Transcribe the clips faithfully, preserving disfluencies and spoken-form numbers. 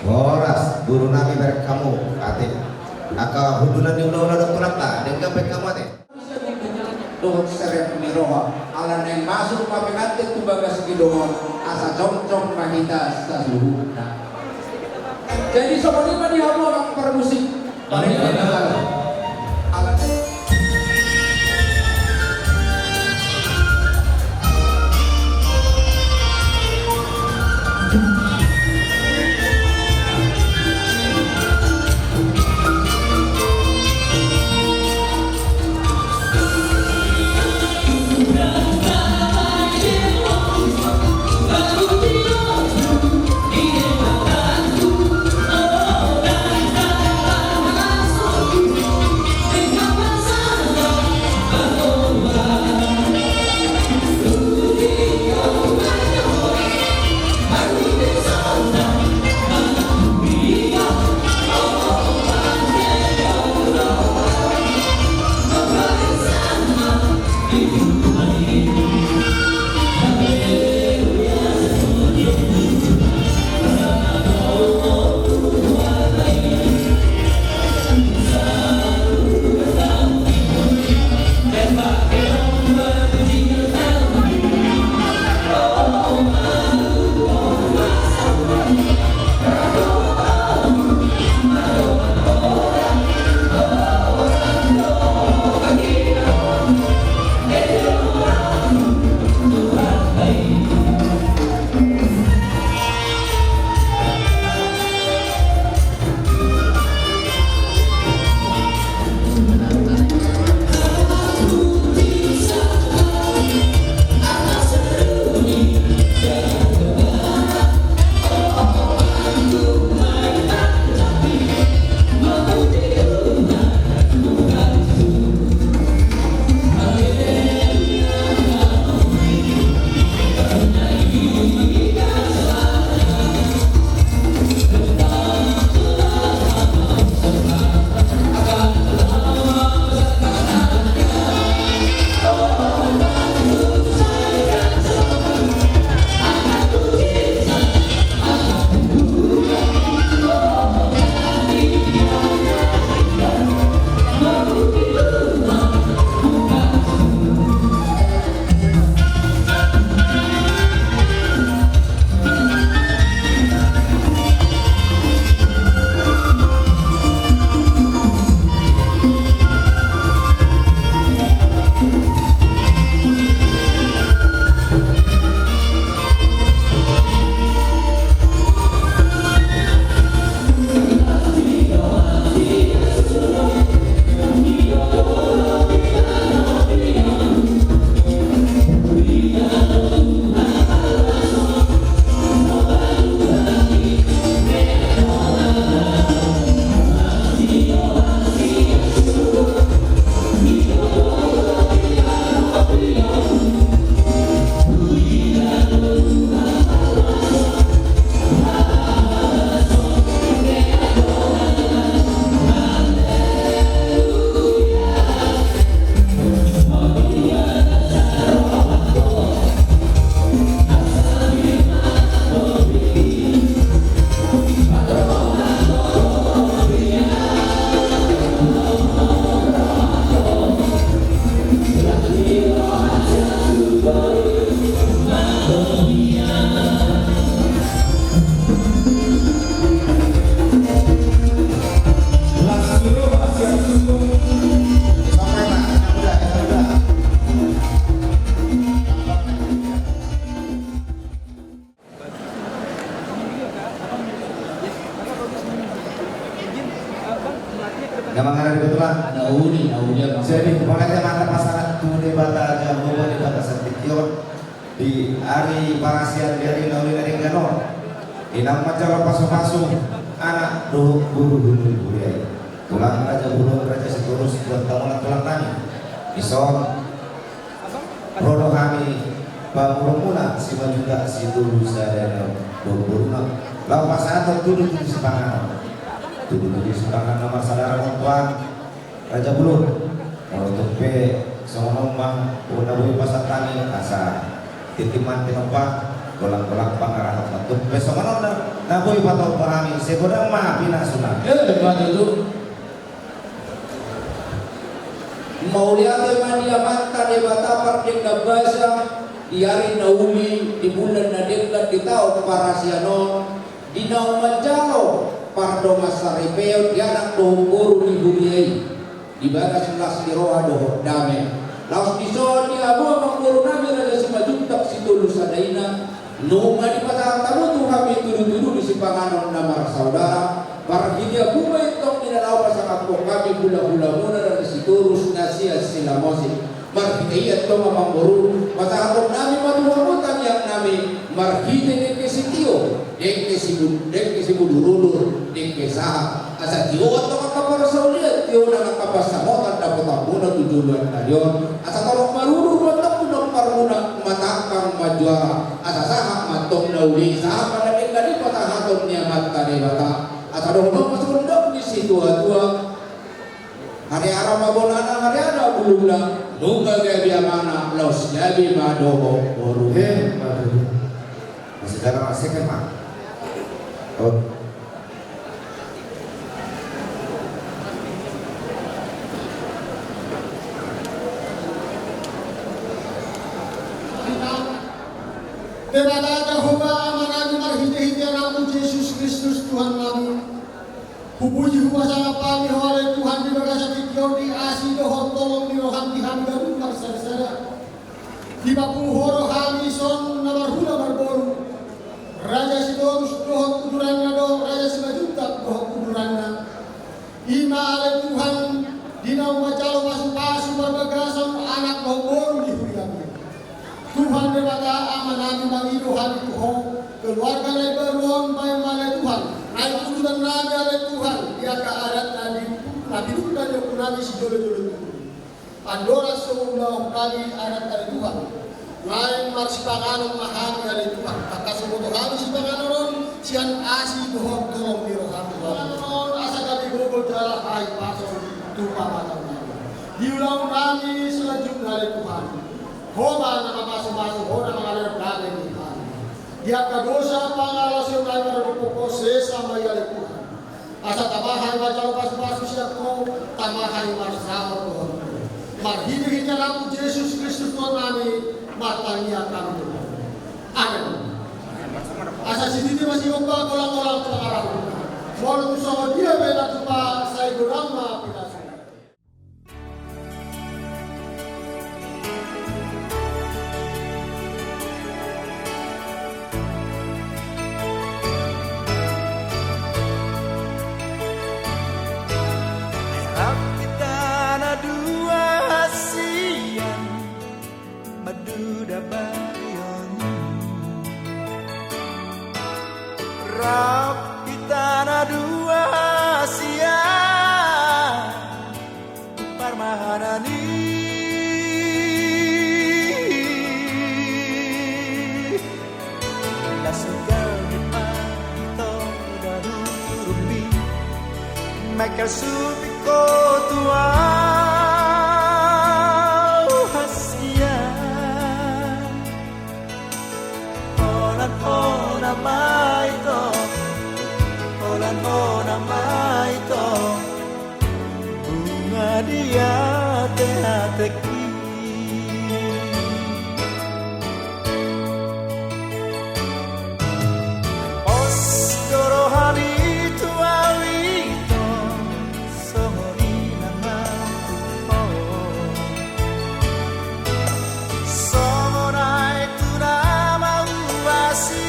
Horas, guru nami, bereng hamu ate. Angka hundulan ni hulahula dohot tulangta, denggan baen hamu ate. Dohot serep ni roha, ala naeng masuk ma pengantin tu bagas gedong on, asa jongjong ma hita sasuhutna. Jadi songon i ma di hamu amang parmusik. Amin, amin. Na mangarade betul, ah. Na uli, na uli, ah. Jadi, mulai mata pasangan tu Debata Jahowa, Debata santition. Di ari parasian, di ari na uli na denggan on, inang manjalo pasupasu anak dohot boru, boru, boru i. Tulang raja bolon, raja Sitorus, buat tamu na tulang nami. Dison ro do hami pamoruonmuna, Simanjuntak, Sitorus, sada na dohot boruna. Laho pasahathon tudu-tudu sipanganon. Tudu-tudu sipanganon na marsadara on, Tuan. Raja Bolon, molo tung pe songon on ma, boha na boi pasahat hami, asa tintin ma tinompa, golang-golang pangarahutna. Tung pe songon on da, Napoi patompa hami, sai godang ma pinasuna. Eh, betul tu. Mauliate ma di Amanta Debata pardenggan basa, di ari na uli, di bulan na denggan, di taon parasian on, di naung manjalo pardongan saripeon di anak dohot boru ni huria i. Di bagas las ni roha dohot dame. Laos dison di hamu amangboru nami Raja Simanjuntak Sitolu Sadaina, nunga dipasahat hamu tu hami tudutudu ni sipanganon na marsaudara, marhite hamu ma i tong di na laho pasahathon hami hulahulamuna Raja Sitorus na sian Silamosi. Marhite i antong amangboru, pasahaton nami ma tu hamu tangiang nami, marhite dengke sitio, dengke sibu-, dengke sibudurudur, dengke sahat. Asa tio antong angka parsaulian, tio nang angka pansamotan dapotanmuna tu joloan ni ari on. Asa torop marudur ma antong tu nomparmuna, matangkang ma juara. Asa sahat ma antong na uli, sahat ma na denggan i pasahaton ni Amanta Debata. Asa dohonon ma songon dok ni situatua. Hariara ma bonana, hariara bulungna, nunga gabe amana, laos gabe ma dohot boru. Eh, bagus. Masih dalam second, Pak. Oh. Debata Jahowa Amanami, marhitehite Anakmu Jesus Kristus Tuhannami, hupuji hupasangap hami Ho ale Tuhan di bagasan tingki on di asi dohot holong ni roham di hami ganup marsadasada. Dipapungu Ho do hami dison na marhula marboru, Raja Sitorus dohot uduranna dohot Raja Simanjuntak dohot uduranna. I ma ale Tuhan, di naung manjalo pasupasu marbagasan anak dohot boru ni huriamu. Tuhan Debata Amanami, mangido hami tu Ho, keluarga na imbaru on bahen ma ale Tuhan, naeng udutan nami ale Tuhan, di angka adat na di, na pinungka ni ompunami sijolojolo tubu. Andorang so ulaon nami adat ale Tuhan, naeng marsipanganon ma hami ale Tuhan, tangkas huboto hami sipanganon on sian asi dohot holong ni roham. Panganon on asa gabe gogol jala hahipason tu pamataon nami. Di ulaon nami selanjutna ale Tuhan, Ho ma na mamasumasu, Ho na mangalehon dame di hami. Di angka dosa pangalaosion nami mardomu, sesa ma i ale Tuhan. Asa tama hami manjalo pasupasu sian Ho, tama hami marsaor dohot Ho. Marhitehite Anakmu Jesus Kristus Tuhannami, martangiang hami tu Ho. Amen. Asa sititi ma sigompa, golanggolang pangarahutna. Molo tung songon dia pe na tupa, sai godang ma pinasuna. Rap hita na dua sian Madura Barion. Rap hita na dua sian parmahanan i. Las ni gabe pahito daru rumbi, mekal supik ho tu au hasian. Holan hona ma ito, holan hona ma ito, bunga di ateateki. Pos do rohami tu au ito, songon i nang au tu ho. Songon aek tu na mauasi,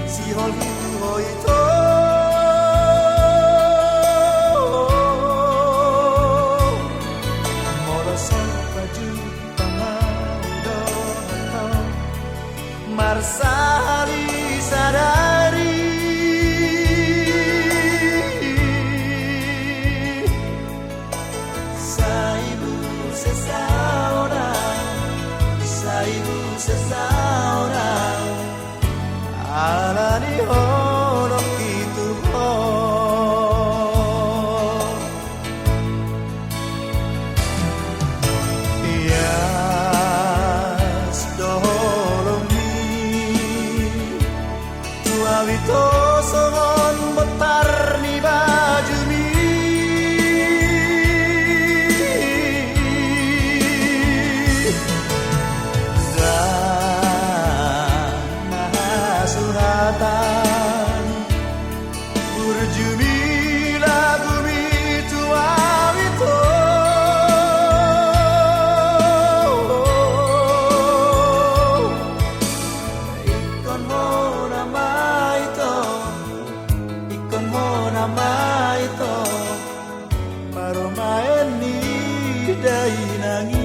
sihol hitu ho ito. Jumilagumi tu ahu ito. Ingkon hona ma ito, ingkon hona ma ito, parumaen ni dainang i.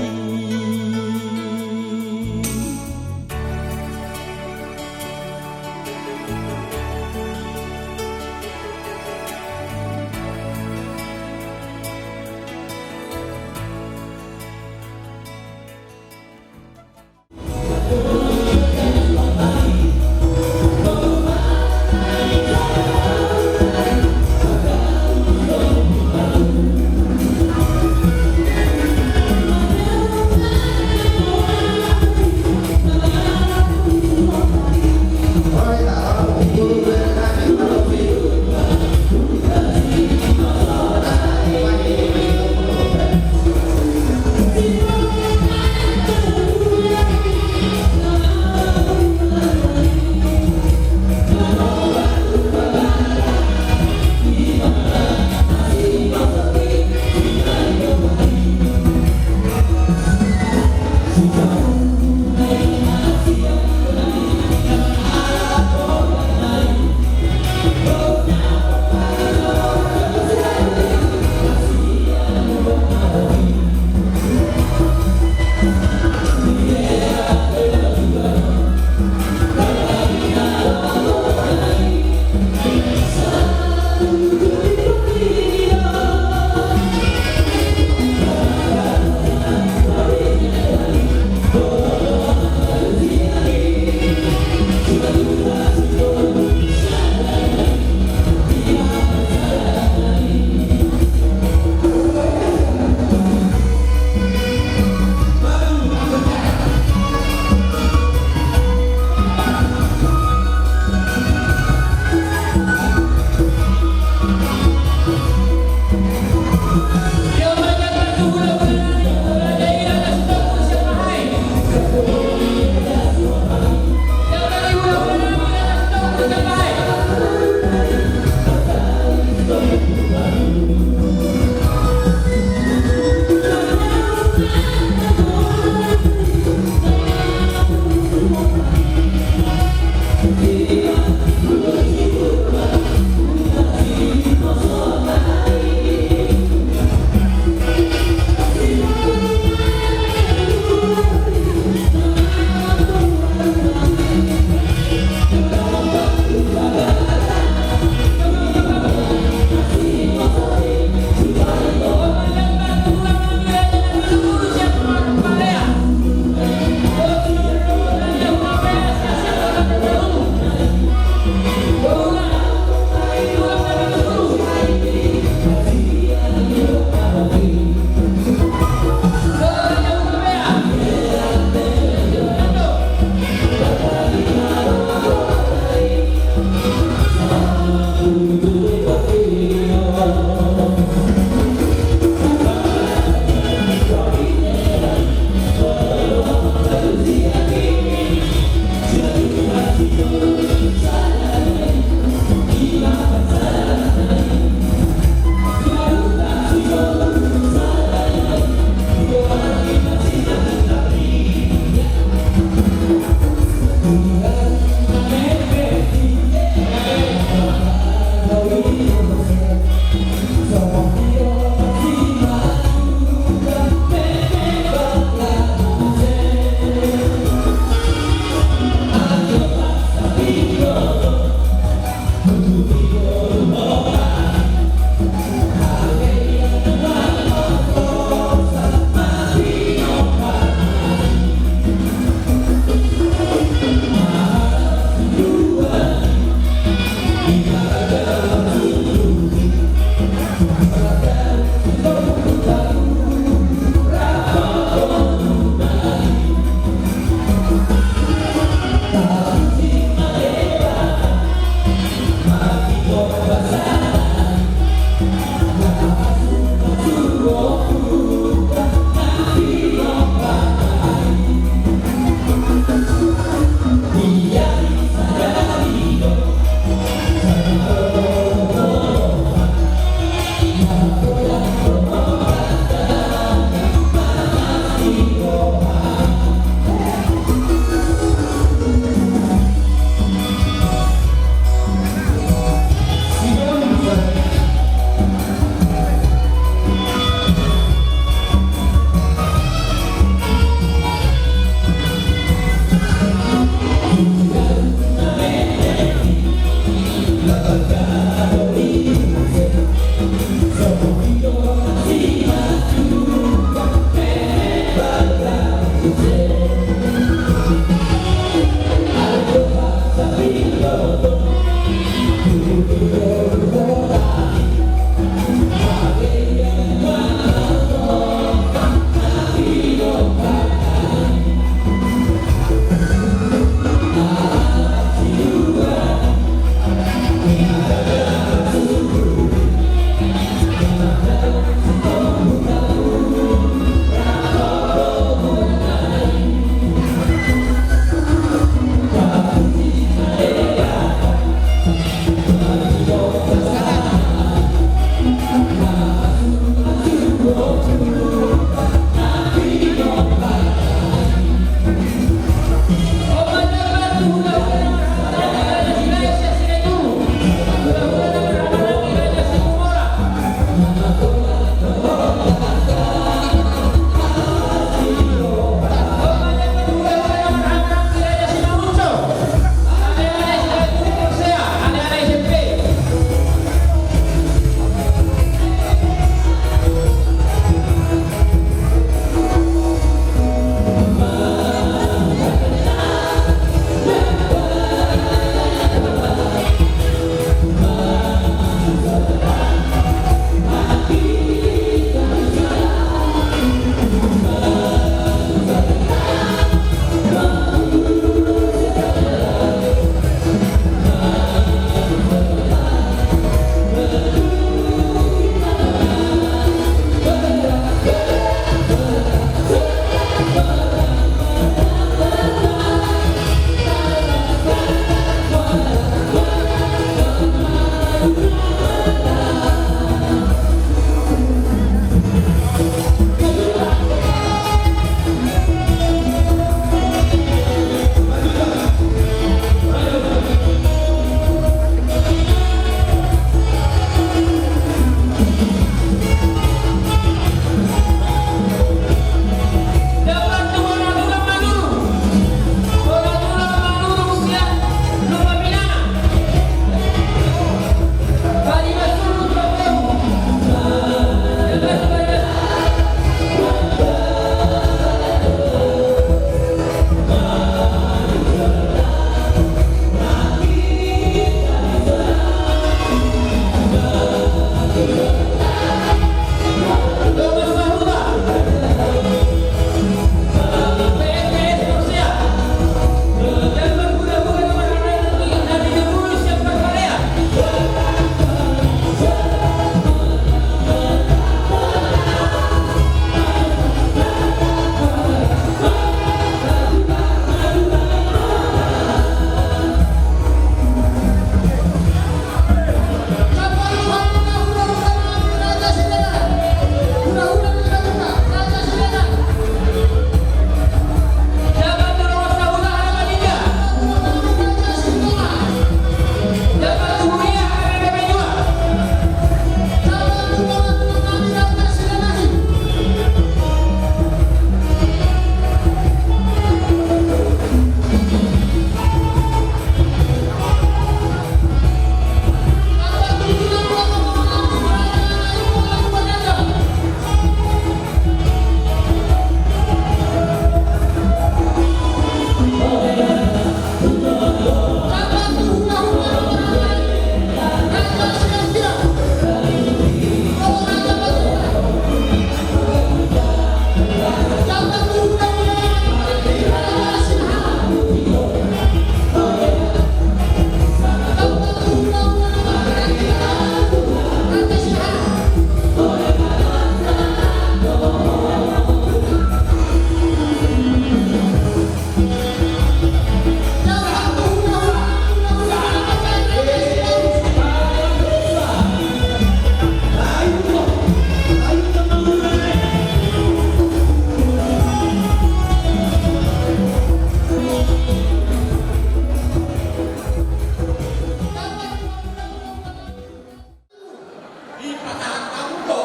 Dipasahat hamu do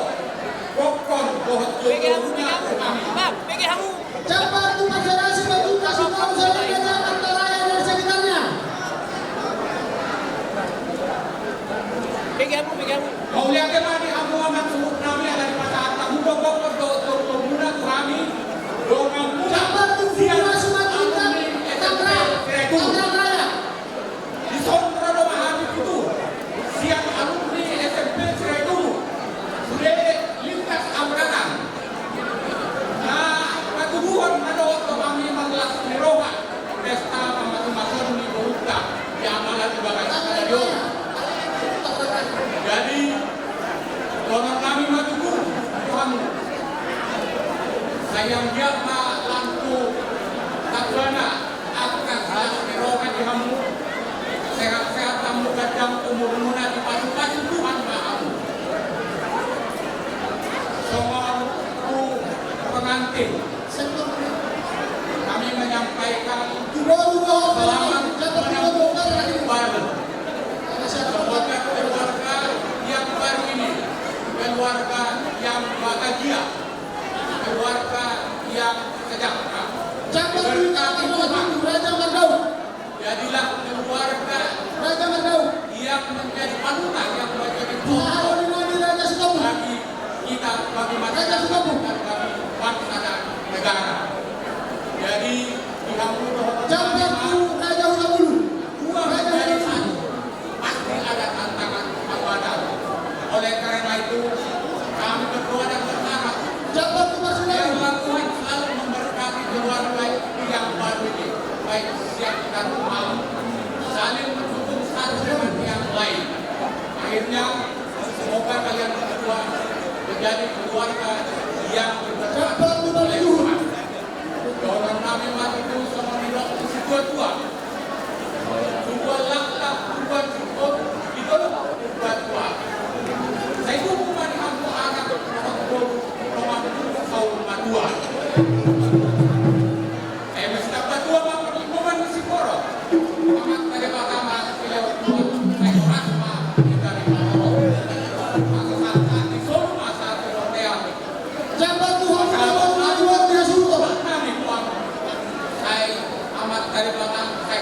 gokkon dohot jolma tu hami. Bang, pege hamu. Cepat tu masyarakat, cepat tu kasih tahu saya di Jakarta Raya dan sekitarnya. Pege hamu, pege hamu. Mauliate ma di hamu amang suhut nami, ala dipasahat hamu do gokkon dohot jolmamuna tu hami. Donganmuna. Cepat tu sian Bima Sumatera, alumni Tangerang, S M P Siregar. Tangerang Raya. Dison ro do ma hami tutu. Si Yang dia ma lampu tabbana angka salas ni roha di hamu. Sehat-sehat hamu, ganjang umurmuna, dipasupasu Tuhan ma hamu. Songon tu pengantin, kami menyampaikan selamat menempuh hidup baru. Semoga keluarga yang baru ini keluarga yang bahagia, keluarga yang sejahtera. Diberkati Tuhan. Jadilah keluarga yang menjadi panutan, yang menjadi contoh bagi kita, bagi masyarakat, dan bagi bangsa dan negara. Jadi, di hamu dohot dua menjadi satu, pasti ada tantangan, hambatan. Oleh karena itu, kami berdoa dan berharap biarlah Tuhan selalu memberkati keluarga yang baru ini, baik siang dan malam, saling mendukung satu dengan yang lain. Akhirnya, semoga kalian berdua menjadi keluarga yang diberkati oleh Tuhan. Dohonon nami ma tutu songon nidok ni situa-tua. Tubuan laklak, tubuan singkop, di tolu tubuan tua. Sai tubu ma di hamu anak, anak boru, roman tubu saur matua. Eh, mesti tambah tua ma perlindungan ni singkoru. Amat tadi pertama, beliau tua, sai pas ma kita di hamu. Masa saat di solu masa kelotean. Jamban Tuhan, jamban Tuhan, Tuhan, Tuhan, Tuhan. Sai amat tadi batang, sai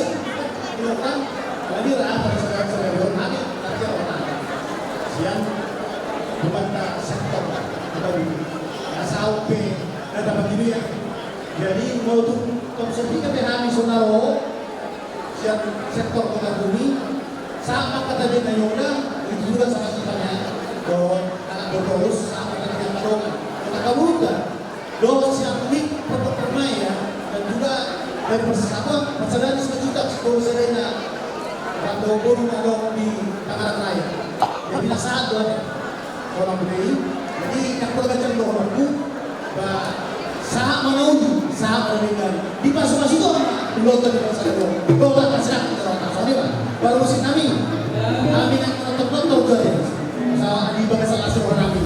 Indonesia. Di lokal, jadi lah, pada saudara-saudara, hami kerja orang. Sian, bukan tak sektor, bukan. Ya, sampai, ada apa gitu ya. Jadi, mau tu, tong sertifikat ya, hami saudara, sian sektor Kota Kebumen, sahat ma hata ni na niola, itu juga sama kita ya. Dohot, anak berterus, sahat ma hata ni na niola. Kota Kebumen, dohot sian Unit Pondok Permai ya, dan juga dari Persatuan Pasaran Sejujurnya Sekolah Serena, Ratu Bodi Nadong di Tangerang Raya. Jadi, na sahat dohot. Orang beri, jadi, yang perlu ganjang dohononku, ba, sahat ma na uli, sahat ma na denggan. Dipasupasu Tuhan, di lontar di bangsa Jawa. Dohot, kasih aku, dohot, kasih aku, Pak. Baru musik kami. Kami nang nonton-nonton, guys. Sama di bagasan lasur kami.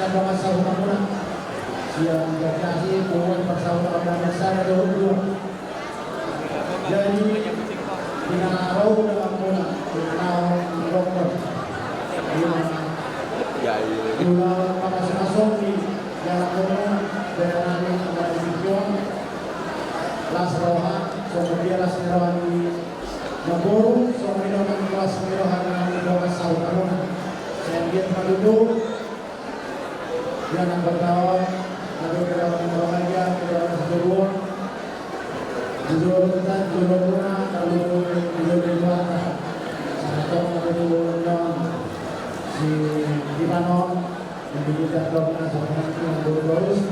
Dongan sahutamuna sian Gajasi, punguan parsahutamuna sada dohot dua. Jadi, di na ro donganmuna, di na ro donganmuna. Di na ro donganmuna. Jadi, di na ro donganmuna. Jadi, di na ro donganmuna. Las roha, songon dia las ni roha ni namboru, songon i do las ni roha ni dongan sahutamuna. Sian dia ma tutu. Ia nang bertaon, lalu ke dalam rumah aja, ke dalam sebuah. Jujur kita, jujur muna, lalu jujur di luar. Satu lalu non si Ivanon, yang dibuka dong, nah, sebenarnya yang dulu terus.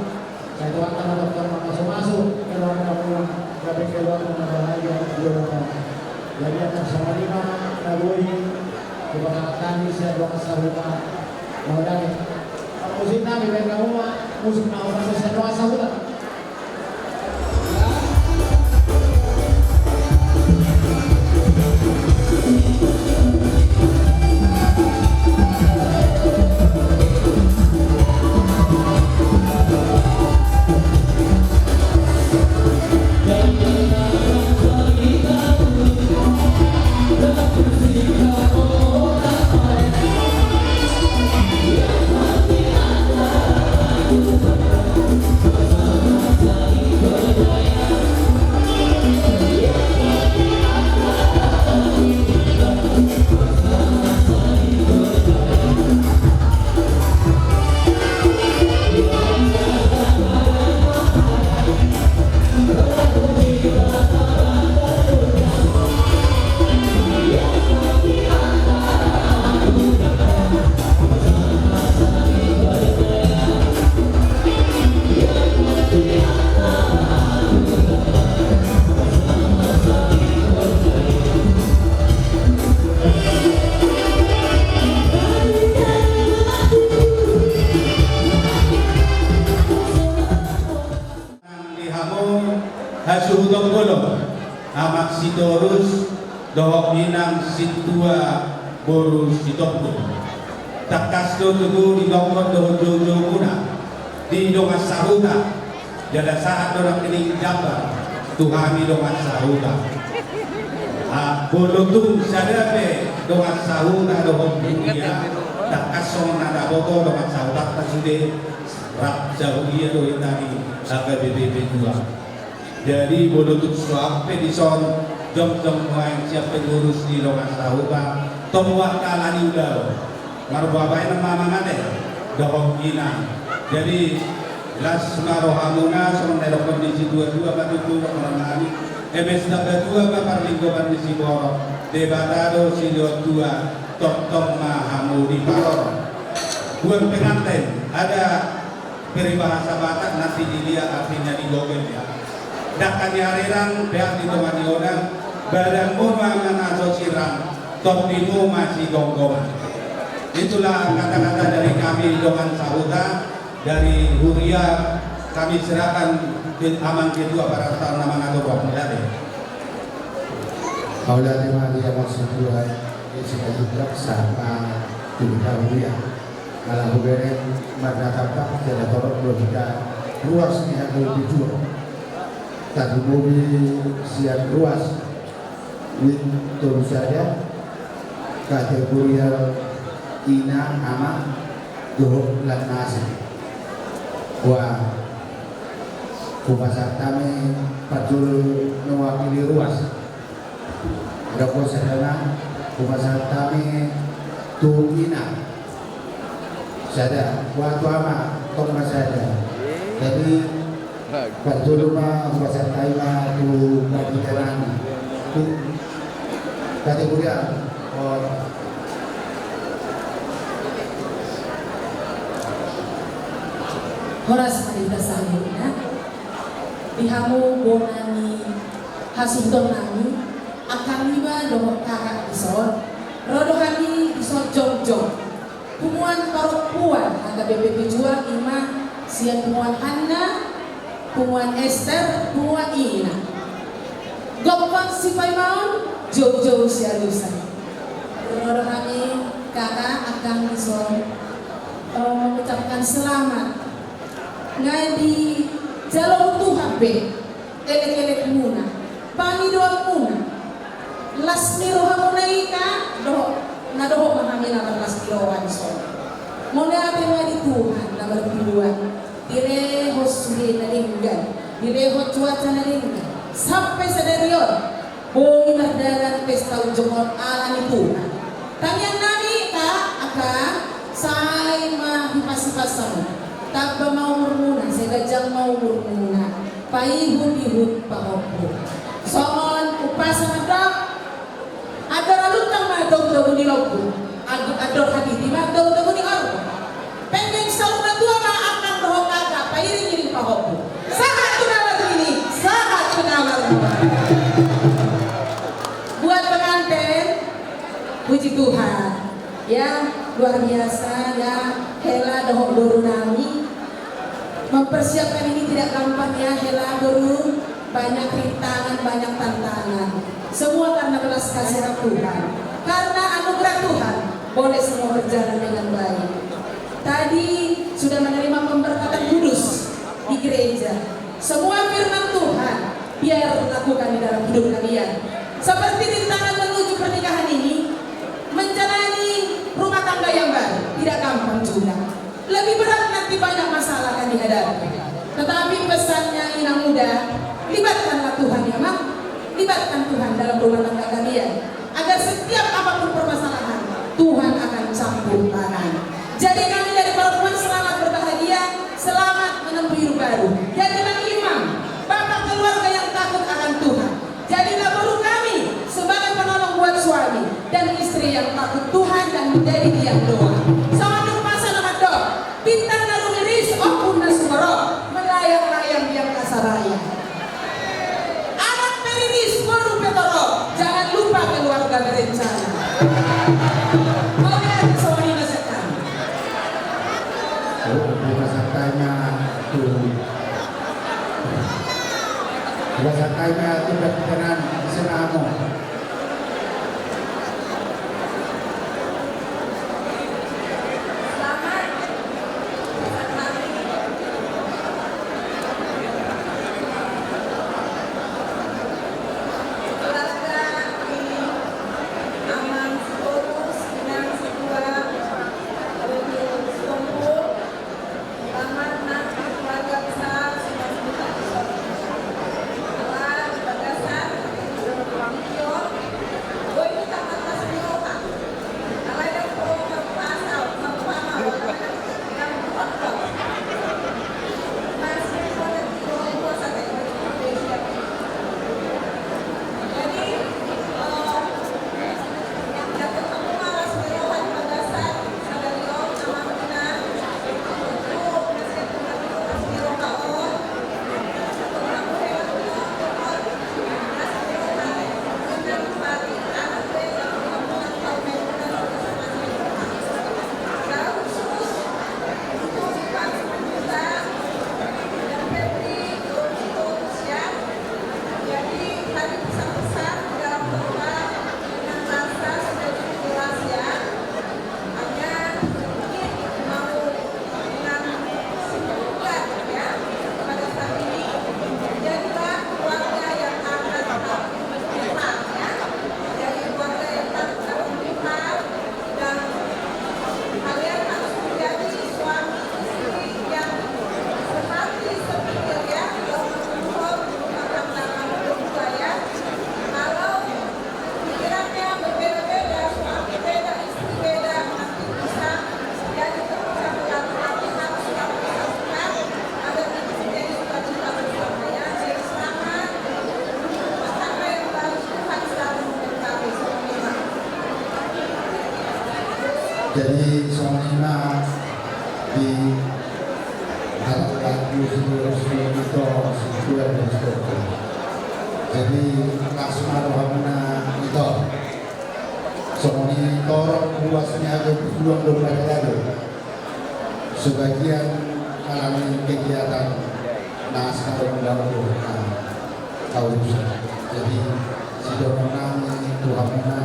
Saya tuan tangan dokter mamasu-masu, keluar kamu, tapi keluar rumah aja, jujur. Jadi, anak sama lima, lalu ini, coba kata tadi, saya doa sahuta. Mauliate. Musik nami baen hamu ma musik na hurang sian dongan sahuta. Nang di hamu hasuhuton bolon, amak Sitorus dohot inang Sintua boru Sitompul. Tangkas do tutu didokkon dohot joujoumuna di dongan sahuta, jala sahat do nangkining jambar tu hami dongan sahuta. Ah, molo tung sada pe dongan sahuta dohot huria, tangkas songon na taboto dongan sahutanta sude rap sahuria do hita di H K B P P dua. Jadi, molo tung so ampe dison, jongjong nuaeng sian pengurus ni dongan sahuta, tong huangkala ni ulaon. Marboa baenon ma amang ate dohot inang. Jadi, las ma rohamuna, songon na didokkon ni situatua ma tutu, amang nami. Eme sitamba tua ma parlinggoman ni siborok, Debata do silehon tua, tongtong ma hamu diparorot. Buat pengantin, ada peribahasa Batak, nanti dilihat artinya di Google ya. Dangka ni arirang, peak di tonga ni onan, badanmu ma na so sirang, topimu ma sigomgoman. Itulah kata-kata dari kami dongan sahuta, dari huria, kami serahkan ke amang ketua pada saat nama ngatur waktu tadi. Mauliate ma di amang ketua, isi kayu raksa, ma, tu huria. Ala hubereng marnatampak jala torop do hita ruas ni hata ubi juo. Tarlumobi sian ruas wit tolu sada, kategorial ina, ama, dohot lan na asing. Wah, hupasahat hami parjolo mewakili ruas. Dapot sada ma, hupasahat hami tu ina. Sada, wah, tu ama, tong ma sada. Jadi, parjolo ma hupasahat hami ma tu panitia nami. Tu, kategori, oh. Horas ma di hita saluhutna. Di hamu bona ni hasuhuton nami, angka iba dohot kakak dison, ro do hami dison jongjong. Punguan parompuan H K B P P juo, ima sian punguan Hanna, punguan Ester, punguan Ina. Gokhon sipaimaon, joujou sialusan. Ro do hami kakak, angka dison. Eh, Akan selamat. Nga dijalo Tuhan be elek-elekmuna, pangidoanmuna, las ni rohamuna i, dohot na dohot ma hami na marlas ni roha dison. Mauliate ma di Tuhan na martua, dilehon sude na denggan, dilehon cuaca na denggan sampe sadari on. Boi mardalan pesta unjuk on ala ni Tuhan. Tangiangnami, angka, sai ma hipas-hipas hamu. Tamba ma umurmuna, sai ganjang ma umurmuna. Paihut-ihut pahompu. Songon umpasa mandok, andor aluntang ma togu-togu ni lombu. Andor, andor habibis ma togu-togu ni horbo. Penggeng saur matua ma angkang dohot kakak, pairing-iring pahompu. Sahat tu na marnini, sahat tu na marnono. Buat pengantin, puji Tuhan. Ya, luar biasa ya, hela dohot boru nami. Mempersiapkan ini tidak gampang ya, hela boru. Banyak rintangan, banyak tantangan. Semua karena belas kasihan Tuhan. Karena anugerah Tuhan, boleh semua berjalan dengan baik. Tadi sudah menerima pemberkatan kudus di gereja. Semua firman Tuhan, biar lakukan di dalam hidup kalian. Seperti rintangan menuju pernikahan ini, menjalani rumah tangga yang baru, tidak gampang juga. Lebih berat nanti, banyak masalah akan dihadapi. Tetapi pesannya, inang muda, libatkanlah Tuhan ya, Mak. Libatkan Tuhan dalam rumah tangga kalian. Agar setiap apapun permasalahan, Tuhan akan campur tangan. Jadi kami dari Parhormuan selamat berbahagia, selamat menempuh hidup baru. Jadilah imam, bapak keluarga yang takut akan Tuhan. Jadilah boru kami sebagai penolong buat suami dan istri yang takut Tuhan dan menjadi tiang doa. Songon umpasa na mandok, bintang na rumiris, ombun na sumorop, melayang-layang di angkasa raya. Anak pe riris, boru pe torop, jangan lupa keluarga berencana. Mauliate, songon i ma sian hami. Oh, buka satanya tu Kuasa kai ma tu dapitan i, senamo. Jadi songon i ma di Jadi las ma rohamuna, ito. Songon i torop ruas ni hami berjuang domba ni hami. Sebagian alani kegiatan na sekarang dalam tahu. Jadi sidongan nami tu hamuna.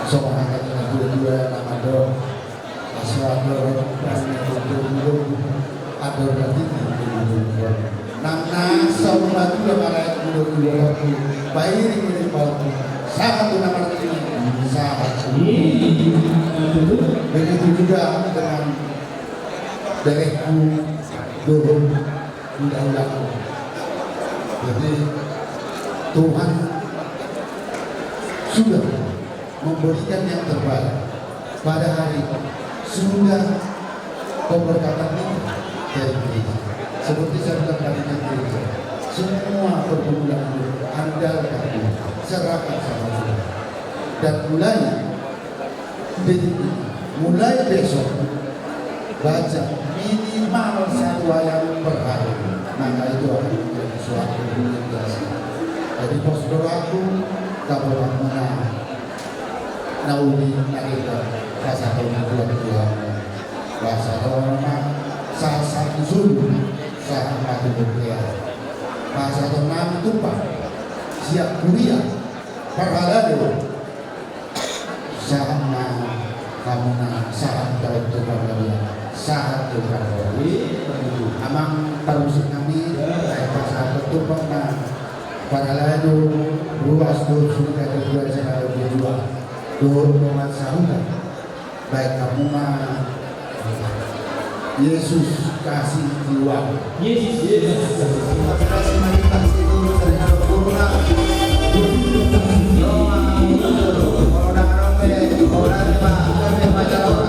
Songon hata ni na dua-dua na mandok. Las Nang na saur matua marayak mudok di botongku, pairing iring pautku, sahat tu na marnini, sahat. Begitu juga dengan berehku, dohot hula-hulaku. Jadi Tuhan sudah memberikan yang terbaik pada hari sudah pemberkatan ini dari gereja. Seperti saya bilang tadi di gereja, semua pergumulan itu andalkan Tuhan, serahkan sama Tuhan. Dan mulai detik ini, mulai besok, baca minimal satu ayat per hari. Maka itu akan menjadi suatu yang biasa. Jadi pos doaku, kabar muna na uli na reda, pasahat on ma tu Tuhan. Pasahat on ma sahat-sahat ni solu, sahat ma tu bontean. Pasahat on ma tumpang sian huria parhalado. Sahat ma hamuna, sahat ma tu parhalado, sahat tu parhalado. Amang parmusik nami, baen pasahat tumpang ma parhalado, ruas dohot sude na tuan sahali na dua, dohot dongan sahuta. Baen hamu ma Yesus kasih jiwamu. Yesus, Yesus. Terima kasih, mari kasih dulu, saya harap kurang. Doa, kalau udah ngerokok, kalau udah, Pak, sampai baca doa.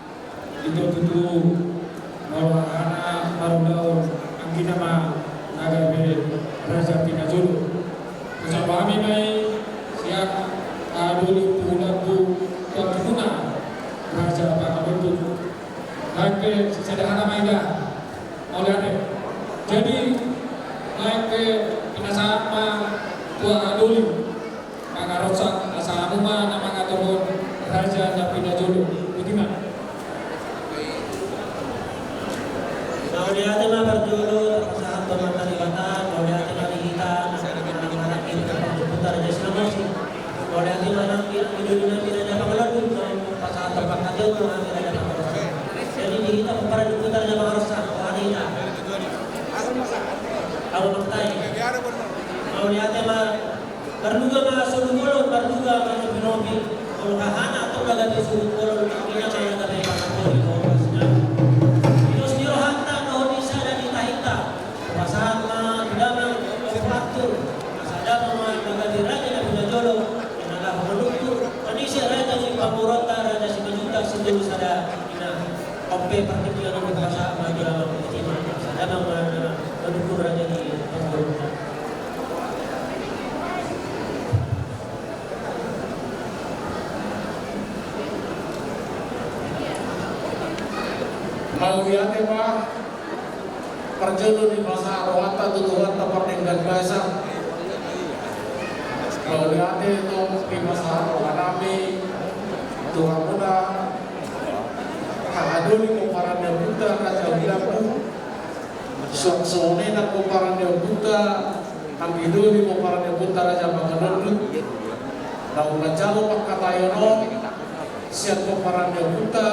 Ito tutu molo hahana marulaon anggina ma na gabe raja pinajolo. Pasahat hami ma i sian aha doli tu hulahula tu angka raja pangaboto. Baik pe sisada hana ma ida. Mauliate. Jadi baik pe pinasahat ma tu aha doli. Mangarosak asa hamu ma na mangaturhon raja na pinajolo. Boti ma. Mauliate ma parjolo, tapasahat tu Amanta Debata, mauliate ma di hita na mangarahon hita tu raja sinamasi. Mauliate ma nang di anggi doli nami raja pangaboto, tapasahat tu Amanta Debata, nami raja pangaboto. Jadi di hita pomparan ni raja pangarosak, mauliate. Awa maktai. Mauliate ma. Marduga ma solu bolon, marduga ma ropi-ropi. Molo hahana tong na gabe solu bolon, anggina ma na gabe pangaboto. Tios ni rohanta dohot di sada ni tahinta. Pasahat ma tu damang, tu patur. Asa damang ma na gabe raja na pinajolo. Partingkian on di pasahat ma di lalap di tima. Sada ma, ma, madukun raja di pangurung. Mauliate ma. Parjolo di pasahat rohanta tu Tuhanta pardenggan basa. Mauliate tong di pasahat rohanami tu hamuna, hahadoli pomparan ni ompunta Raja Hulahula. Suang songon i nang pomparan ni ompunta, hahadoli pomparan ni ompunta Raja Mangadondo. Naung manjalo pangkataion on sian pomparan ni ompunta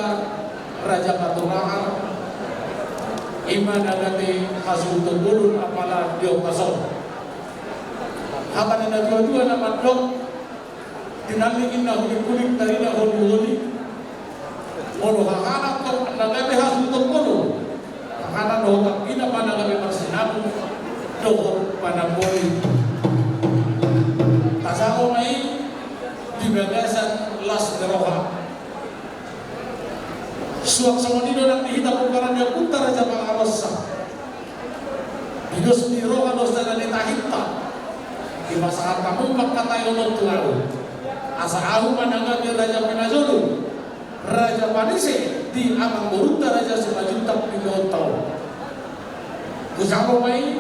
Raja Paturahan, i ma na gabe hasuhuton bolon apala di ombas on. Hata ni natuatua na mandok, tinallik inna hulingkuling, tarida holiholing. Molo hahana tong na gabe hasuhuton bolon, hahana dohot anggina ma na gabe marsinamot dohot manamboli. Tajaha ma i di bagasan las ni roha. Suang songon i do nang di hita pomparan ni ompunta Raja Mangarossa. Di dos ni roha do sada ni tahinta, dipasahat hamu pangkataion on tu ahu, asa ahu ma na gabe raja panajolo, raja panise di amangborunta Raja Simanjuntak di luat on. Hujalo ma i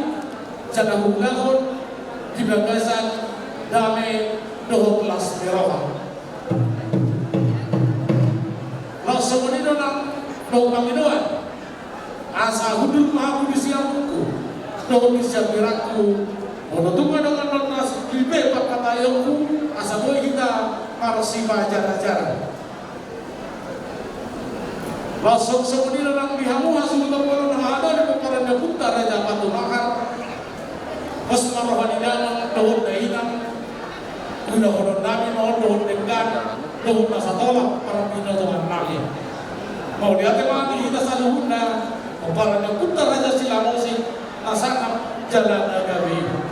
jala huulahon di bagasan dame dohot las ni roha. Laos songon i do nang dohot pangidoan, asa hundul ma hamu di siamunku dohot di siambirangku. Molo tung adong annon na sipilbe pangkataionku, asa boi hita marsipajar-ajar. Laos songon i do nang di hamu hasuhuton bolon, hahadoli pomparan ni ompunta Raja Paturahan. Pos ma roha ni damang dohot dainang. Ulahonon nami ma on dohot denggan dohot na satolap parbinotoan nami. Mauliate ma di hita saluhutna, pomparan ni ompunta Raja Silamosik, na sangap jala na gabe.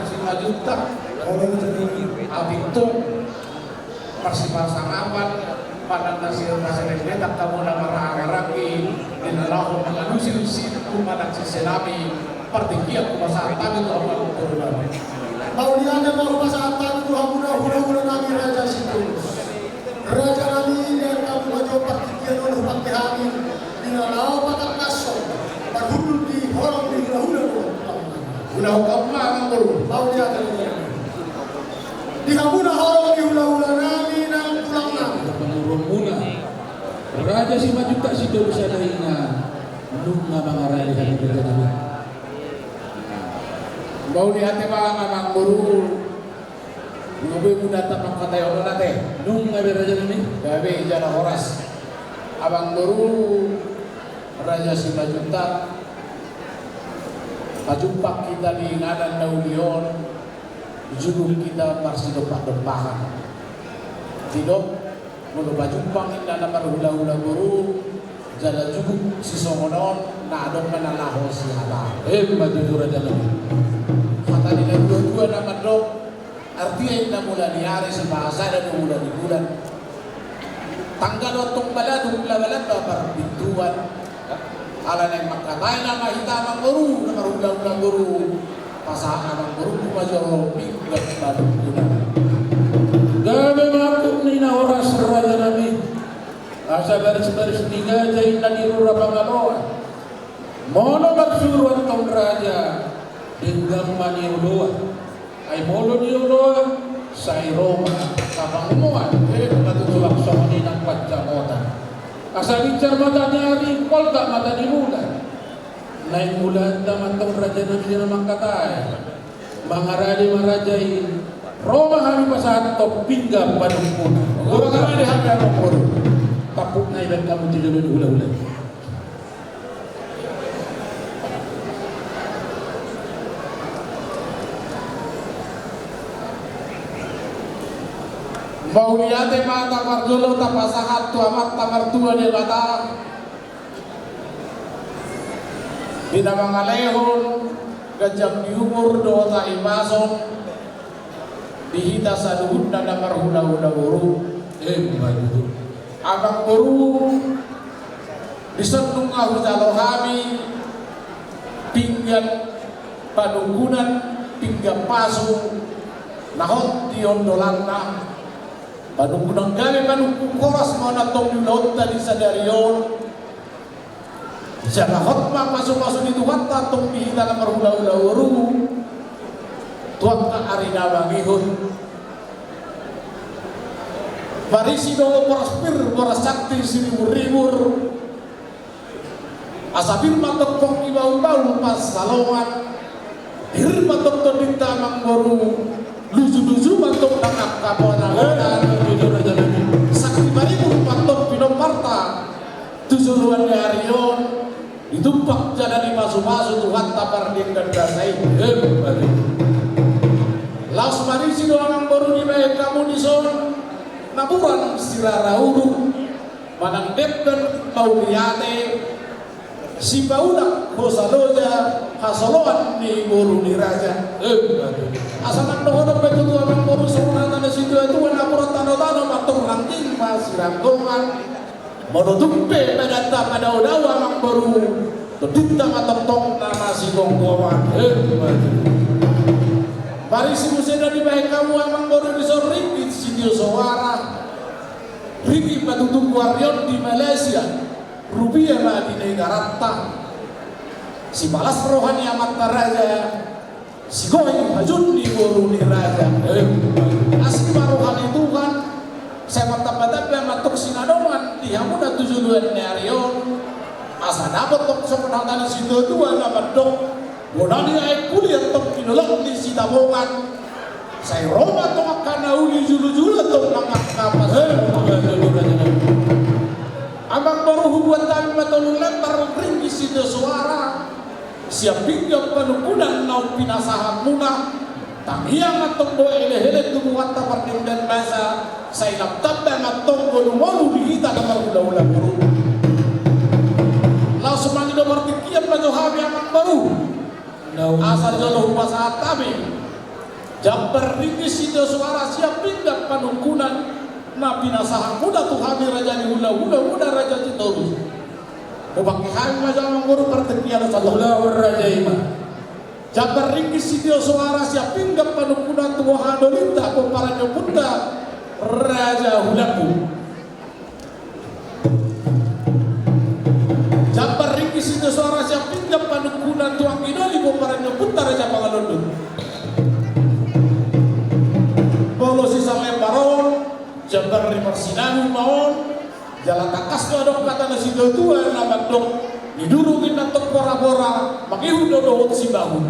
Simanjuntak, olo jadi apitung. Marsipasangapan, padan na si, na sirendetan hamu na marhahamaranggi, di na laho mangalusi-lusi tu manang sisenami, partingkian hupasahat hami tu hamu na hurang. Mauliate ma hupasahat hami tu hamu na hurang nami Raja Sitorus. Raja nami, denggan hamu ma jo partingkian on hupangke hami, di na laho patangkashon, parhundul di horong ni hulahula do. Hulahula ma amangboru. Mauliate ma. Di hamu na horong ni hulahula nami nang tulang nami. Pamoruonmuna Raja Simanjuntak Sitolu Sada i na nunga mangarade hami raja nami. Mauliate ma amangboru. Nunga be muna tapangkataion on ate. Nunga be raja nami. Gabe jala horas. Amangboru Raja Simanjuntak, pajumpang hita di inganan na uli on, juguk hita marsidompak-dompakan. Didok, molo pajumpang inna na marhulahula boru, jala juguk sisongon on, na adong ma na laho sihabang. Emma tutu raja nami. Hata ni natuatua na mandok, artina inna mula ni ari sipahasada do mula ni bulan. Tanggal onom baladu labalaba parpintuan. Ala naeng mangkatai nama hita amangboru na marhulahula boru. Pasahat amangboru ma jo pinggan panungkunan. Gabe ma angkup ni na horas raja nami. Asa baris-baris ni gaja inna di rura Pangaloan. Molo marsuru antong raja, denggan ma nioloan. Ai molo nioloan, sai ro ma hapangomoan. Emma tutu. Suang songon i nang pansamotan. Asa binsar mata ni ari, poltak mata ni bulan. Naeng mulaanta ma antong raja nami na mangkatai. Mangarade ma raja i, ro ma hami pasahathon pinggan panungkunan. Mangarade hami amangboru. Tampuk na ibaen hamu tu jolo ni hulahula. Mauliate ma taparjolo tapasahat tu Amanta Martua Debata. Di na mangalehon ganjang ni umur dohot hahipason di hita saluhutna na marhulahula boru. Emma tutu. Amangboru, Dison nunga hujalo hami pinggan panungkunan, pinggan pasu na hot di ondolanna. Panungkunan gabe, panungkun horas ma on antong di ulaonta di sadari on. Jala hot ma pasupasu ni Tuhanta antong di hita na marhulahula boru tu angka ari na mangihut. Marisi do boras pir, boras sakti, siriburribur. Asa pir ma antong pongki bahulbahul pansalongan. Pir ma antong tondinta amangboru. Lujuluju ma antong nang angka ponaponaon. Sakti maribur ma antong pinomparta tu joloan ni ari on. Ditumpak jala dipasupasu Tuhanta pardenggan basa i. Laos marisi do amangboru dibahen hamu dison napuran sirara uruk. Manang denggan mauliate, sipaulak hosa loja, hasoloan ni boru ni raja. Asa nang dohonon pe tutu amangboru songon hata ni situatua, napuran tanotano ma antong, rangging ma siranggongan. Molo tung pe badanta madaodao amangboru, tondinta ma tongtong na masigomgoman. Marisi muse do dibahen hamu amangboru dison ringgit sitio soara. Ringgit ma tutu goarna on di Malaysia, rupiah ma di negaranta. Sipalas roha ni amanta raja, sigoi hajut ni boru ni raja. Asi ma roha ni Tuhan. Sai martambatamba ma antong sinadongan di hamuna tu joloan ni ari on. Asa dapot antong songon hata ni situatua na mandok, bona ni aek puli antong di dolok ni Sitabongan. Sai ro ma antong angka na uli, julujulu antong nang angka pas. Amangboru, hubuat hami ma tolu lembar ringgit sitio soara sian pinggan panungkunan naung pinasahanmuna. Tangiang antong do elekelek tu Tuhanta pardenggan basa, sai lam tamba ma antong ngolungolu di hita na marhulahula boru. Laos mangido partingkian ma jo hami amangboru. Asa jolo hupasahat hami jambar ringgit sitio soara sian pinggan panungkunan na pinasahanmuna tu hami raja ni hulahulamuna, Raja Sitorus. Hupangke hami ma jo amangboru partingkian on. Ulaon raja i ma. Jambar ringgit sitio soara sian pinggan panungkunan tu haha dolinta, pomparan ni ompunta Raja Hulahula. Jambar ringgit sitio soara sian pinggan panungkunan tu anggi doli, pomparan ni ompunta Raja Pangalondut. Molo sisa lembar on, jambar ni marsinabung ma on. Jala tangkas do adong hata ni situatua na mandok, nidurung inna antong porapora, mangihut do dohot simbahut.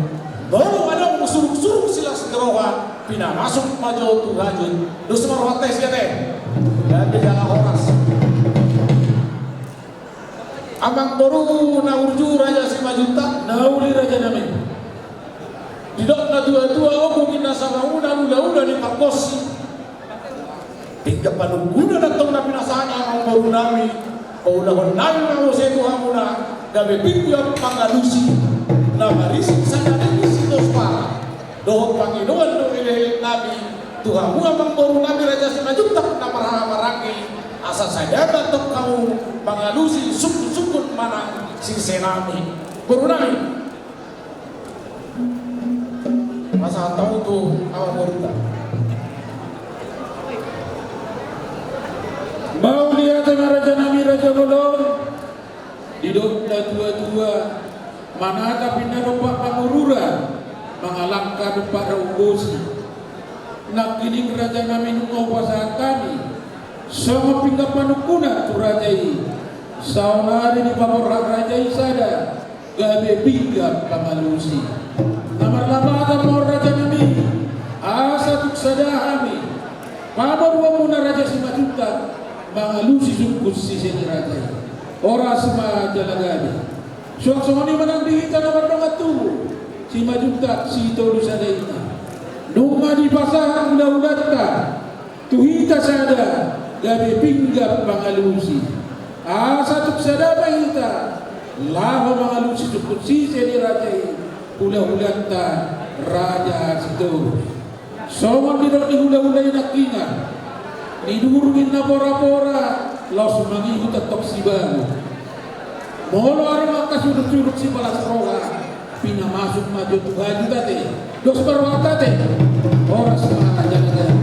Molo adong surungsurung silas ni roha, pinamasuk ma jo tu hajut. Dos ma rohanta i, ate. Gabe jala horas. Amangboru na burju, Raja Simanjuntak. Na uli, raja nami. Didok natuatua, ogung inna samangunan, ulaula ni panggonsi. Pinggan panungkunan antong na pinasahat amangboru nami, paulahon nami ma muse tu hamuna, gabe pinggan pangalusi na marisi sada ringgit sitio soara. Dohot pangidoan do elekelek nami tu hamu amangboru nami Raja Simanjuntak na marhahamaranggi, asa sada ma antong hamu mangalusi sungkunsungkun manang sise nami. Boru nami. Pasahat hamu tu amangborunta. Mauliate ma raja nami, raja bolon. Didok natuatua, manatap inna dompak pangurura, mangalangka dompak raut bosi. Nangkining raja nami nunga hupasahat hami songon pinggan panungkunan tu raja i. Saonari dipaborhat raja i sada, gabe pinggan pangalusi. Na marlapatan ma on raja nami, asa tung sada hami pamoruonmuna Raja Simanjuntak mangalusi sungkun sise ni raja i. Horas ma jala gabe. Suang songon i ma nang di hita na mardongan tubu, Simanjuntak Sitolu Sada i ma. Nunga dipasahat hulahulanta tu hita sada, gabe pinggan pangalusi. Asa tung sada ma hita laho mangalusi sungkun sise ni raja i, hulahulanta Raja Sitorus. Songon didok ni hulahula i nangkiningan, nidurung inna porapora, laos mangihut antong simbahut. Molo adong angka surut-surut sipalas roha, pinamasuk ma jo tu hajut ate. Dos ma rohanta ate. Horas ma raja nami.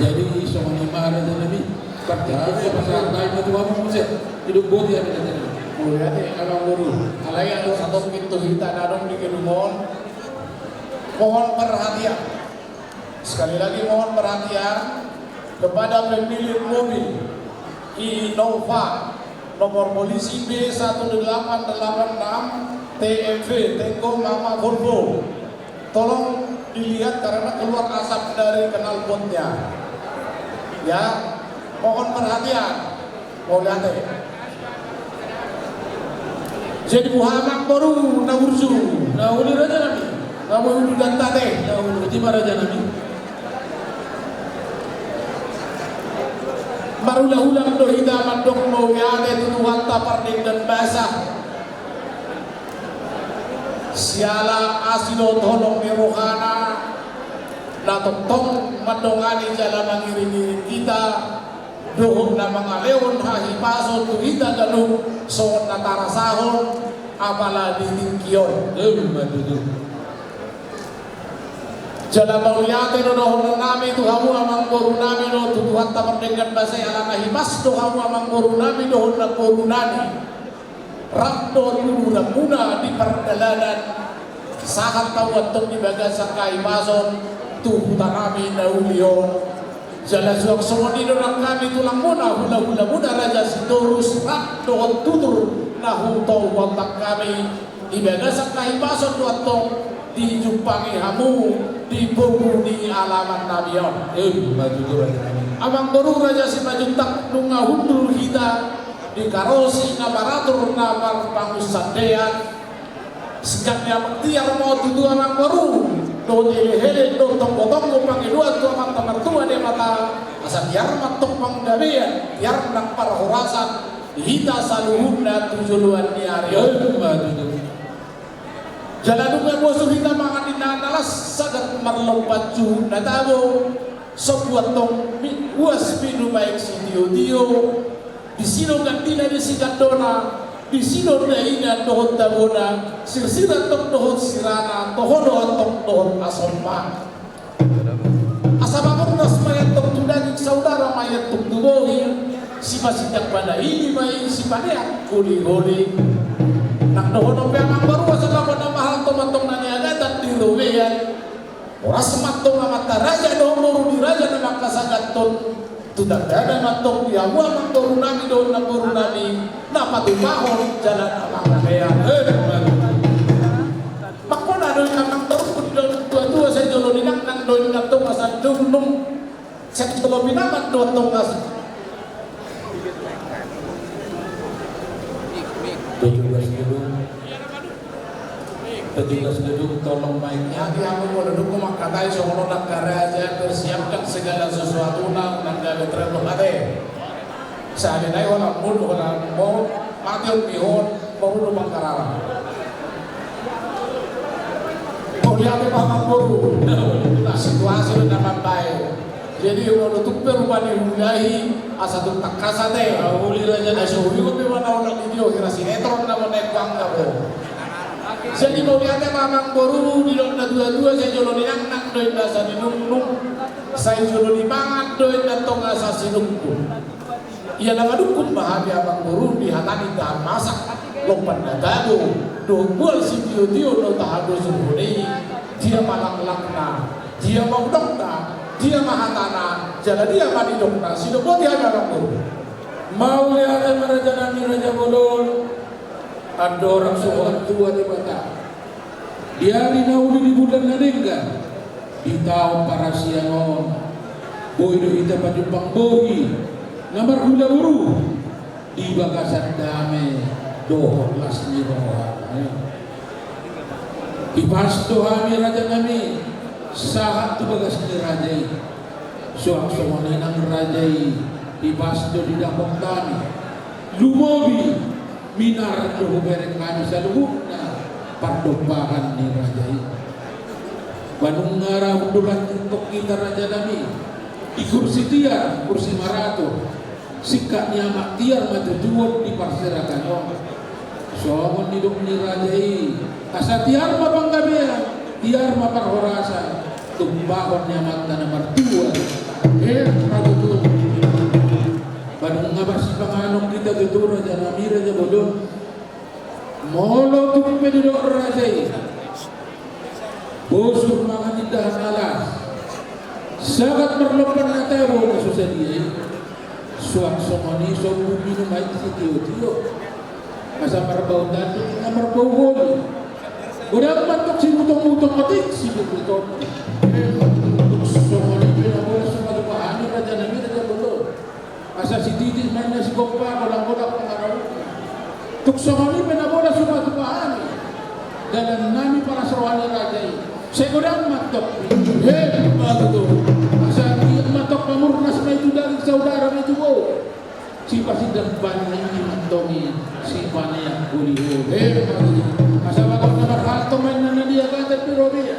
Jadi songon i ma raja nami. Partingkian pasahat nami ma tu hamu muse. Hidup boti hami raja nami. Mauliate amang boru. Alai adong satu pintu hita na adong di gedung on. Mohon perhatian. Sekali lagi mohon perhatian kepada pemilik mobil Innova nomor polisi B satu delapan delapan enam T M V, Tenggo Mama Volvo. Tolong dilihat karena keluar asap dari knalpotnya. Ya, mohon perhatian. Mauliate. Jadi boha amang boru na burju. Na uli raja nami. Na boi uli danta ate. Na uli, uli ma raja nami. Marhula-hula do hita mandok mauliate tu Tuhanta pardenggan basa. Siala asi dohot holong ni rohana na tongtong mandongani jala mangiring-iring hita. Dohot na mangalehon hahipason tu hita ganup songon na tarasahon apala di tingki on. Ima tutu. Jala mauliate do dohonon nami tu hamu amang boru nami dohot tu Tuhanta pardenggan basa i, alana hipas do hamu amang boru nami dohot namboru nami. Rap dohot uduranmuna di pardalanan, sahat hamu antong di bagasan hahipason tu huta nami na uli on. Jala suang songon i do nang hami tulangmuna, hula-hulamuna Raja Sitorus rap dohot tutur na hutohuonta hami di bagasan hahipason do antong dijumpangi hamu di pogu ni alaman nami on. Ima tutu raja nami. Amang boru Raja Simanjuntak, nunga hundul hita di karosi na maratur na marpangunsandean. Singkat ni amang tiar ma on tutu amang boru. Dohot elek-elek dohot tonggo-tonggo pangidoan tu Amanta Martua Debata, asa tiar ma antong panggabean, tiar nang parhorasan di hita saluhutna tu joloan ni ari on. Ima tutu. Jala dung bosur hita mangan indahan na las, sagat marlompan juhut na tabo. Sombu antong mi-, uas minum aek sitio-tio. Disi do gandina, disi gandona, disi do daingan dohot tabona, sirsir antong dohot sirana, toho do antong dohot asomma. Asa mamurnas ma i antong tu daging, saudara ma i antong tu bohi, sipasindak panaili ma i sipaneang holi-holi. Nang dohonon pe amang boru, asa tabo na mahal tong antong na niagatan di robean. Horas ma antong amanta raja dohot boru ni raja na mangkasaganton tu tandana ma antong di hamu amang boru nami dohot namboru nami na patupahon jala na mangalehon. Ima tutu. Mangkona do i amang boru, di tua-tua sai jolo ninangnang do i, antong asa nungnung. Sai jolo pinamat do antong asa. Petugas gedung. Petugas gedung, tolong mic-nya. Jadi, hamu molo dung mangkatai songon on, angka raja, persiapkan segala sesuatuna, nang gabe terang ate. Sahali nai holan mulu, holan mau mati on mihon, mau mulu mangkarara. Mauliate ma amang boru. Nah, situasi do na mambaen. Jadi, molo tung pe rupani huulahi, asa tung tangkas ate. Ah, uli raja. Ai so huihuti pe ma na olat di tio, hira sinetron na ma naeng huanggap on. Jadi, mauliate ma amang boru, didok na tua-tua, sai jolo ninangnang do inda asa ninungnung, sai jolo dipangan do inda antong asa sinungkun. Ia na madungkun ma hami amang boru di hata ni tahan masak, lompan na tabo, dohot mual sitio-tio na tahabosuhon i, dia ma laklakna, dia ma unokna, dia ma hatana, jala dia ma nidokna, sidok boti hami amang boru. Mauliate ma raja nami, raja bolon. Andorang so huatua Debata, di ari na uli, di bulan na denggan, di taon parasian on, boi do hita pajumpang bohi na marhula boru di bagasan dame dohot las ni roha. Hipas do hami raja nami, sahat tu bagas ni raja i. Suang songon i nang raja i, hipas do didok hami. Lumobi minar do hubereng hami saluhutna pardompahan ni raja i. Ba nunga ra hundul antong hita raja nami. Di kursi tiar, kursi maratur, singkat ni amak tiar ma tutu on di parserahan on. Songon nidok ni raja i, asa tiar ma panggabean, tiar ma parhorasan, tumpahon ni amanta na martua. Emma tutu. Ba nunga marsipanganon hita tutu, raja nami, raja bolon. Molo tung pe didok raja i, bosur mangan indahan alas, sagat marlompan na tabo na so sadia i. Suang songon i sombu minum aek sitiotio, asa marbau tanduk na marbau holi. Godang ma antong sibutong-butong otik, sibutong-butong. Tung songon i pe na bolas so patupa hami, raja nami, raja bolon. Asa sititis ma inna sigompa, godang-godang pangarahutna. Tung songon i pe na bolas so patupa hami, dalan nami palas roha ni raja i. Sai godang ma antong. Emma tutu. Asa anggiat ma antong pamurnas ma i tu daging, saudara ma i tu boru. Sipasindak bani i ma antong i, sipaneang holi-holi. Emma tutu. Asa bagot na marhalto ma inna na dia, gata ni robia.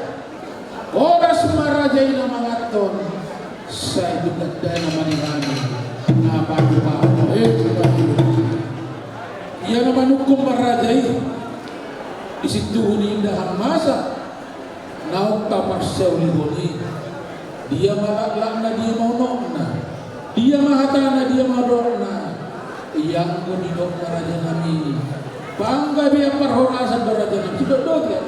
Horas ma raja i na manganhon, sai tu tandana ma ni hami na patupa. Ia na manungkun ma raja i, di sintuhu ni indahan masa naung taparsaulihon i. Dia ma laklakna, dia ma unokna, dia ma hatana, dia ma dolokna. Ianggo nidok ma, raja nami, panggabean parhorasan do, raja nami, sidok do dia.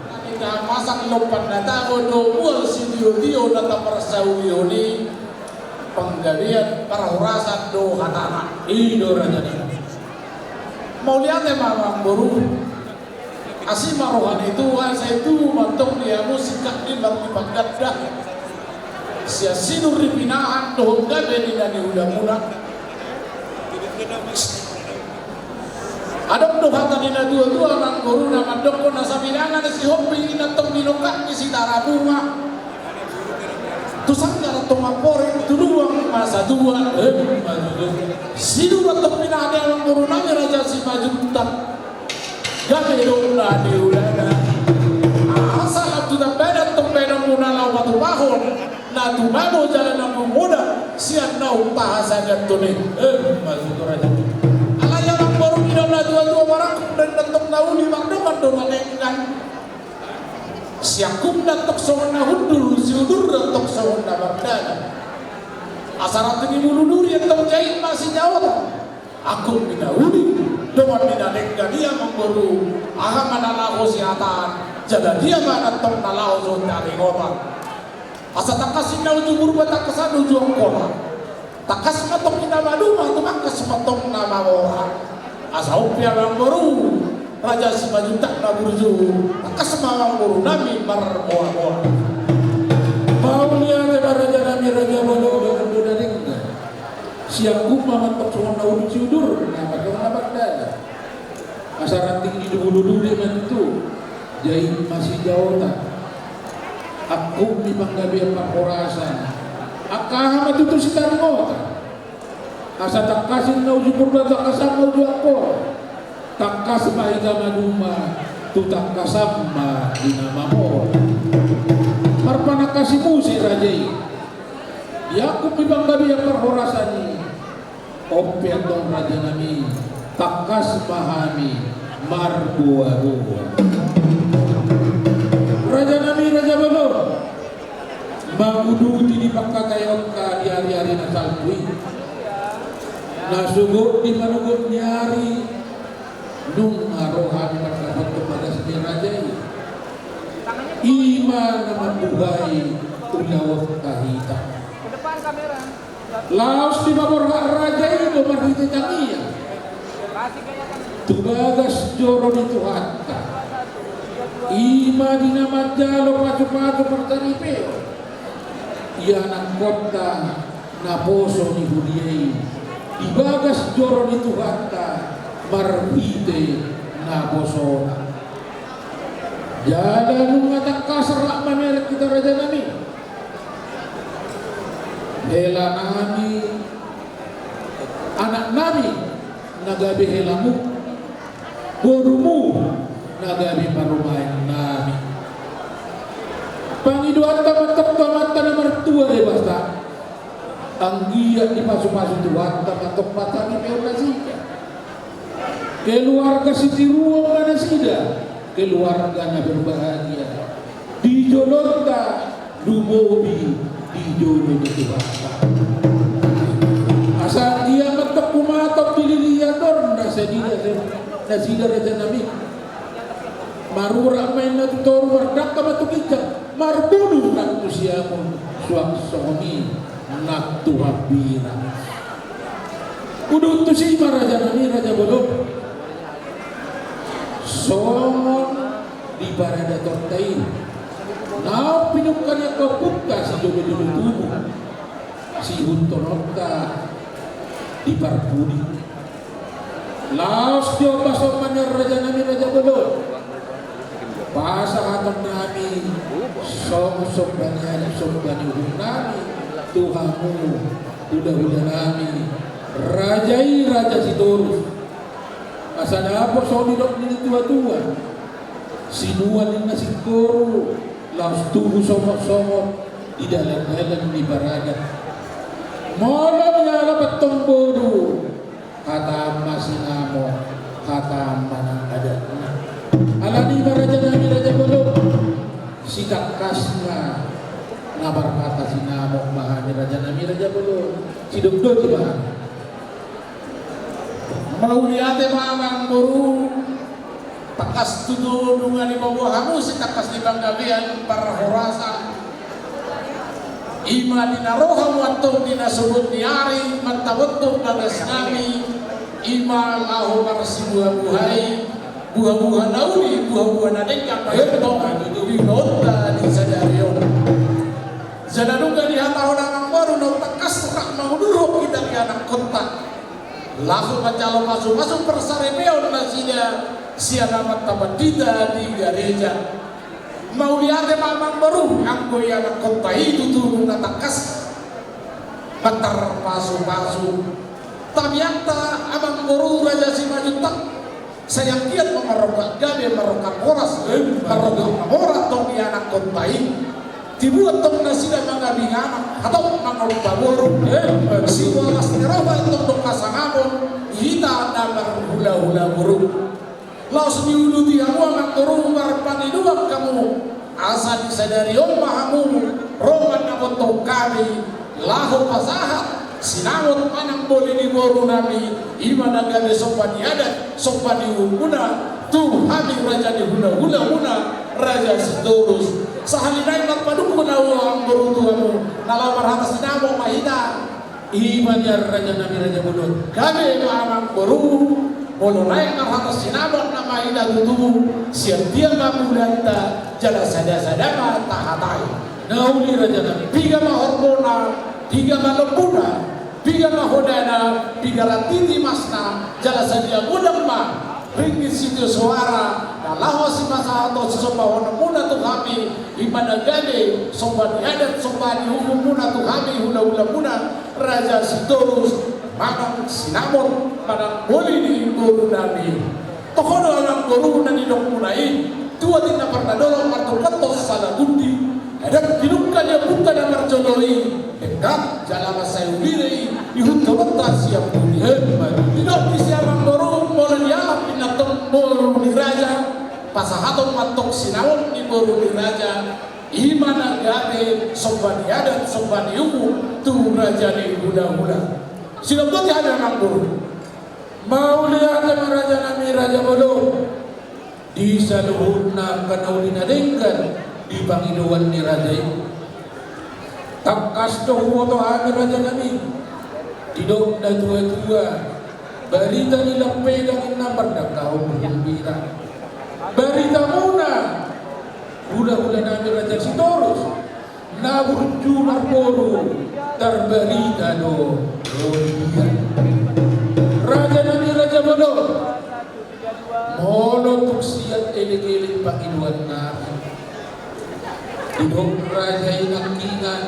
Nami na masak lompan na tabo do mual sitiotio na taparsaulihon i, panggabean parhorasan do hatana. I do, raja nami. Mauliate ma, amangboru. Asi ma roha ni Tuhan, sai tubu ma antong di hamu singkat ni marlipat ganda. Sian sinur ni pinahan dohot gabe ni na niulamuna. Adong do hata ni natua-tua, amangboru, na mandokkon, na sabilangan ni Sihombing i na tong di lokak ni Sitarabunga. Tu sanggar tonga pori tu luang ma satua. Emma tutu. Sinur antong pinahan ni amangboru nami Raja Simanjuntak. Gabe do na niulana. Aha salam tu tamba antong baenonmuna laho patupahon na tumabo jala na manggoda sian naung pahasahaton i. Emma tutu, raja. Alai amangboru, nidok natua-tua, marangkup do antong na uli, mardongan do na denggan. Siangkup do antong songon na hundul, siudur do antong songon na mardalan. Asa ranting ni bulu duri antong jait ma sijaotan. Angkup ni na uli, dongan ni na denggan, ia amangboru, aha ma na laho sihataan, jala dia ma antong na laho sitaringotan. Asa tangkas inna uju Purba, tangkasan uju Angkola. Tangkas ma antong inna maduma, tumangkas ma antong na mamora. Asa on pe, amangboru, Raja Simanjuntak na burju, tangkas ma amangboru nami marboa-boa. Mauliate ma, raja nami, raja bolon, dongan ni na denggan. Siangkup ma antong songon na uli, siudur ma antong songon na mardalan. Asa ranting ni bulu duri ma tutu, jait ma sijaotan. Angkup ni panggabean parhorasan, angka aha ma tutu sitaringotan. Asa tangkas inna uju Purba, tangkasan ma uju Angkola. Tangkas ma hita maduma, tu tangkasan ma di na mamora. Marpanangkasi muse raja i. Iangkup ni panggabean parhorasan i. On pe antong, raja nami, tangkas ma hami marboa-boa. Raja nami, raja bolon, manguduti di pangkataionta di ari-ari na salpu i, na sogot di manogot ni ari, nunga ro hami mandapothon bagas ni raja i. I ma na mambuhai ulaonta hita. Laos dipaborhat raja i do marhite tangiang tu bagas joro ni Tuhanta. I ma di na manjalo pasu-pasu parsaripeon ianakhonta naposo ni huria i di bagas joro ni Tuhanta marhite naposona. Jala nunga tangkas rap mamereng hita, raja nami. Hela nami, anak nami na gabe helamu, borumu na gabe parumaen nami. Pangidoanta ma antong tu Anggiat dipasupasu Tuhanta ma tong patahi pe nasida. Keluarga sitiruon ma nasida, keluarga na berbahagia. Di jolonta lumobi di jolo ni Tuhanta. Asa anggiat ma tong humatop di lilian on nasida, nasida raja nami. Marurat ma inna tu toru, mardangka ma tu ginjang, marbulung nang tu siamun, suang songon i nang tu hambirang. Udut tusi ma raja nami, raja bolon. Songon di paradatonta i, naung pinungka ni angka ompunta sijolojolo tubu, siihuthononta di parpudi. Laos diombas on ma nian raja nami, raja bolon, pasahaton nami songon somba ni adat, somba ni uhum nami tu hamu hulahula nami, raja i Raja Sitorus. Asa dapot songon didok ni natuatua, sinuan ninna singkoru, laos tubu songotsongot di dalandalan ni paradat. Molo mialap antong boru, hata ma sinamot, hata ma nang adatna. Alani i ma raja nami, raja bolon, sitangkasna na marhata sinamot ma hami raja nami, raja bolon. Sidok do i ma hami. Mauliate ma amangboru. Tangkas tutu nunga diboan hamu sitangkas ni panggabean parhorasan. I ma di na ro hamu antong di na sogot ni ari mantabothon bagas nami, i ma laho marsibuhabuhai buhabuha na uli, buhabuha na denggan ma antong di ulaonta di sadari on. Jala nunga dihatahon amangboru naung tangkas rap mangudurhon hita di anakkonta laho manjalo pasupasu parsaripeon nasida sian amanta pandita di gareja. Mauliate ma amangboru, anggo i anakkonta i tutu nunga tangkas manjalo pasupasu. Tamiangta amangboru Raja Simanjuntak, sai anggiat ma marrongkap gabe, marrongkap horas, marrongkap na mora tong di anakkonta i. Tibu antong nasida mangabing anak, hatop mangompa boru. Sibolas ni roha antong do pasangaphon hita na marhulahula boru. Laos diuduti hamu amangboru, marpangidoan hamu asa di sadari on ma hamu ro mandapothon hami laho pasahat sinamot manang boli ni boru nami, i ma na gabe somba ni adat, somba ni uhum muna tu hami raja ni hulahula muna, Raja Sitorus. Sahali nai marpadungkun ahu amangboru tu hamu, na laho marhata sinamot ma hita. I ma nian raja nami, raja bolon. Gabe ma amangboru, molo naeng marhata sinamot nama hita tutu, sian dia ma mulanta jala sadasada ma tahatai. Na uli raja nami. Piga ma horbo na, piga ma lombu na, piga ma hoda na, piga rantiti mas na, jala sadia godang ma ringgit sitio soara na laho sipasahaton sisombahonon muna tu hami, i ma na gabe somba ni adat, somba ni uhum muna tu hami hulahula muna, Raja Sitorus, manang sinamot manang boli ni boru nami. Toho do amangboru na nidok muna i, tuat ninna parna dolok martungkot sala gundi, adat pinungka ni ompunta na marjolo i, denggan jala mansai uliri i, ihuthononta sian pudi. Didok disi amangboru, molo dialap ninna tong boru ni raja, pasahaton ma tong sinamot ni boru ni raja, i ma na gabe somba ni adat, somba ni uhum tu raja ni hulahula. Sidok do i hami amangboru. Mauliate ma raja nami, raja bolon. Di saluhutna angka na uli na denggan di pangidoan ni raja i. Tangkas do huboto hami raja nami, didok natuatua, barita ni lampedang ninna mardangka on hambirang. Barita muna hulahula nami Raja Sitorus, na burju marboru, tarbarita do ro di dia. Raja nami, raja bolon, molo tung sian elekelek pangidoan nami, didok raja i nangkiningan,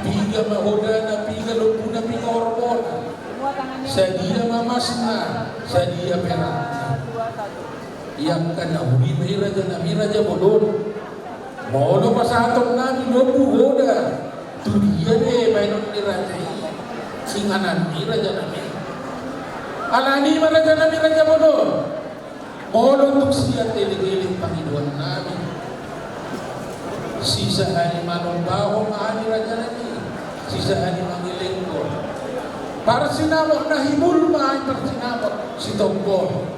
piga ma hodana, piga lombuna, piga horbona, sadia ma masna, sadia perakna. Ia angka na uli ma i raja nami, raja bolon. Molo pasahaton nami lombu, hoda, tu dia be baenon ni raja i? Inganan ni raja nami. Alani ma raja nami raja bolon. Bolon tung sian elek-elek pangidoan nami. Sisahali manombahon ma hami raja nami. Sisahali mangelekhon. Parsinamot na hibul ma hami parsinamot sitombol.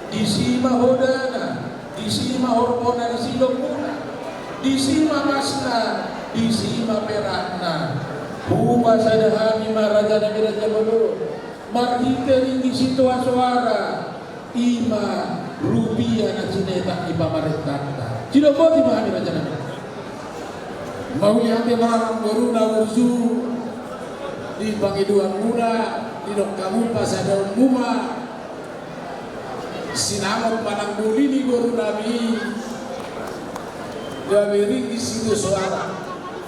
Disi ma hodana, disi ma horbona, disi lombuna, disi ma masna, disi ma perakna. Hupasada hami ma raja nami raja bolon, marhite ringgit sitio soara, i ma rupia na sinetak ni pamarentanta. Sidok boti ma hami raja nami. Mauliate ma amang boru na burju di pangidoanmuna, didok hamu pasadaonmu ma. Sinamot manang boli ni boru nami. Gabe ringgit sitio soara.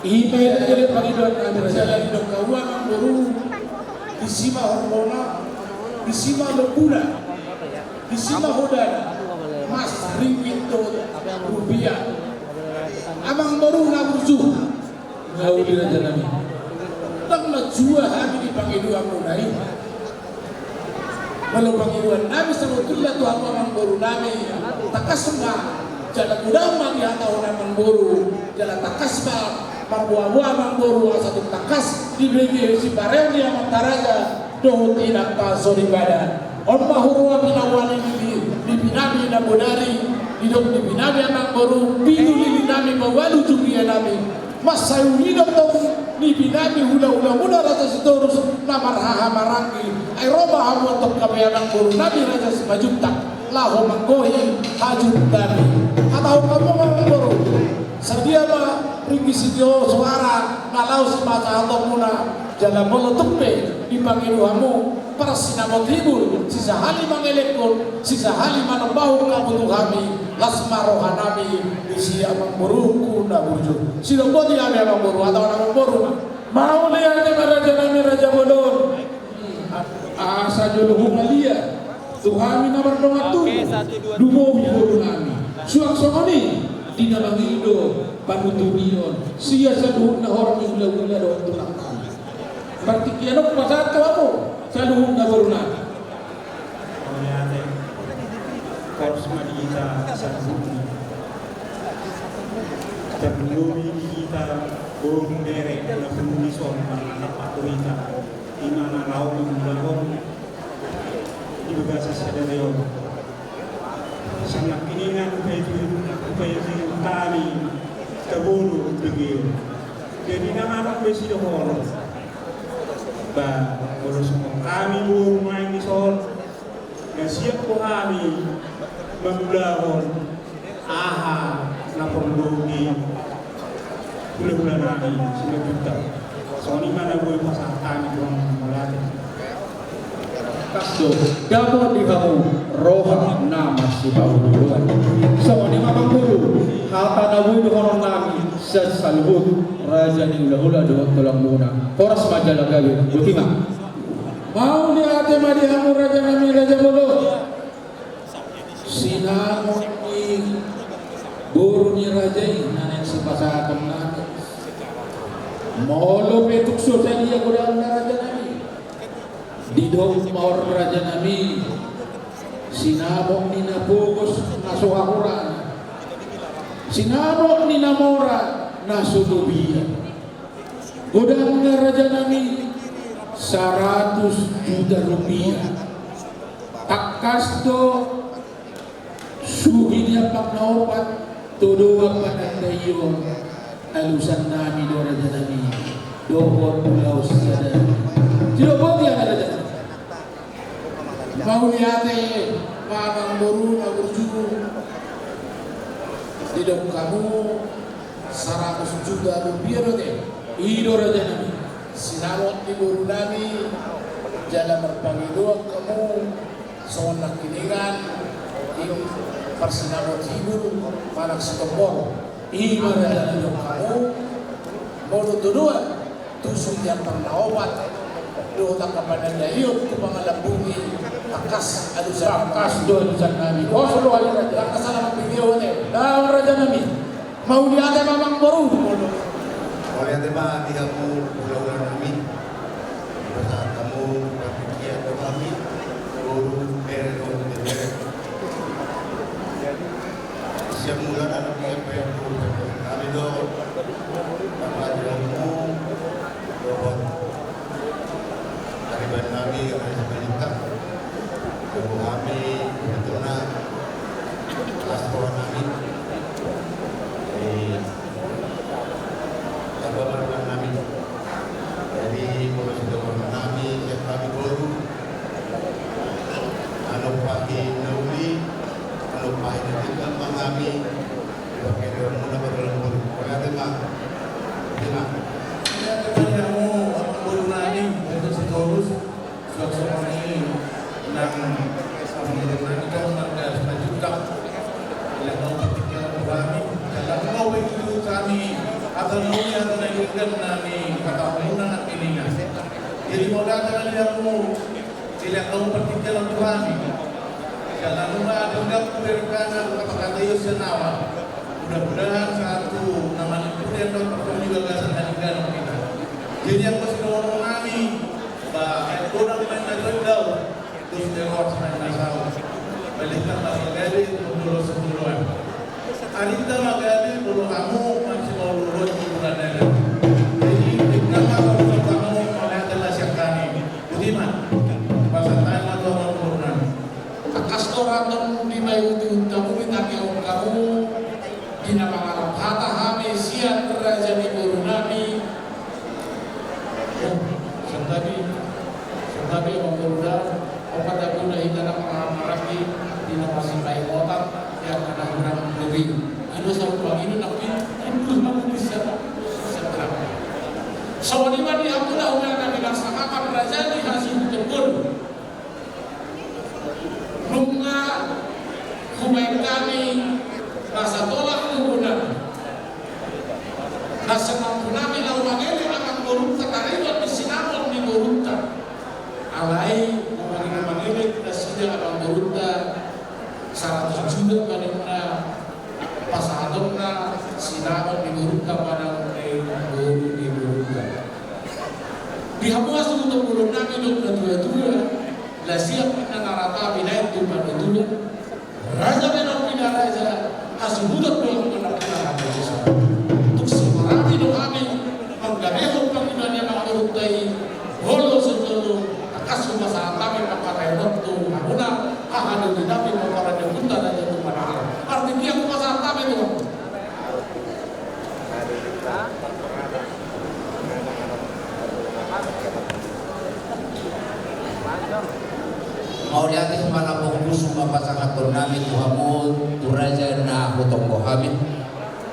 I ma elek-elek pangidoan nami raja. Jala didok hamu amang boru. Disi ma horbona. Disi ma lombuna. Disi ma hodana. Mas, ringgit dohot rupia. Amang boru na burju. Uli raja nami. Ndang na jua hami di pangidoanmuna i. Molo pangidoan nami sabotulna tu hamu amang boru nami, tangkas ma jala godang ma di hata on amang boru, jala tangkas ma marboa-boa amang boru, asa tung tangkas dibege sipareon ni amanta raja dohot inanta soripada. On ma huroha pinaboa ni, ni, ni nipi nami na bodari, didok ni nipi nami amang boru, pitu lili nami paualu jugria nami. Mansai huida tong nipi nami hula-hulamuna Raja Sitorus na marhaha maranggi. Ai ro ma hamu antong gabe amang boru nami Raja Simanjuntak laho manggohi hajut nami. Hatahon hamu amang boru, sadia ma ringgit sitio soara na laho sipasahatonmuna, jala molo tung pe dipangido hamu parsinamot hibul, sisahali mangelekhon, sisahali manombahon hamu tu hami, las ma roha nami di si amang boruku na burju. Sidok boti hami amang boru, hatahon amang boru. Mauliate ma raja nami raja bolon. Asa jolo hupalia tu hami na mardongan tubu, lumobi boru nami. Suang songon i di na mangido panuturion sian saluhutna horong ni hula-hula dohot tulang nami. Partingkian on hupasahat tu hamu saluhutna boru nami. Mauliate. Horas ma di hita saluhutna. Tarlumobi di hita boru, bere na pungu dison manatap tu hita, i ma na laho mangulahon di bagasan sadari on. Sian nangkiningan hupaiti, hupaiti hami tabodo begeon. Jadi na manang be sidohonon. Ba molo songon hami boru naeng dison, na siap do hami mangulahon aha na porlu di hula-hula nami Simanjuntak. Songon i ma na boi pasahat hami tu hamu, mauliate. Tangkas do dapot di hamu roha na marsipaolooloan. Songon i ma amang boru, hata na boi dohonon nami sian saluhut raja ni hula-hula dohot tulangmuna. Horas ma jala gabe, boti ma. Mauliate ma di hamu raja nami raja bolon. Sinamot ni boru ni raja i na naeng sipasahaton nami. Molo pe tung so sadia godangna raja nami, didok ma on raja nami, sinamot ni na pogos na so hahurana, sinamot ni na mora na so lobian. Godangna raja nami saratus juta rupiah. Tangkas do suhi ni ampang na opat, todoan panandaion, alusan nami do raja nami dohot ulaon sada. Sidok boti hami raja nami. Mauliate ma amang boru na burju. Didok hamu saratus juta rupiah do te. I do raja nami. Sinamot ni boru nami, jala marpangidoan hamu songon nangkiningan, i parsinamot hibul manang sitombol. I ma raja nami, didok hamu molo todoan tu suhi ni ampang na opat dohot angka panandaion tu pangalambungi, tangkas alusan. Tangkas do alusan nami. Poso do hami raja. Tangkas ala mambege on e. Dao raja nami. Mauliate ma amang boru. Mauliate ma di hamu hula-hula nami. Partingkian do hami, boru, bere dohot bebere. Sian mulana do hami do, pangadilanmu dohot pariban nami, Raja Simanjuntak. Boru hami, betulna, las roha nami. Jadi, tamba ma roha nami. Jadi, molo sidohonon nami, sian hami boru, anumpahi na uli, anumpahi na tinggal ma hami. Dipakeonmuna ma dalan boru. Mauliate ma. Terima. Mauliate ma di hamu, amang boru nami, Raja Sitorus. Suang songon i nang amang boru nami, amang Simanjuntak. Dilehon partingkian tu hami, jala nunga huboto hami hata na uli, hata na denggan na nihatahonmuna nangkiningan. Jadi mauliate ma di hamu, dilehon partingkian tu hami. Jala nunga denggan huberengkana hata-hata i sian ahu. Mudah-mudahan sahat tu na manimpudian dohot parjolo di bagasan na denggan hita. Jadi anggo sidohonon nami, ba, eh, godang ma na denggan. Terus tewas main nasau. Balintang margade, molo sumuluan. Arinta ma gabe, molo hamu, mansi maulurot, molo nada. Jadi, tinggal ma, molo hamu, mauliate ma sian hami. Boti ma. Pasahat ma tu amang boru nami. Tangkas do raja on di mai uti unta bumi, tangihon hamu. Di na mangalap hata hami sian raja ni boru nami. Oh, santabi, santabi amang boru da, opat aku na hita na marhahamaranggi, di na masipaingotan, di angka na hurang lobi. Ado saut pangido nangkin, kudus ma kudus sian, sian terang. Songon i ma di hamu na hurang nami, laksanakan raja ni hasuhuton boru. Nunga hubaen hami na satolang ni boru nami. Na sumampu nami laho mangelek amang borunta, na ribot ni sinamot ni borunta. Alai, na mangele-, na mangelek nasida amang borunta, saratus juta ma ninna pasahatonna sinamot ni borunta manang ni boru ni borunta. Di hamu hasuhuton boru nami dohot natua-tua, lasiak ninna na rata binaen tu panutuna. Raja ni nampuna raja, hasuhuton do ninna nampuna raja. Tung simarami do hami manggamehon pangidoan ni amang borunta i, olo sujolo, tangkas hupasahat hami pangkataion on tu hamuna, haha doli nami, mangkaradahon raja tu panahar. Arti dia hupasahat hami tu. Mauliate ma na pongkus ma pasahaton nami tu hamu, tu raja na hutonggo hami.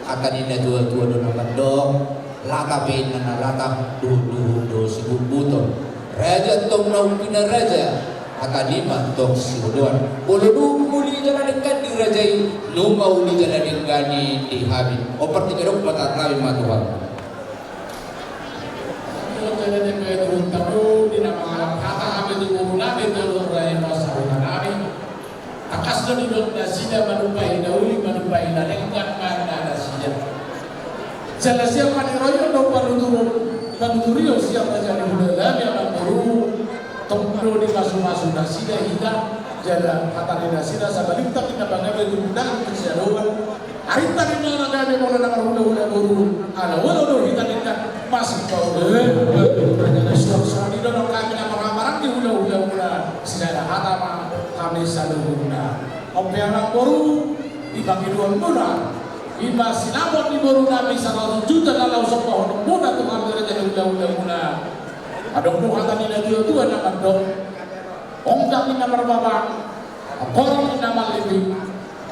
Hata ni natua-tua do na mandok, lata pe na, na lata, duhut-duhut do sibutbuton. Raja tong na umpina raja, hata ni ma tong sioloan. Molo dung uli jala denggan di raja i, nunga uli jala denggan i di hami. O partingkian on pasahat hami ma tu hamu. Jala denggan i tu hamu, di na mangalap hata hami tu boru nami, tu raja na sahuta nami. Tangkas do didok nasida manumpahi na uli, manumpahi na denggan ma nasida. Jala sian pangidoan dohot panuturion, panuturion sian raja ni hulahula nami amang boru, tong do dimasu-masu nasida hita, jala hata ni nasida sabalintang ninna pagabe tu undangan tu siadopan. Arinta ninna na gabe molo na marhulahula boru, ala olo do hita ninna masih kau. Eh, raja na suang songon i do nang hami na marhahamaranggi hulahula muna, sisada hata ma hami saluhutna. On pe amang boru, di pangidoanmuna, i ma sinamot ni boru nami saratus juta na laho sombahononmuna tu hami raja ni hulahula muna. Adong do hata ni natua-tua na mandok, onggak ninna marbabang, porong ninna mallipik.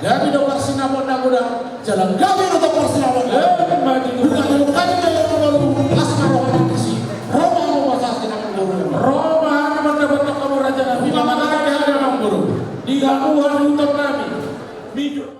Gabe do parsinamot na godang, jala gabe do tong parsinamot na godang. Bukan dulu kami dari rumah lu, asma roh mati si, roh mau pasasi nang dulu. Roh mana mendapat kamu raja nami, mama nang ada ada nang dulu. Di kamu hadutan nami. Mijur.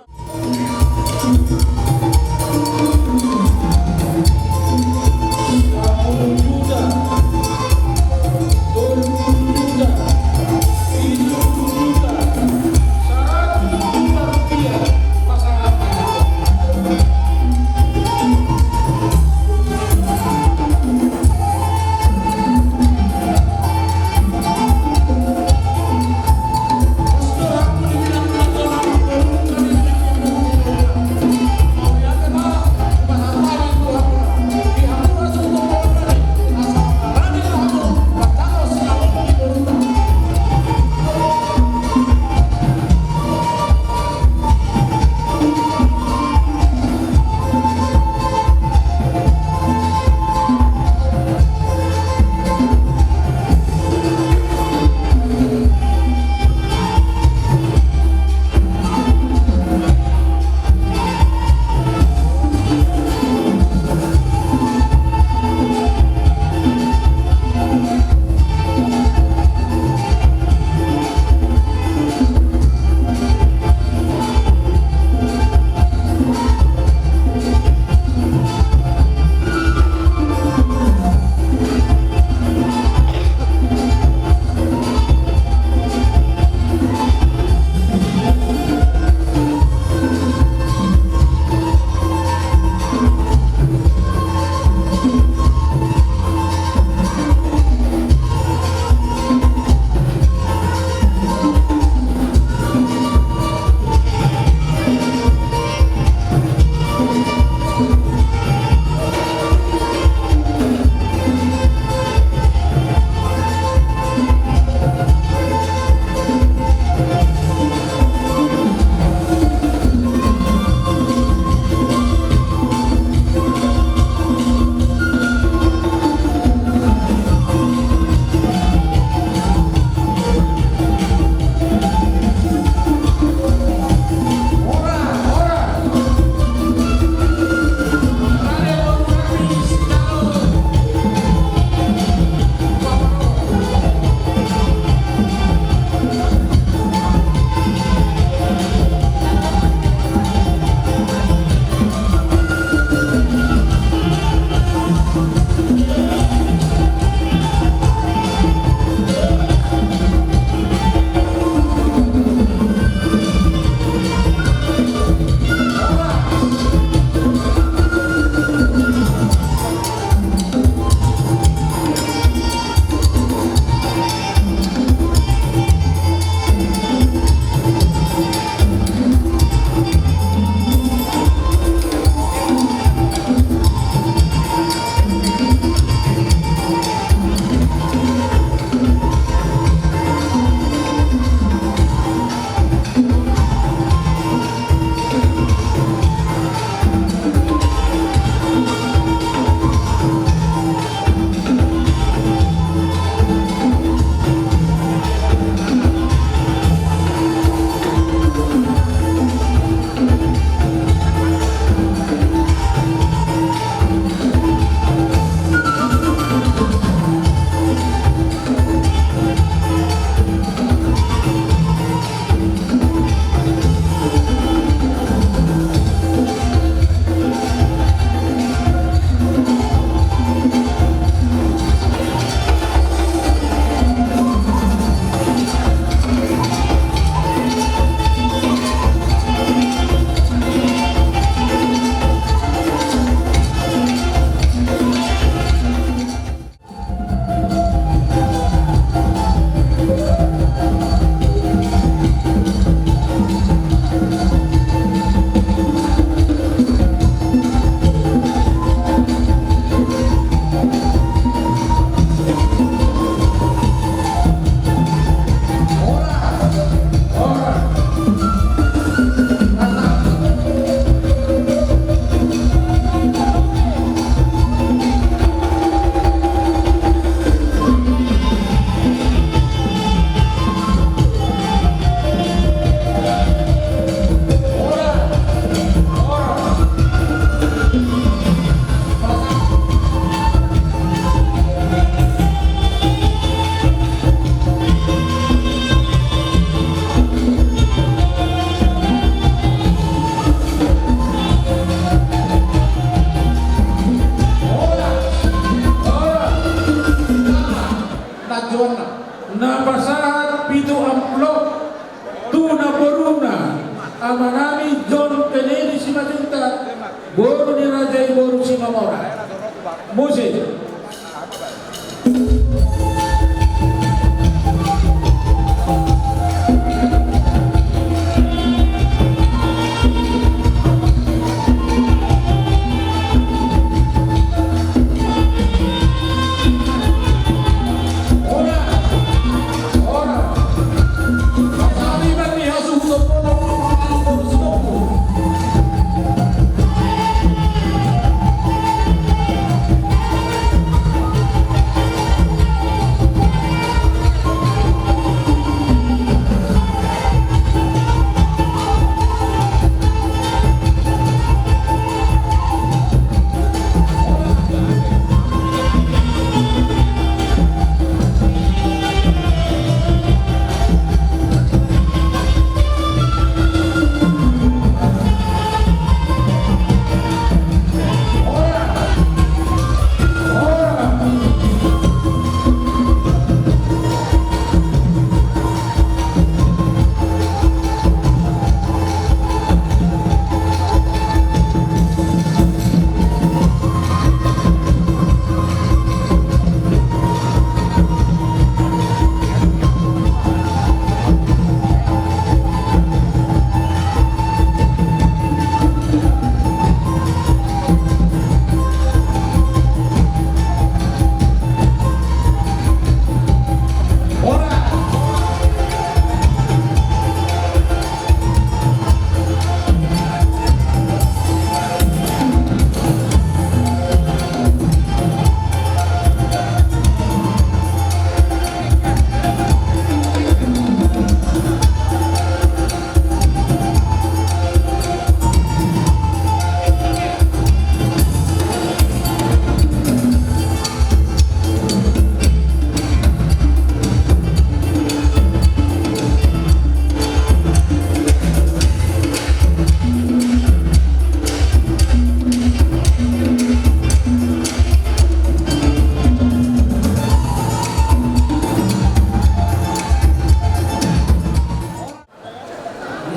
Amanami John Kennedy Simanjuntak, boru ni raja i boru Simamora. Musik.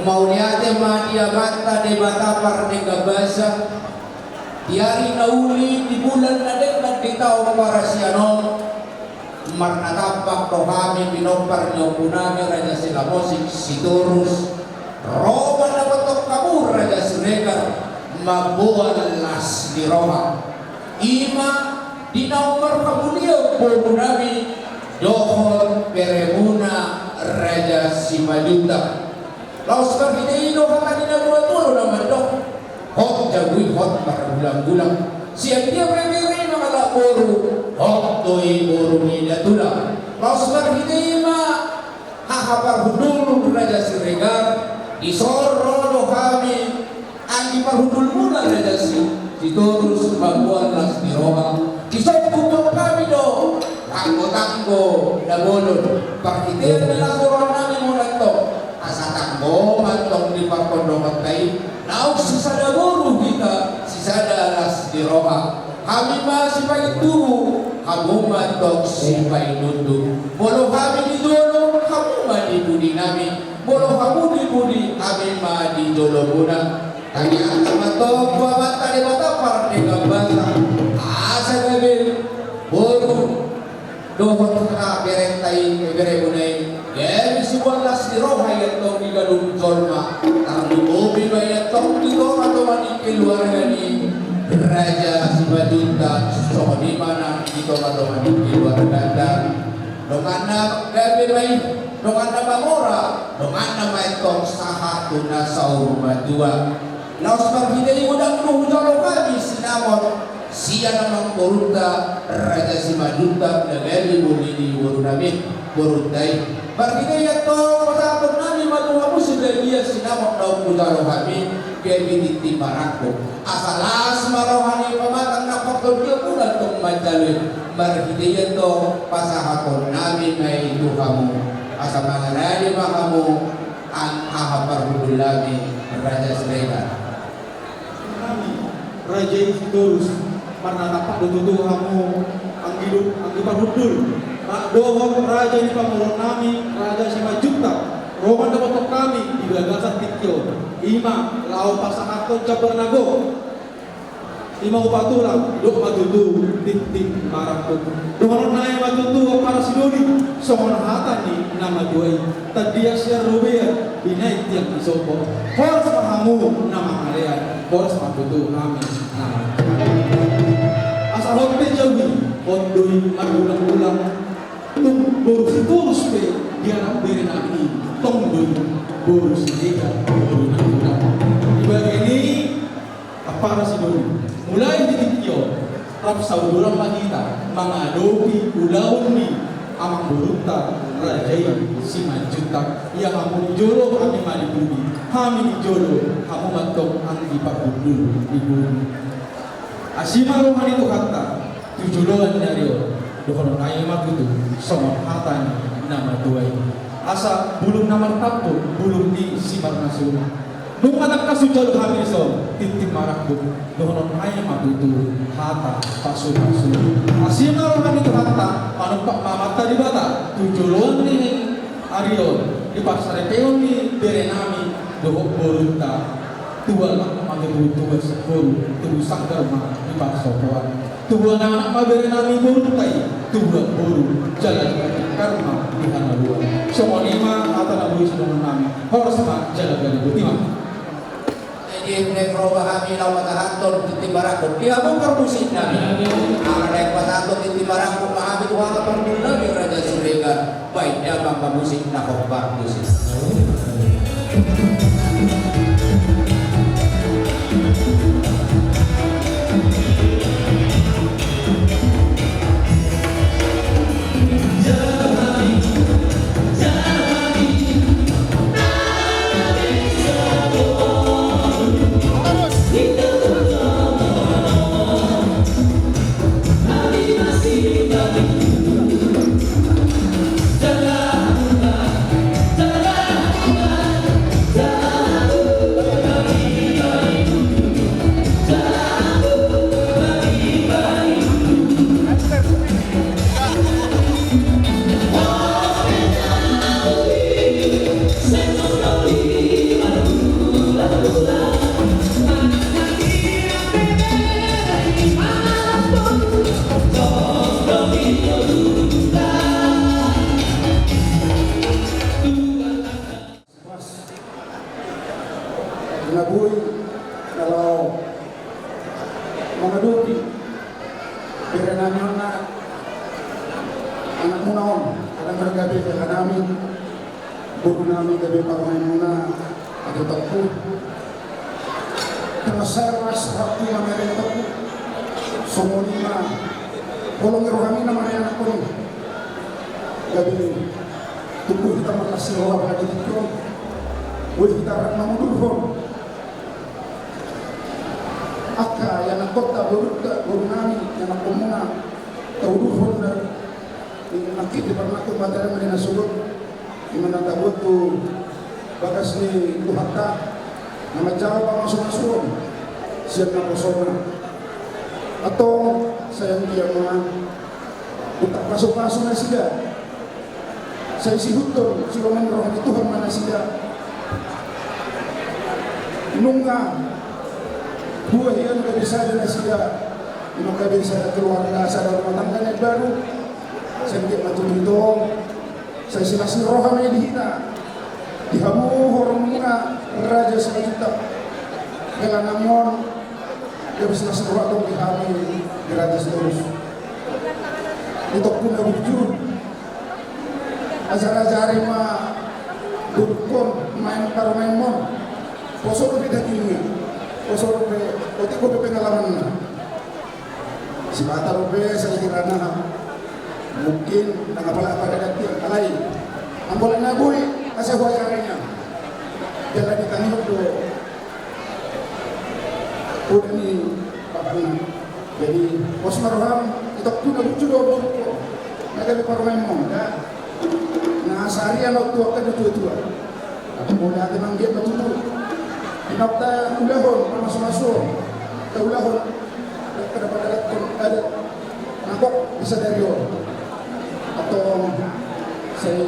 Mauliate ma di Amanta Debata Pardenggan Basa, di ari na uli, di bulan na denggan, di taon parasian on, marnatampak do hami pinompar ni ompunami Raja Silamosik Sitorus, ro ma na botok hamu Raja Siregar, mamboan las ni roha. I ma di naung marhamulian borunami dohot beremuna Raja Simanjuntak. Laos marhite i do hata ni natuatua do na mandok, hot jabu i hot margulanggulang. Sian dia bere i mangalap boru, hot do i boru ni natulang. Laos marhite i ma haha parhundul Raja Siregar, dison ro do hami anggi parhundulmuna Raja Si, Sitorus, mamboan las ni roha. Dison huboan hami do tanggotanggo na bolon, parhitean ni las ni rohanami ma antong, asa tanggo ma antong di partondion ta i, naung sisada boru hita, sisada las ni roha. Hami ma sipaintubu, hamu ma antong sipainundu. Molo hami di jolo, hamu ma di pudinami. Molo hamu di pudi, hami ma di jolomuna. Tangiangkon ma antong tu Amanta Debata Pardenggan Basa, asa gabe boru dohot hata berenta i, beremuna i, gabe siboan las ni roha i antong di ganup jolma, tarlumobi ma i antong di tongatonga ni keluarga ni Raja Simanjuntak, songon i ma nang di tongatonga ni keluarganta. Donganna gabe ma i, donganna mamora, donganna ma antong sahat tu na saur matua. Laos marhite i godang do hujalo hami sinamot sian amangborunta Raja Simanjuntak na gabe boru ni borunami, borunta i. Marhite i antong pasahaton nami ma tu hamu sibagian sinamot naung hujalo hami, gabe tintin marangkup. Asa las ma roha ni pamatang na partondion muna antong manjalo i. Marhite i antong pasahaton nami ma i tu hamu. Asa mangarade ma hamu. Angka haha parhundul nami Raja Siregar. Nami Raja i Sitorus, marnatampak do tutu hamu anggi, anggi parhundul, rap dohot raja ni pamoruon nami Raja Simanjuntak, ro ma na botok hami di bagasan tingki on. Ima laho pasahathon jambar na gok. Ima upa tulang, dok ma tutu tintin marangkup. Dohonon nami ma tutu ampara sidoli, songon hata ni na matua i: Tandiang sian robean, binahen tiang ni sopo. Horas ma hamu na mangalean, horas ma tutu hami na mangalean. Asa hot pe jabu i, hot do i margulang-gulang. Tung boru Sitorus pe dianak bere nami i, tong do i boru Siregar boru na tulang. Di bagian i, ampara sidoli, mulai di tingki on rap sauduran ma hita mangadopi ulaon ni amangborunta raja i Simanjuntak. Ia hamu di jolo, hami ma di pudi, hami di jolo, hamu ma tong anggi parhundul di pudi. Asi ma roha ni Tuhanta tu joloan ni ari on, dohonon nami ma tutu songon hata ni na matua i. Asa bulung na martampuk, bulung ni simarnasuna. Nunga tangkas hujalo hami dison tintin marangkup, dohonon nami ma tutu hata pasu-pasu. Asi ma roha ni Tuhanta, manumpak ma amanta Debata tu joloan ni ari on, di parsaripeon ni bere nami dohot borunta. Tubu ma tutu, tubu sanggar ma di parsopoan. Tubu anak ma bere nami borunta i, tubu boru jala sanggar ma di hangoluan. Songon i ma hata na boi sidohonon nami. Horas ma jala gabe, boti ma. Jadi, naeng ro ma hami laho pasahathon tintin marangkup di hamu parmusik nami. Ala naeng pasahathon tintin marangkup ma hami tu hami parhundul nami Raja Siregar. Baen damang ma musik na hombar tusi. Pas. Na boi, na laho mangadopi bere nami on, anakmuna on, ala gabe hela nami, boru nami, gabe parumaenmuna, ate Tompul. Tung sai ro asa hami mamereng Tompul. Songon i ma holong ni rohami na mangalean on. Gabe tubu hita marlas ni roha pada di tingki on. Boi hita rap mangudurhon angka ianakkonta, borunta, boru nami, ianakkonmuna, taudurhon na nangkin diparnangkok ma hita ma di na sogot. Ima na tabuat tu bagas ni Tuhanta, na manjalo pamasumasuon sian naposona. Antong sai anggiat ma unang pasupasu nasida, sai siihuthon silomo ni roha ni Tuhan ma nasida. Nunga dua hian gabe sada nasida, ima gabe sada keluarga, sada rumah tangga na baru. Sai anggiat ma tutu i tong. Sai silas ni roha ma i di hita, di hamu horongmuna Raja Simanjuntak. Hela nami on, gabe silas ni roha tong di hami di Raja Sitorus. Itongku na burju, ajar-ajari ma borukkon, maen parumaenmon. Poso dope dagingna, poso dope, otik dope pengalamanna. Sipata dope sai hirana, mungkin ndang apala pada dati alai anggo na boi asa huajarina. Jala ditangihon do poda ni papanna. Jadi pos ma roham, itongku na burju dohot borukkon, na gabe parumaenmon da. Na sarian on tu angka na tua-tua. Mauliate ma anggiat ma tutu. Di na taulahon pamasumasuon, taulahon, dapadaton adat na gok di sadari on. Antong sai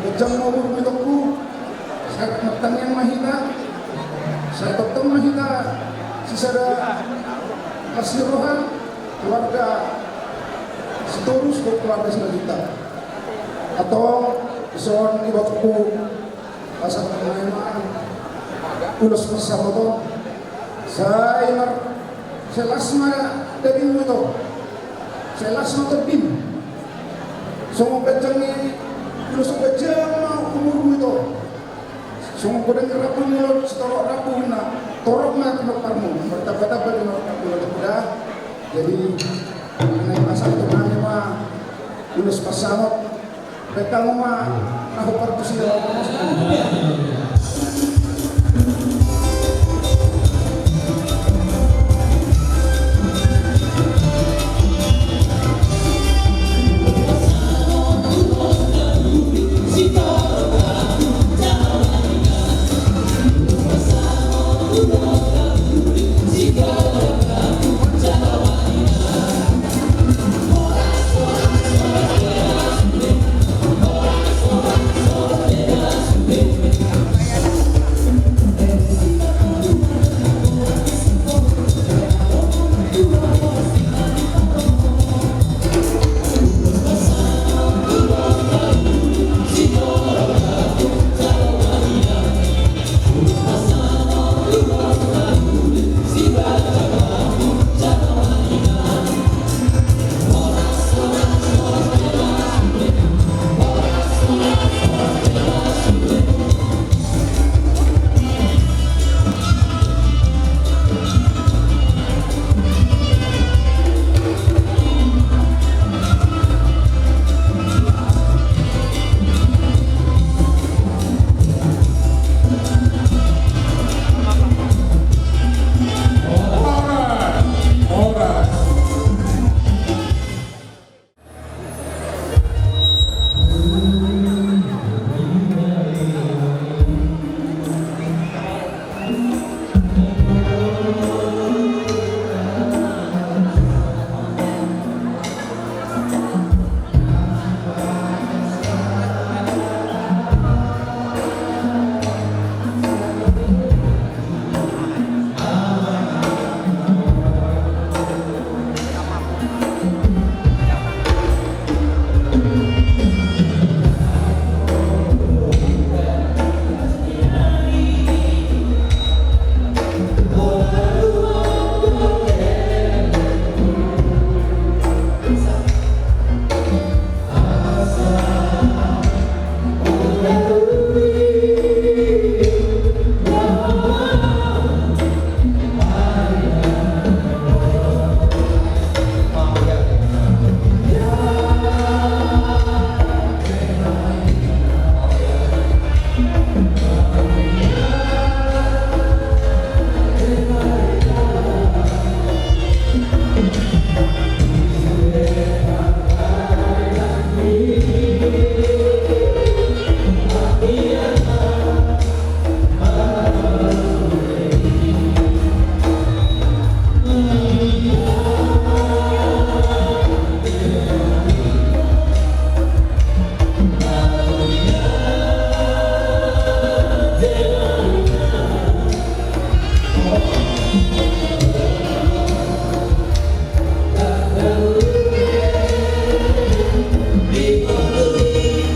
ganjang ma umur ni itongku, sai martangiang ma hita. Sai tongtong ma hita sisada las ni roha, keluarga Sitorus dohot keluarga Simanjuntak. Antong, dison ibotongku, asa tongtong ma ulos pansamot on. Sai mar-, sai las ma dagingmu ito. Sai las ma tondimi. Songon ganjang ni ulos on, ganjang ma umurmu ito. Songon godang ni rambu ni ulaon, sitorop rambu ninna, torop ma tinomparmu, martambatamba tinomparmu, lalu kuda. Jadi, na i ma, sai tongtong ma ulos pansamot. Bahen hamu ma na hombar tusi.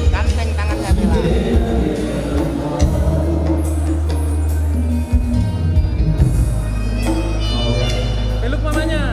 Ganteng tangannya, Bella. Peluk mamanya.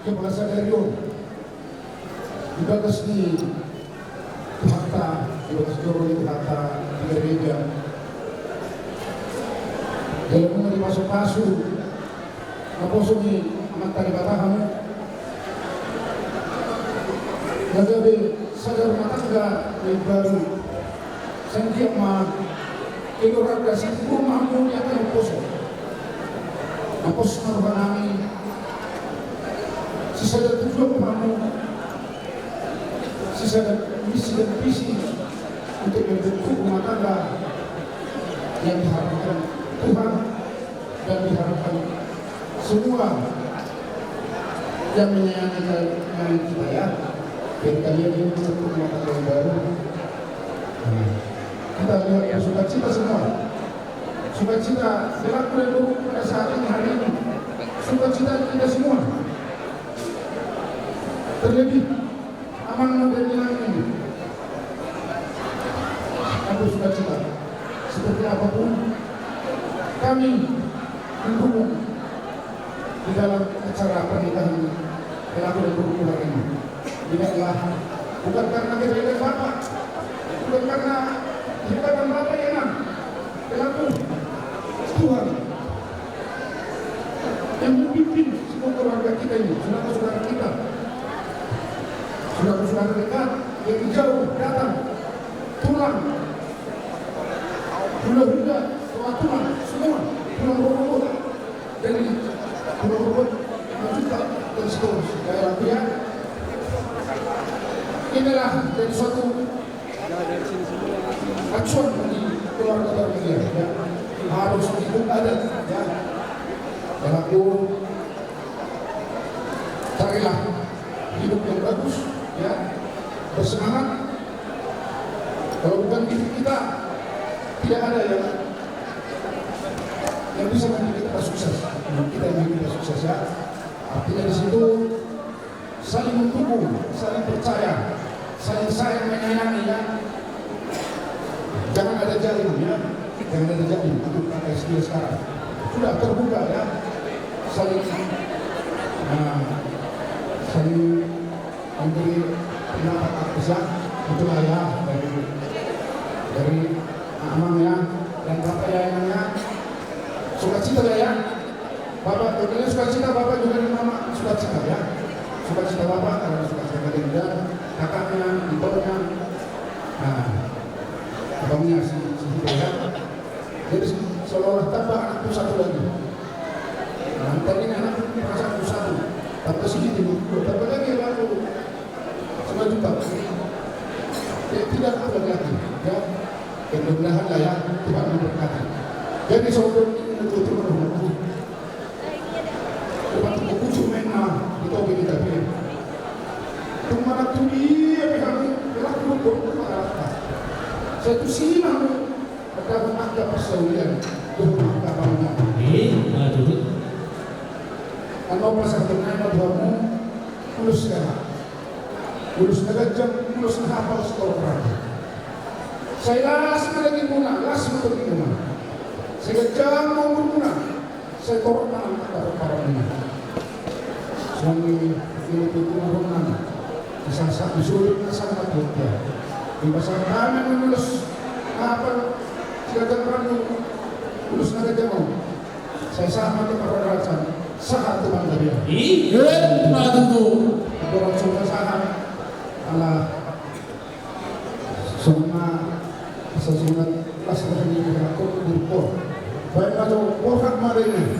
Di bagas sadari on, di bagas ni Tuhanta, di bagas joro ni Tuhanta di gareja, jala nunga dipasupasu naposo ni Amanta Debata hamu, na gabe sada rumah tangga na imbaru. Sai anggiat ma keluarga singgur ma hamu di angka naposo. Naposo ma roha nami, sisada tujuan ma hamu, sisada misi dan visi untuk membentuk rumah tangga yang diharapkan Tuhan dan diharapkan semua yang menyayangi, menyayangi kita, ya. Jadi kalian ini untuk rumah tangga yang baru. Nah, kita lihat ya, sukacita semua. Sukacita pelaku dan buruan pada saat ini, hari ini. Sukacita kita semua. Terlebih Amang dan inang ini, aku sukacita. Seperti apapun, kami mendukung di dalam acara pernikahan pelaku dan buruan ini. Tidak lah, bukan karena kebaikan Bapak, bukan karena kehebatan Bapak ya, Nang. Pelaku, Tuhan yang memimpin semua keluarga kita ini, saudara-saudara kita, saudara-saudara dekat yang jauh datang, tulang, hula-hula, tua tulang, semua, tulang rumput dari tulang rumput, Majuta dan seterusnya, daerah pihak. Inilah jadi suatu acuan bagi keluarga baru dia, ya. Harus ikut adat, ya. Pelaku, carilah hidup yang bagus, ya. Bersemangat. Kalau bukan diri kita, tidak ada yang, yang bisa membuat kita sukses. Kita yang bikin kita sukses, ya. Artinya di situ saling mendukung, saling percaya, saling sayang menyayangi, ya. Jangan ada jaim, ya. Jangan ada jaim. Itu kata istilah sekarang. Sudah terbuka, ya. Saling, nah, saling memberi pendapat apa, ya. Itulah, ya, dari, dari Amang, ya, dan Bapak, ya, Inang, ya. Sukacita, ya. Bapak, tentunya sukacita Bapak juga dan Mama, sukacita, ya. Sukacita Bapak karena sukacita Bapak dan kakaknya, ibunya, nah, abangnya si, si Hida, ya. Jadi seolah-olah tambah anakku satu lagi. Nah, tadi anakku perasaan satu, tambah sini, tambah lagi anakku. Cuma juga, ya, tidak apa lagi, ya. Mudah-mudahan lah, ya, Tuhan memberkati. Jadi saudara ini betul-betul menunggu. Tuhan itu kucu main, nah, itu oke kita pilih. Cuma tu dia, ya, kami berlaku hukum, itu masalah. Saya tu sini, nah, ada angka persaulian, itu angka bangunan. Iya, nah, duduk. Anu pas aku nanya Tuhanmu, tulus ya. Ulos na ganjang, ulos na hapal, sai torop rohamuna. Sai las ma dagingmuna, las ma tondimuna. Sai ganjang ma umurmuna, sai torop ma angka parparamuna. Songon i ma tutu na rohamuna. Di sahat-sahat ni suhut na sangkap hita. Di pasahat hami ulos na hapal, sai ganjang rohamuna, ulos na ganjang on. Sai sahat ma tu parhorasan, sahat tu panggabean. Iya, ma tutu. Dorang sudah sahat. Ala songon na, songon na las roha ni hita tu Tuhan. Baen ma jo, borhat ma dagingmuna.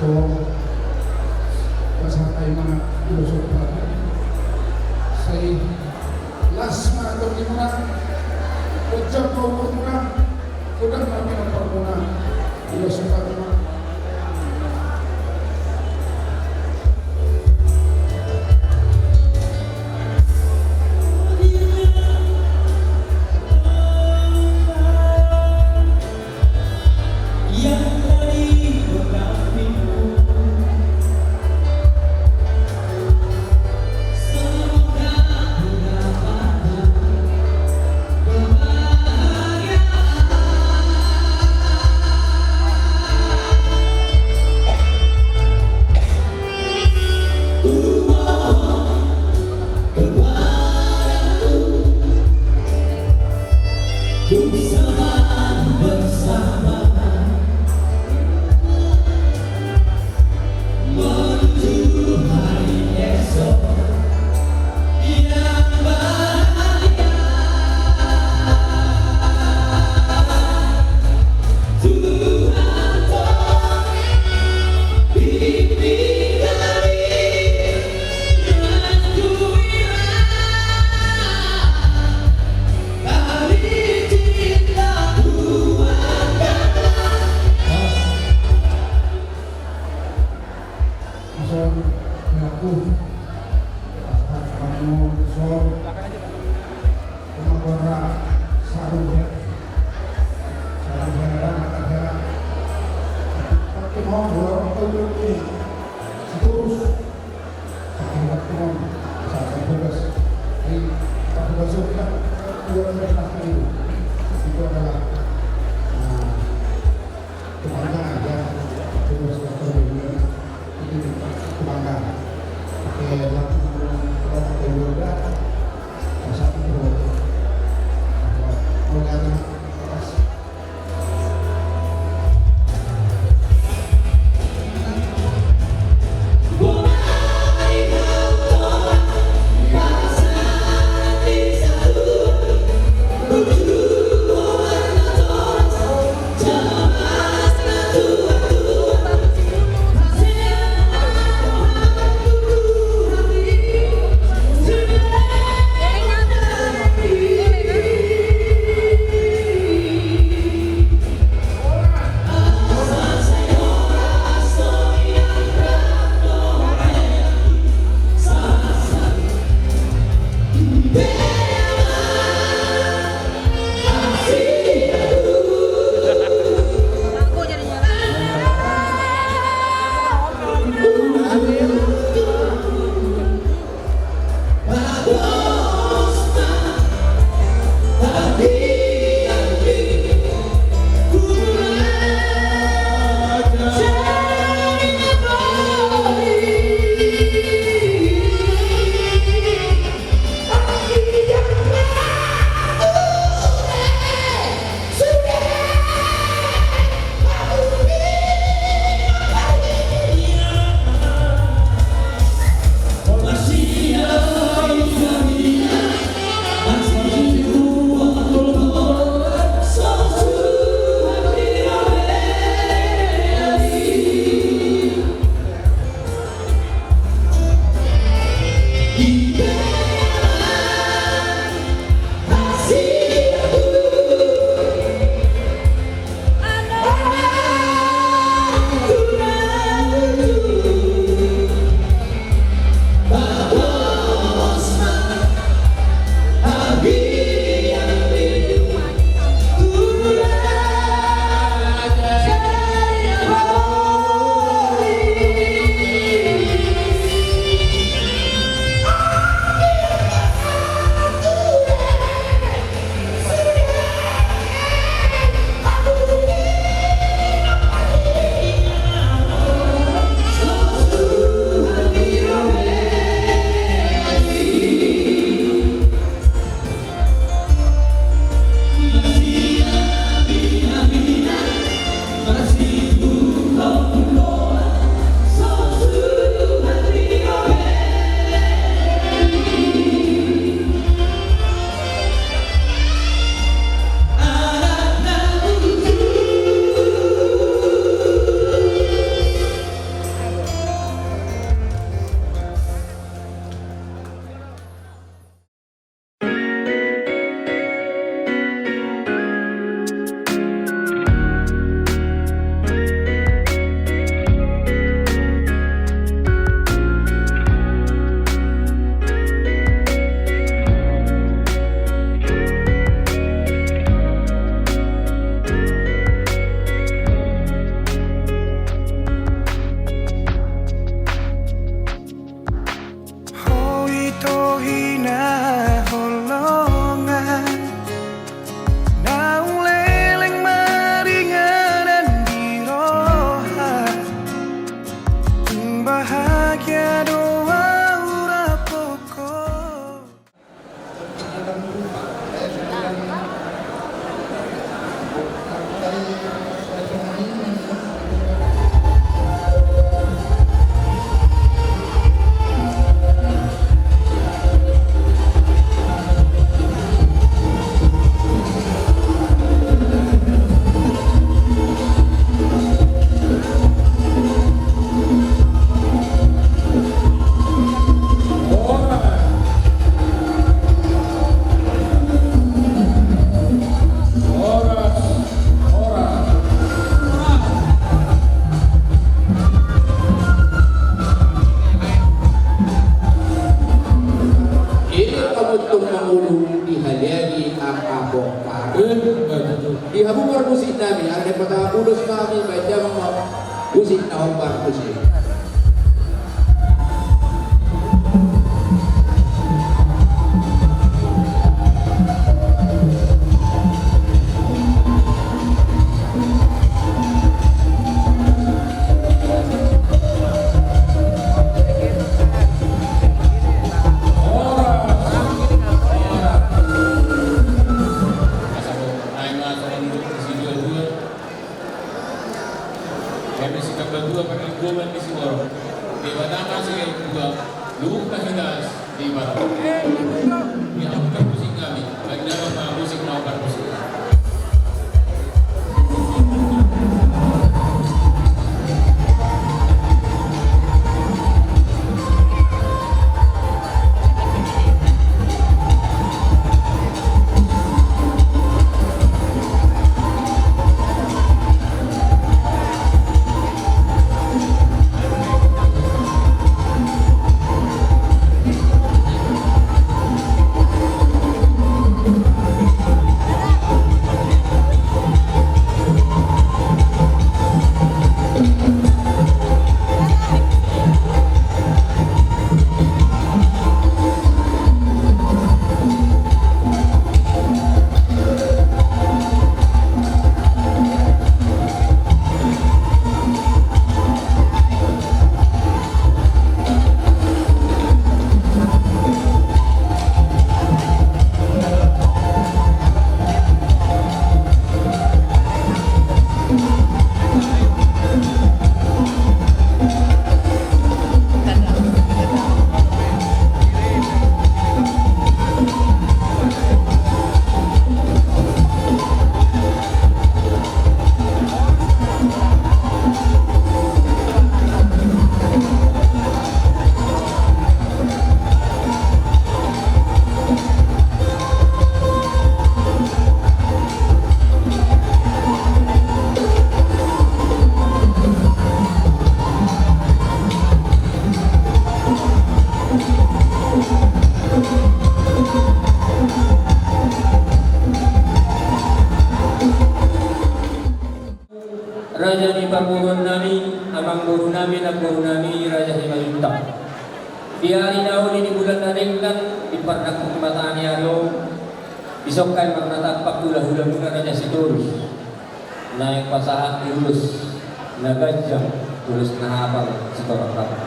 Antong pasahat hami ma ulos on. Sai las ma tondimuna, ganjang ma umurmuna, godang ma pinomparmuna. Ulos on. Ini kamu tung mangolu di haliagi angka bongkar. Di hamu parmusik nami, ada yang pertama ulos nami, baca ma musik na hombar musik. Eme sitambatua parlinggoman ni Siborok, Debata ma siganup dua, luhut ma hita di Barat. Di hamu parmusik nami, baen damang ma musik na hombar musik. Raja ni parboruon nami, amang boru nami, namboru nami, Raja Simanjuntak. Di ari na uli, di bulan na denggan, di pardenggan mata ni ari on, dison hami marnatampak hula-hula muna Raja Sitorus. Naeng pasahat ulos na ganjang, ulos na hapal, sitorop-torop.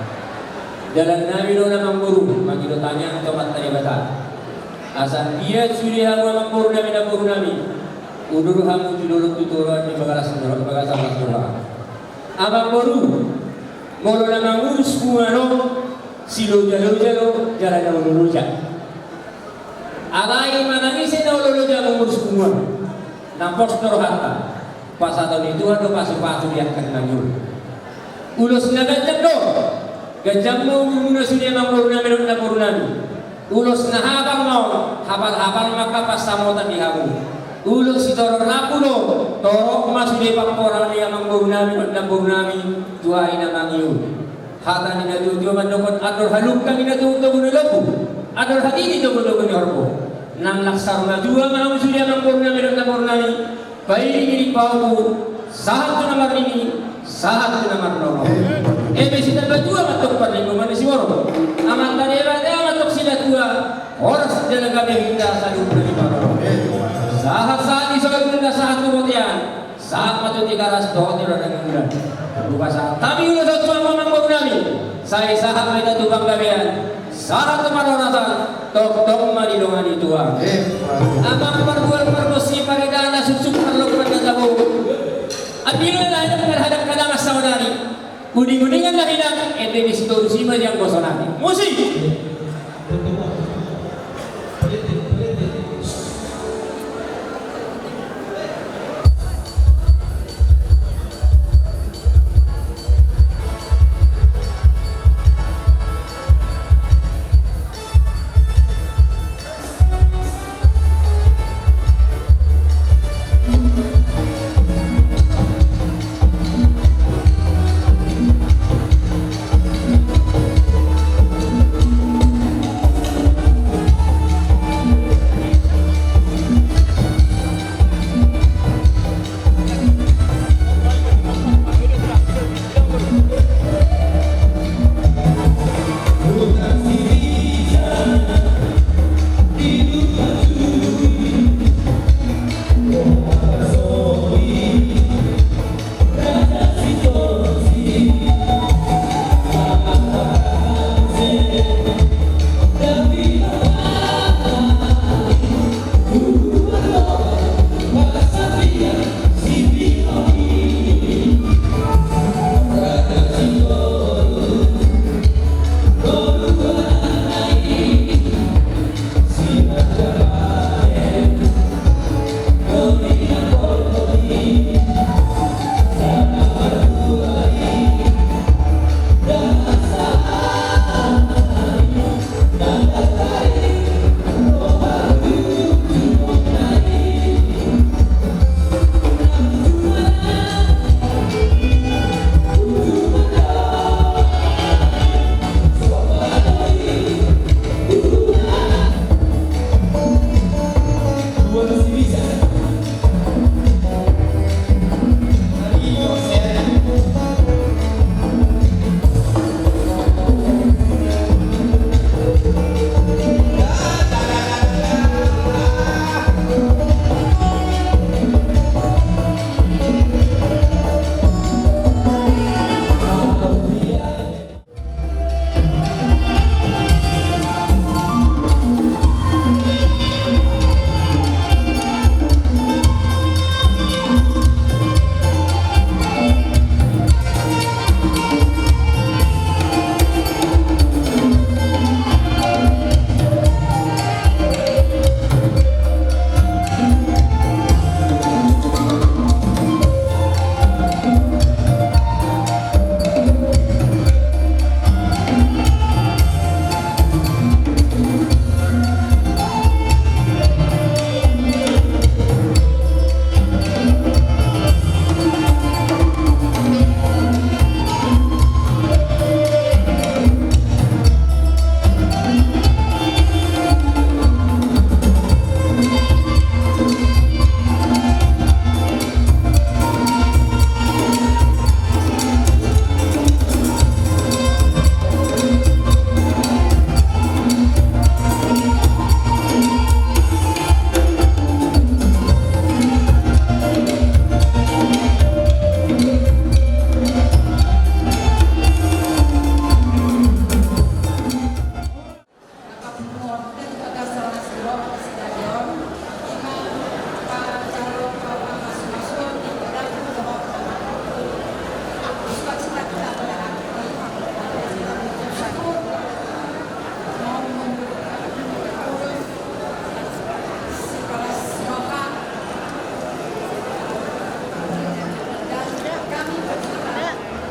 Dalan nami do na, amang boru, mangido tangiang tu Amanta Debata. Asa anggiat sude hamu, amang boru nami, namboru nami, udur hamu tu dolok tu toruan di bagasan las ni roha. Amang boru, molo na mangurus punguan on, siloja-loja do jala na olo loja. Alai manang ise na olo loja mangurus punguan, na pos do rohanta, pasahaton ni Tuhan do pasu-pasu di angka na mangihut. Ulos na ganjang do, ganjang ma umurmuna sude, amang boru nami dohot namboru nami. Ulos na hapal ma on, hapal-hapal ma angka pansamotan di hamu. Ulos sitorop rambu do, torop ma sude pamporang ni amang boru nami dohot namboru nami tu ari na mangihut. Hata ni natuatua mandok, andor halungka ninna togutogu ni lombu, andor hatiti togutogu ni horbo. Nang laos saur matua ma hamu sude, amang boru nami dohot namboru nami. Paidi-idi, paopu, sahat tu na marnini, sahat tu na marnono. Eme sitambatua ma antong parlinggoman ni Siborok. Amanta Debata ma antong sinatua, horas jala gabe hita saluhutna di parorot. Sahat-sahat ni solu ma sahat tu bontean, sahat ma tu Tigaras dohot tu Raja Nainggolan. Lupa sahat hami ulos on tu hamu, amang boru nami. Sai sahat ma hita tu panggabean, sahat tu parhorasan, tongtong ma didongani Tuhan. Amang pargual, pargonsi, paridana, suksuk, parlompan na tabo. Apila na hidang, na hidang, na hidang saonari. Uning-uningan na hidang, ende ni Sitorus i ma di anggo saonari. Musik.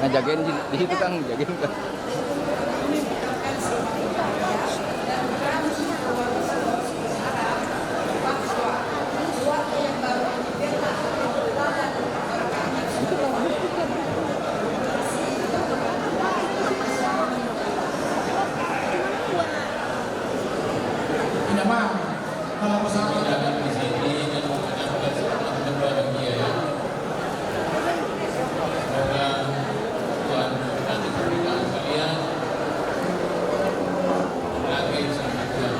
Jagain di, di situ, Kang, jagain, Kang. Tidak, Bang. Kalau pesawat datang di sini dan mengucapkan selamat berbahagia, ya. Semoga Tuhan memberkati pernikahan kalian. Lagi sama Tuhan.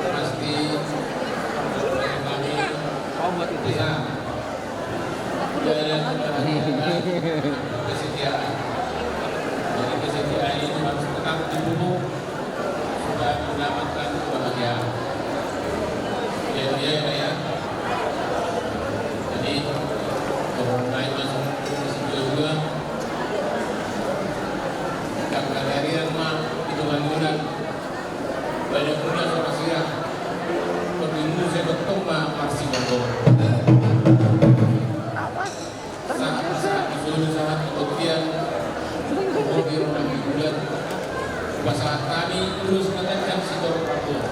Pasti kami bisa. Kesetiaan. Jadi kesetiaan ini harus tetap dipupuk supaya mendapatkan kebahagiaan. Ya, ya, ya, ya. Jadi, kalau naik masuk ke situ juga, karena dari yang mah itu kan udah banyak udah sama siap. Tapi saya betul mah masih betul. Sahat ma sahat ni solu, sahat ma bontean, bontean na marbulan. Hupasahat hami ulos na ganjang sitorop parboru.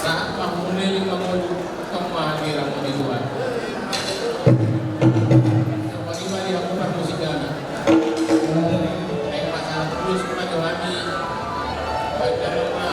Sahat ma hamu na leleng mangolu, tong ma hami ramoti Tuhan. Sahat ma di hamu parmusikna. Baen ma sahat ulos ma jo hami. Baen ma.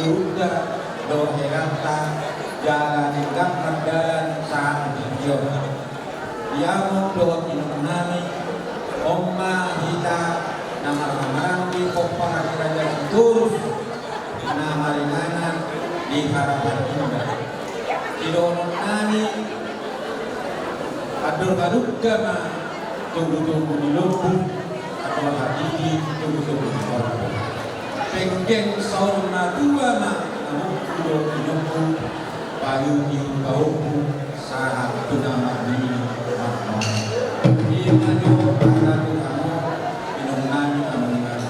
Hutda dohot helanta jala denggan mardalan sahat tu tingki on. Di hamu dohot inong nami, on ma hita na marhahamaranggi pomparan ni Raja Sitorus na maringanan di Harapan Indah. Sidohonon nami, andor halumpang ma togutogu ni lombu, andor hatiti togutogu ni lombu. Penggeng saur matua ma amongku dohot inongku, paihutihut pahompu sahat tu na marnini marnono. Ima do hata tu hamu inong nami, among nami,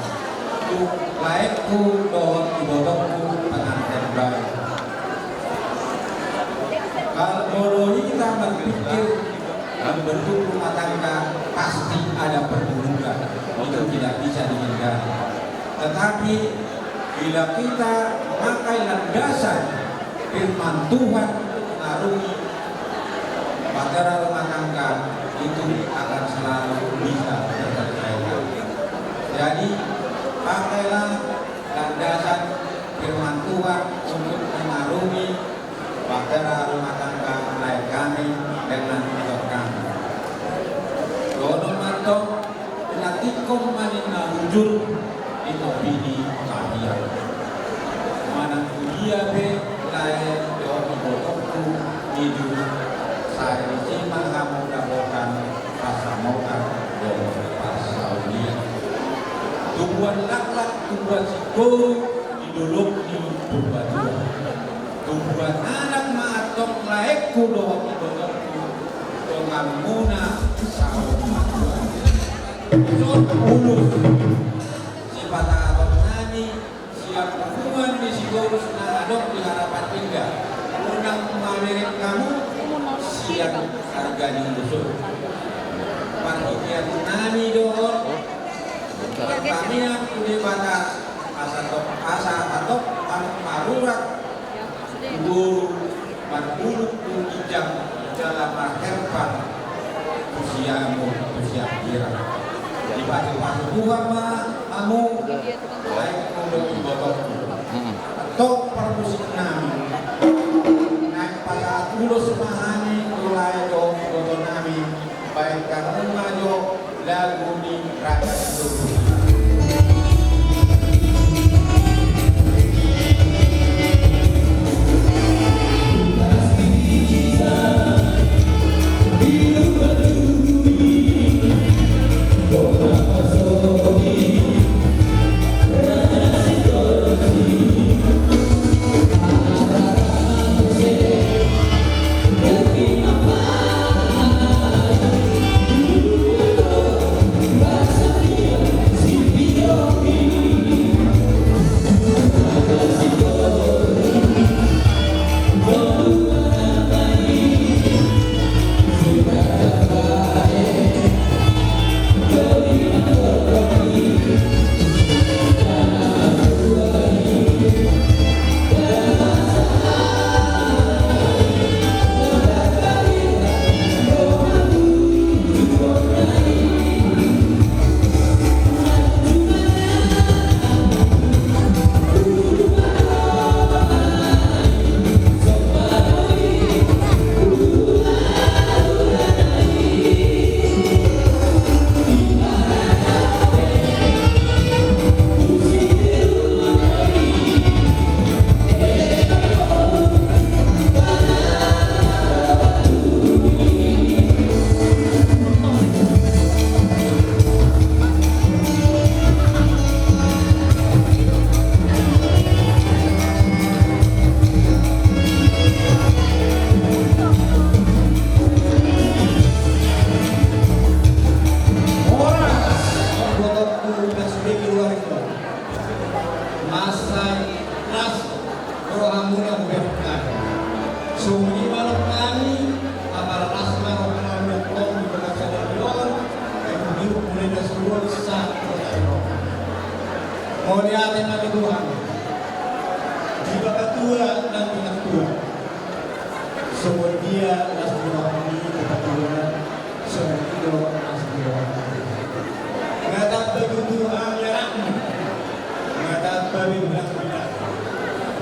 tu laengku dohot ibotongku pengantin baru. Kalau molo hita marpikir membentuk rumah tangga, pasti ada pergumulan. Itu tidak bisa dihindari. Tetapi bila kita memakai landasan firman Tuhan untuk mengarungi bahtera rumah tangga, itu akan selalu bisa terselesaikan. Jadi, pakailah landasan firman Tuhan untuk mengarungi bahtera rumah tangga lae hami dengan ito hami. Dohonon ma antong, na tingkos ma ninna hujur, i ma pidi tahian. Manang tu dia pe lae dohot ibotongku, ido, sai disi ma hamu dapotan pansamotan dohot parsaulian. Tubuan laklak, tubuan sigoru di dolok ni Purbatua. Tubuan anak ma antong laengku dohot ibotongku, donganmuna saur matua. Son ulos sipatahaton nami sian punguan ni Sitorus na adong di Harapan Indah. Unang mamereng hamu sian arga ni ulos on. Parhitean nami do on, martangiang tu Debata, asa tong, asa hatop hamu marurat tu boru, marbulung tu ginjang, jala marherpang tu siamun tu siambirang. Dipasupasu Tuhan ma hamu, laengku dohot ibotongku. Antong parmusik nami, naeng pasahat ulos ma hami tu lae dohot iboto nami, baen hamu ma jo lagu ni Raja Sitorus. Horas, ibotongku, na so di keluarga. Masa las rohamuna hubereng hami. Songon i ma roha nami, apala las ma roha nami antong di bagasan sadari on, ai huhirim mulai na sumurung sahat tu sadari on. Mauliate ma di Tuhan. Di bagatua nang di natua. Songon dia las ni roha ni bagatua, songon i do las ni roha nami. Nga tamba tutu anakmu, nga tamba be hulahula.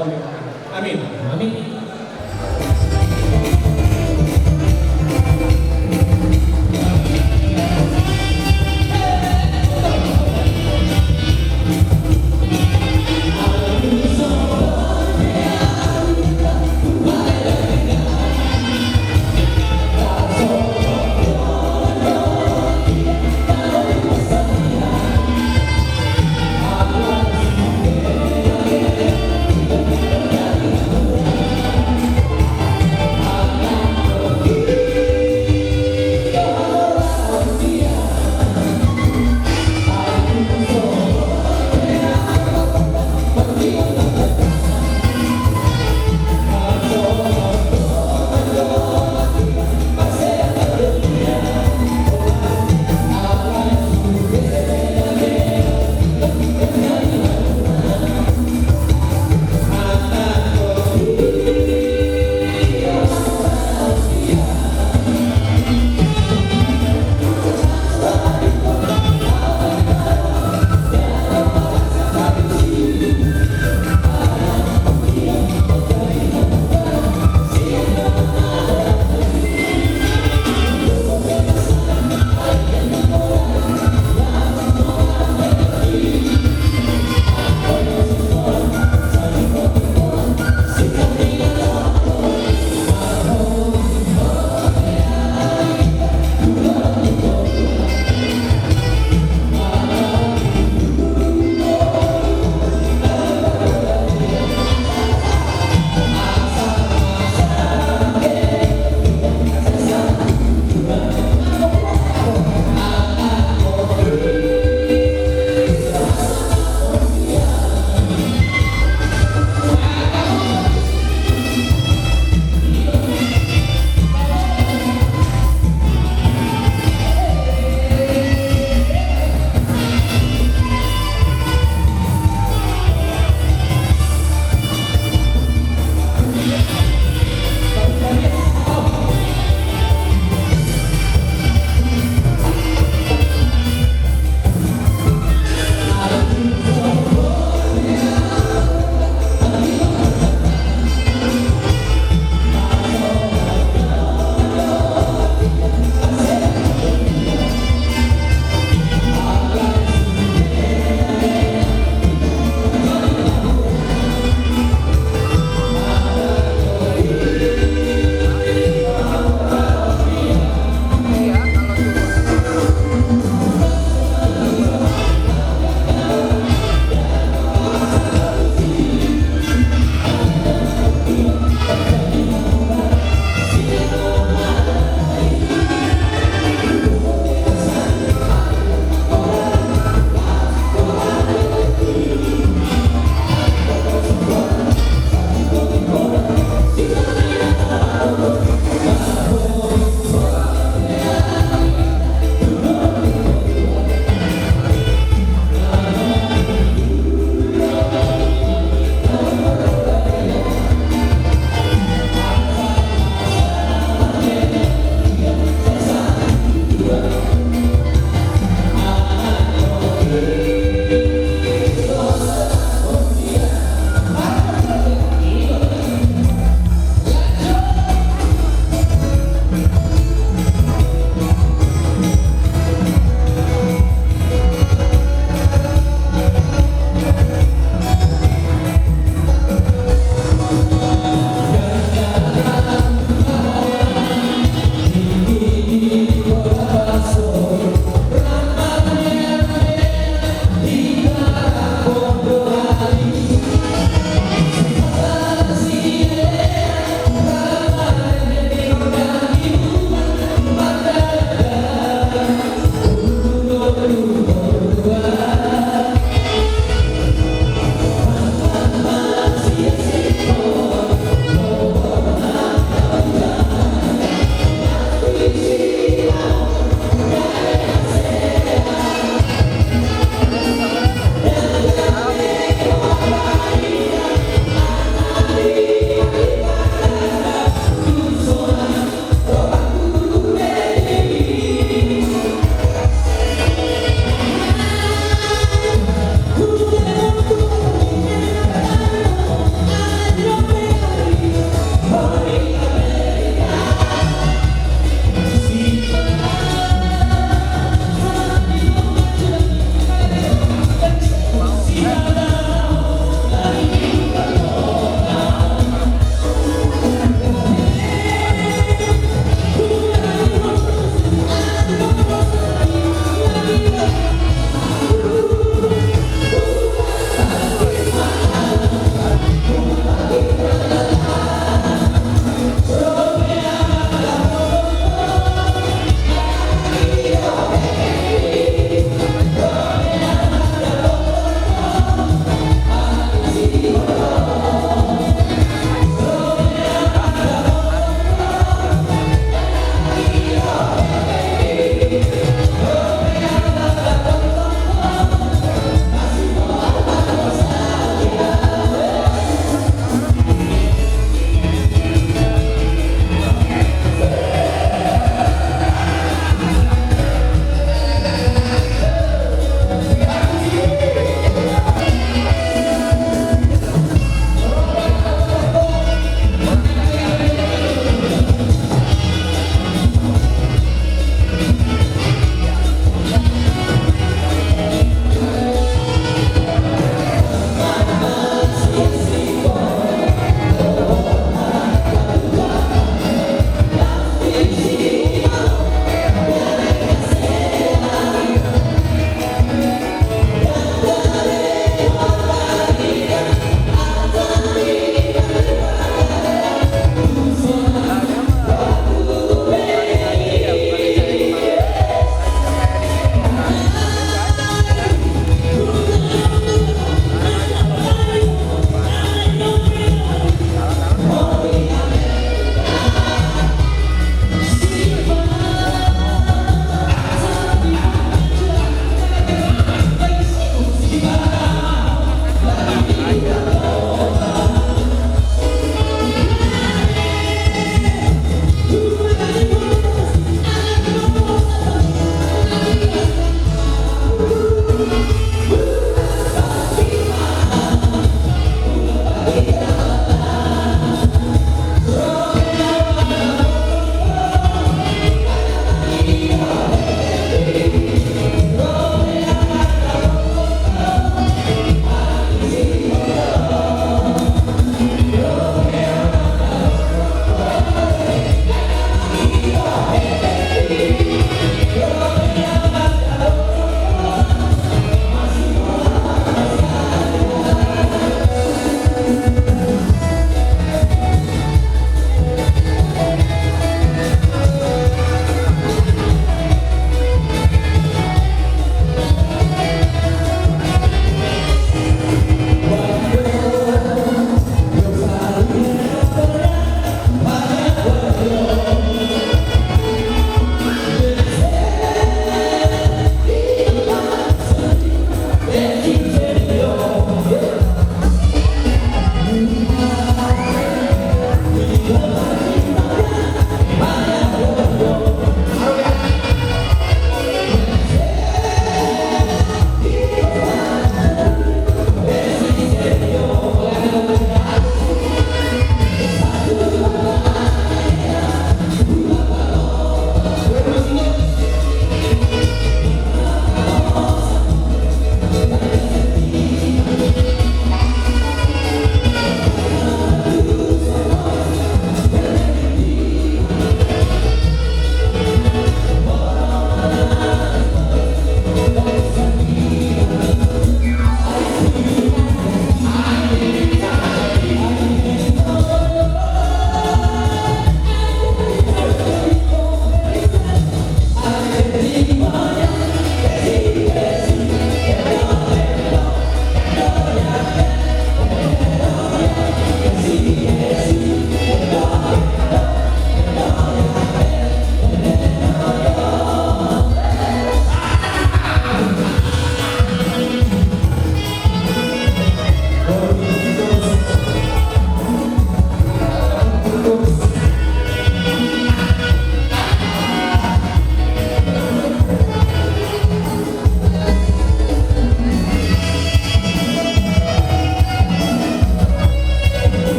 Amin. Amin.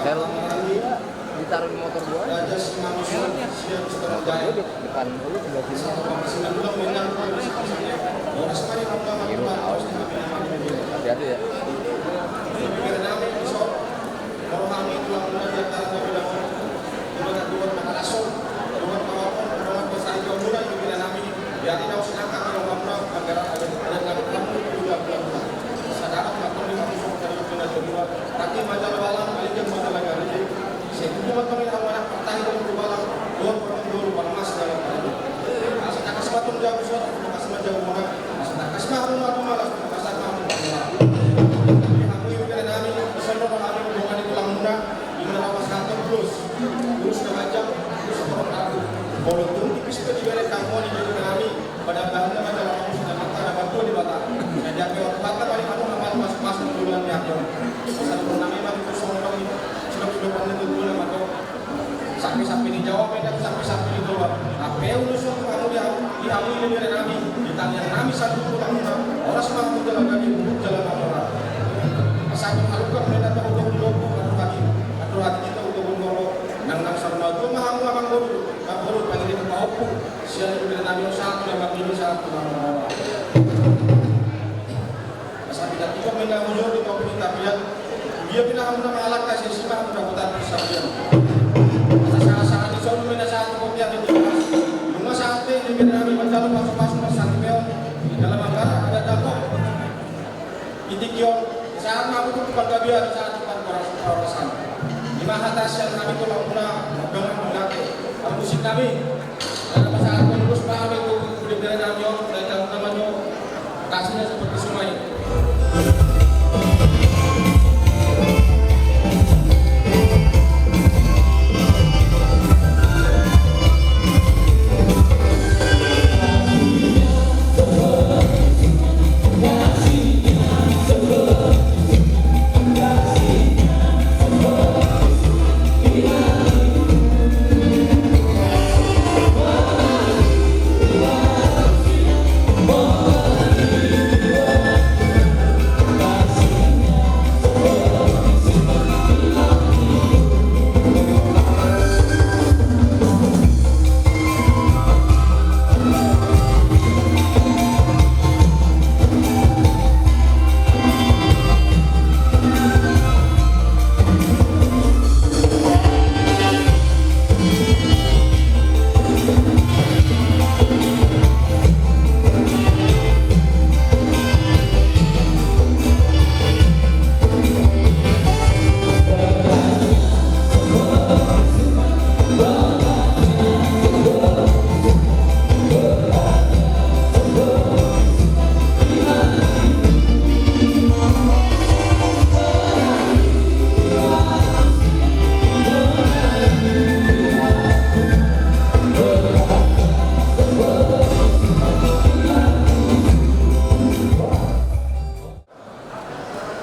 Helm ditaruh di motor gua aja. Helmnya. Motor gua di depan lu, sebelah sini. Biru, awas. Hati-hati ya. Molo tung tipis pe dibere hamu ni dohot nami, pada bahanna ma jala hamu sudah mata ada bantuan di Batak. Jadi, apa yang Batak paling kamu nama masuk-masuk di bulan ni aku. Pesan pun nami mah itu sombong ini. Sudah-sudah pandai tuh guna mata. Sampai-sampai di Jawa, beda sampai-sampai di Jawa. Apa yang udah suatu kamu di hamu, di hamu ini dibere nami, di tangan nami satu tulang muna. Orang semua aku jalan kaki, buruk jalan orang. Satu haluka mereka tahu tahu dulu, atur hati, atur hati kita untuk dulu. Nang nang sama dua mah hamu abang boru. Mangolu pangini tu paopu, sian i dibere nami on sahat tu na mangini sahat tu na mangolu. Asa pinda tiga mena mujur di paopu ni tapian. Dia pinda hamu na mangalangka sisi ma hamu dapotan persabian. Asa sahat-sahat di solu mena sahat tu kopian di tiga. Nunga sahat i dibere nami manjalo pasu-pasu na sahat i meon. Dalam anggaran ada dapo. Di tingki on, sahat ma hamu tu panggabean, sahat tu panghoras-, panghorasan. Ima hata sian nami tu lamuna, dongan muna, parmusik nami. Dalam pasahat pangurus pa hamu tu, tu dibere nami on, dari kamu namanya, kasihnya seperti sungai.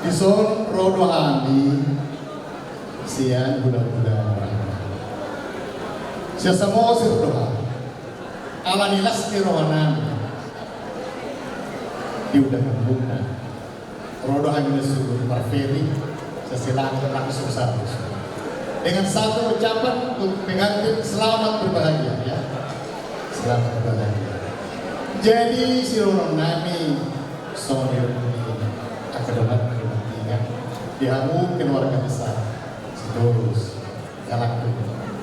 Dison ro do hami sian hulahula Samosir do hami. Ala ni las ni roha nami diundang hamuna. Ro do hami na suhut marferi, sasilang langsung satu. Dengan satu ucapan untuk pengantin, selamat berbahagia, ya. Selamat berbahagia. Jadi, sidohonon nami, songon i do, angka dongan, angka dongan, di hamu keluarga besar Sitorus, galak tu,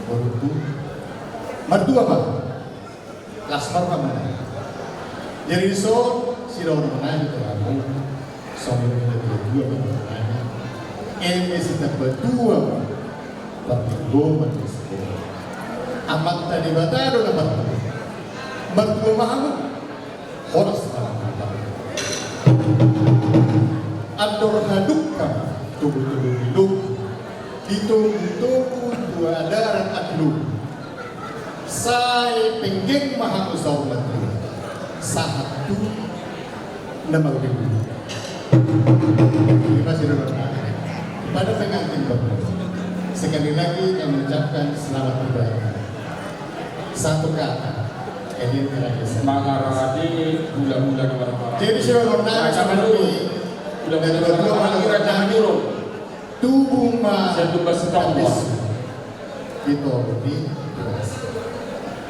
boru tu, martua ma. Las ma roha muna. Jadi dison, sidohonon nami tu hamu, songon i do, dua ma roha nami. Eme sitamba dua ma, partinggoman ni sikola. Amanta Debata do na martua. Martua ma hamu. Horas ma hamu. Andor hadungka, tubu-tubu ni lombu. Ditogu-togu tu adaran anak lombu. Sai penggeng ma hamu saur matua, sahat tu na marhite. Terima kasih, Bapak. Kepada pengantin, Bapak, sekali lagi kami ucapkan selamat berbahagia. Satu kata, Elin Kerajaan. Mangarade hulahula na marhaha. Jadi, sidohonon nami, Raja Manurung. Hulahula na marhaha, Raja Manurung. Tubu ma. Sai tubu ma sitong. Di toru ni.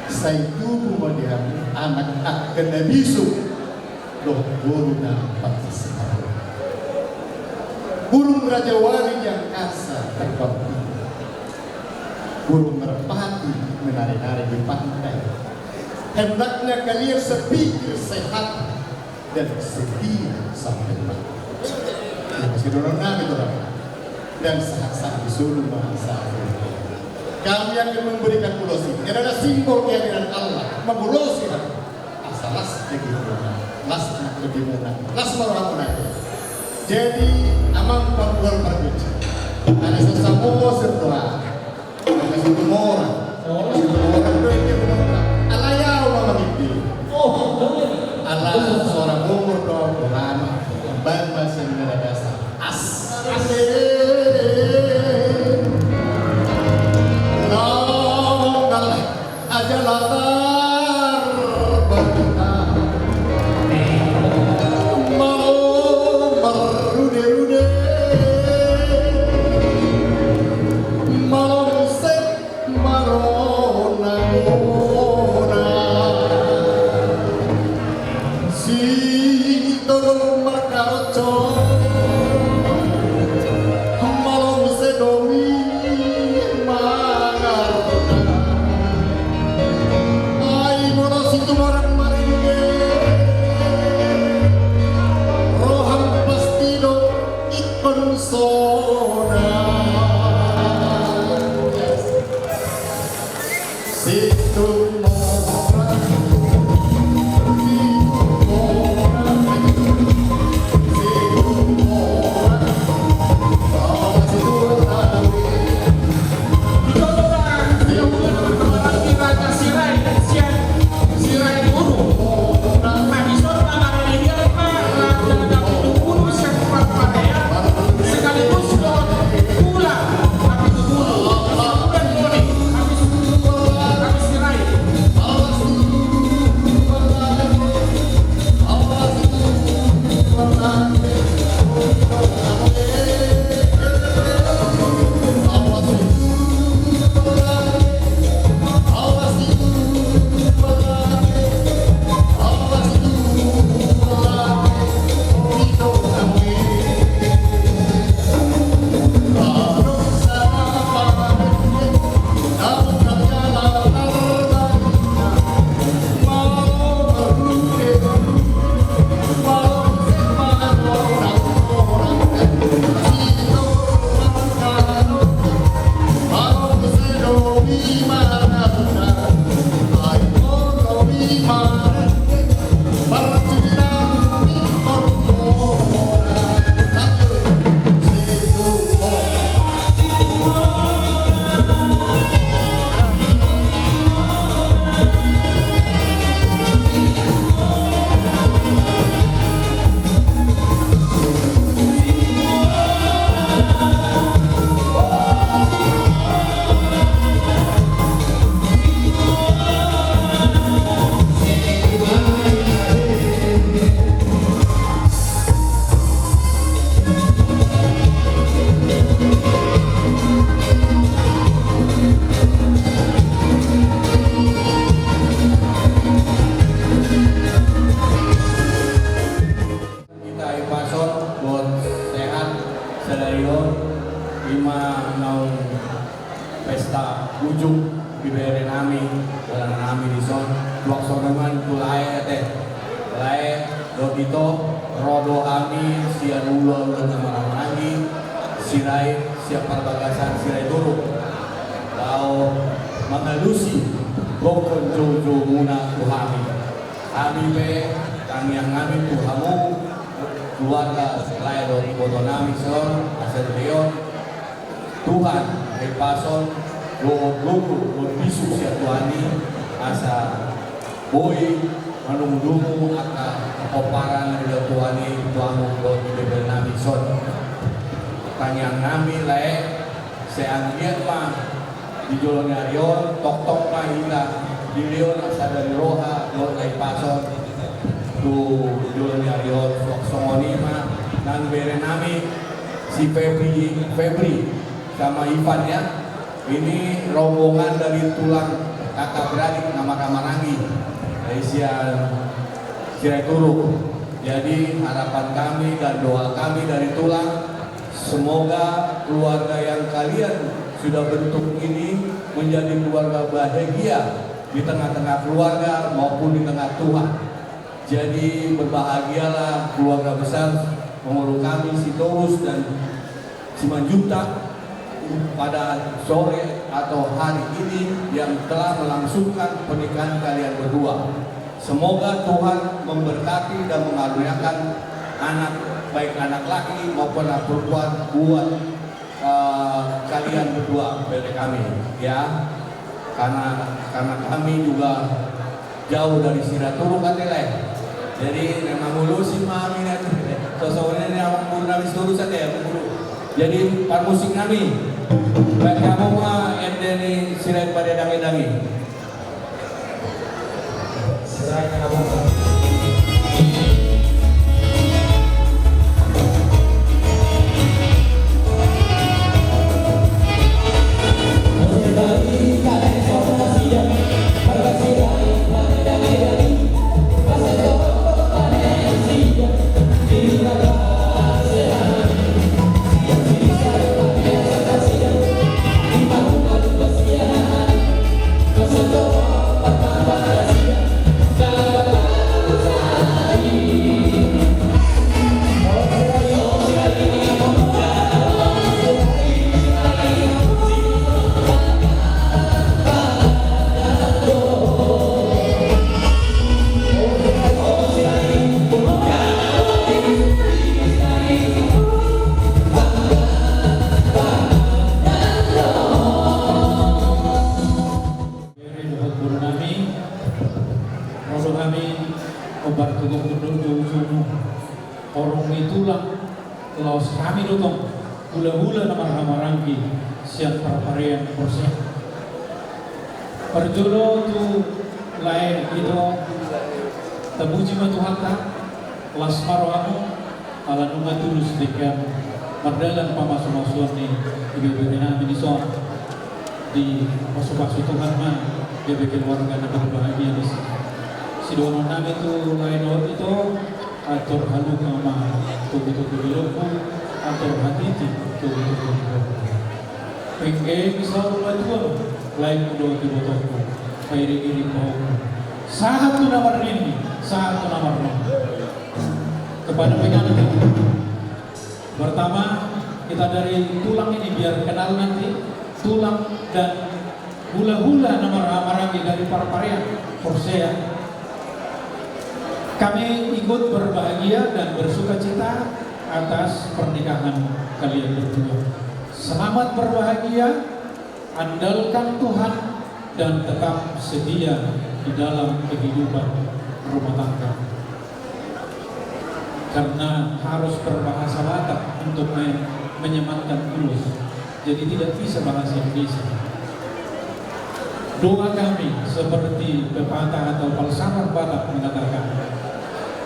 Sai tubu ma di hamu anak angka na bisuk dohot boru na pantas. Burung rajawali di angkasa terbang tinggi. Burung merpati menari-nari di pantai. Hendaknya kalian sepikir sehat dan setia sampai mati. Ima sidohonon nami tu hamu. Dan sahat-sahat ni solu ma sahat. Kami akan memberikan ulos ini. Ini adalah simbol kehadiran Allah. Mengulosi hati. Asa las dagingmuna, las anak tondimuna, las ma rohamuna. Jadi, amang panggual pargonsi. Ada sasamo sirdoa. Molo situmorang. Molo situmorang do i, dia benar. Alai au ma mangimbi. Oh, benar. Ala suara bongor do au, boha ma. Baen ma sian nada dasar. As. As. Nonggal aja latar berita. Malo merrude-rude. Malo sek marona-ona. Sitolu markaroco. Malo muse domi mangarona. Ai molo situmorang marende. Roham pasti do ingkon sonang. Hita Ipason, dohot sehat sadari on, ima naung pesta ujung di bere nami, dalan nami dison, suang songon i ma tu lae ate. Lae dohot ito, ro do hami sian ulaon na marhahamaranggi, Sirait sian parbagasan Sirait Turuk. Laho mangalusi gokhon joujoumuna tu hami. Hami pe, tangiang nami tu hamu, keluarga lae dohot iboto nami dison, asa di on, Tuhan, Ipason, dohot gogo, dohot bisuk sian Tuhan i, asa boi manungdungu angka pomparan na nilehon Tuhan i tu hamu dohot di bebel nami dison. Tangiang nami lae, sai anggiat ma di jolo ni ari on, tongtong ma hita dilehon sadari roha dohot Ipason tu jolo ni ari on, suang songon i ma nang bere nami Si Febri, Febri sama Ivan ya. Ini rombongan dari tulang kakak beradik nama Kamaranggi. Dari sian Sirait Turuk. Jadi harapan kami dan doa kami dari tulang, semoga keluarga yang kalian sudah bentuk ini menjadi keluarga bahagia di tengah-tengah keluarga maupun di tengah Tuhan. Jadi berbahagialah keluarga besar pengurus kami Sitorus dan Simanjuntak pada sore atau hari ini yang telah melangsungkan pernikahan kalian berdua. Semoga Tuhan memberkati dan mengaruniakan anak, baik anak laki maupun anak perempuan, buat eh, kalian berdua, bere kami, ya. Karena karena kami juga jauh dari Sirait Turuk ate lae. Jadi na mangolosi ma hami nanti. Sosok ini na mangolo nami Sitorus ate ya, mangolo. Jadi parmusik nami, baen hamu ma ende ni Sirait Pade Dangi-dangi. Bere dohot boru nami, ro do hami hombar tu gokhon dohot ujung horong ni tulang, laos hami do tong hulahula na marhahamaranggi sian parparean Porsea. Parjolo tu lae ito, tapuji ma Tuhanta, las ma rohamu, ala nunga tulus denggan mardalan pamasumasuon ni ibebere nami dison. Dipasupasu Tuhan ma gabe keluarga na berbahagia disi. Sidohonon nami tu lae dohot ito, antor halumpang ma togutogu ni lombu, antor hatiti togutogu ni lombu. Pengge ni saur matua, laengku dohot ibotongku, pairingiring ma ho. Sahat tu na marnini, sahat tu na marnono. Kepada pengantin, pertama, kita dari tulang ini biar kenal nanti, tulang dan hulahula na marhahamaranggi dari parparean Porsea. Kami ikut berbahagia dan bersukacita atas pernikahan kalian berdua. Selamat berbahagia, andalkan Tuhan, dan tetap setia di dalam kehidupan rumah tangga. Karena harus berbahasa Batak untuk men-, menyematkan ulos. Jadi tidak bisa bahasa Indonesia. Doa kami seperti pepatah atau falsafah Batak mengatakan,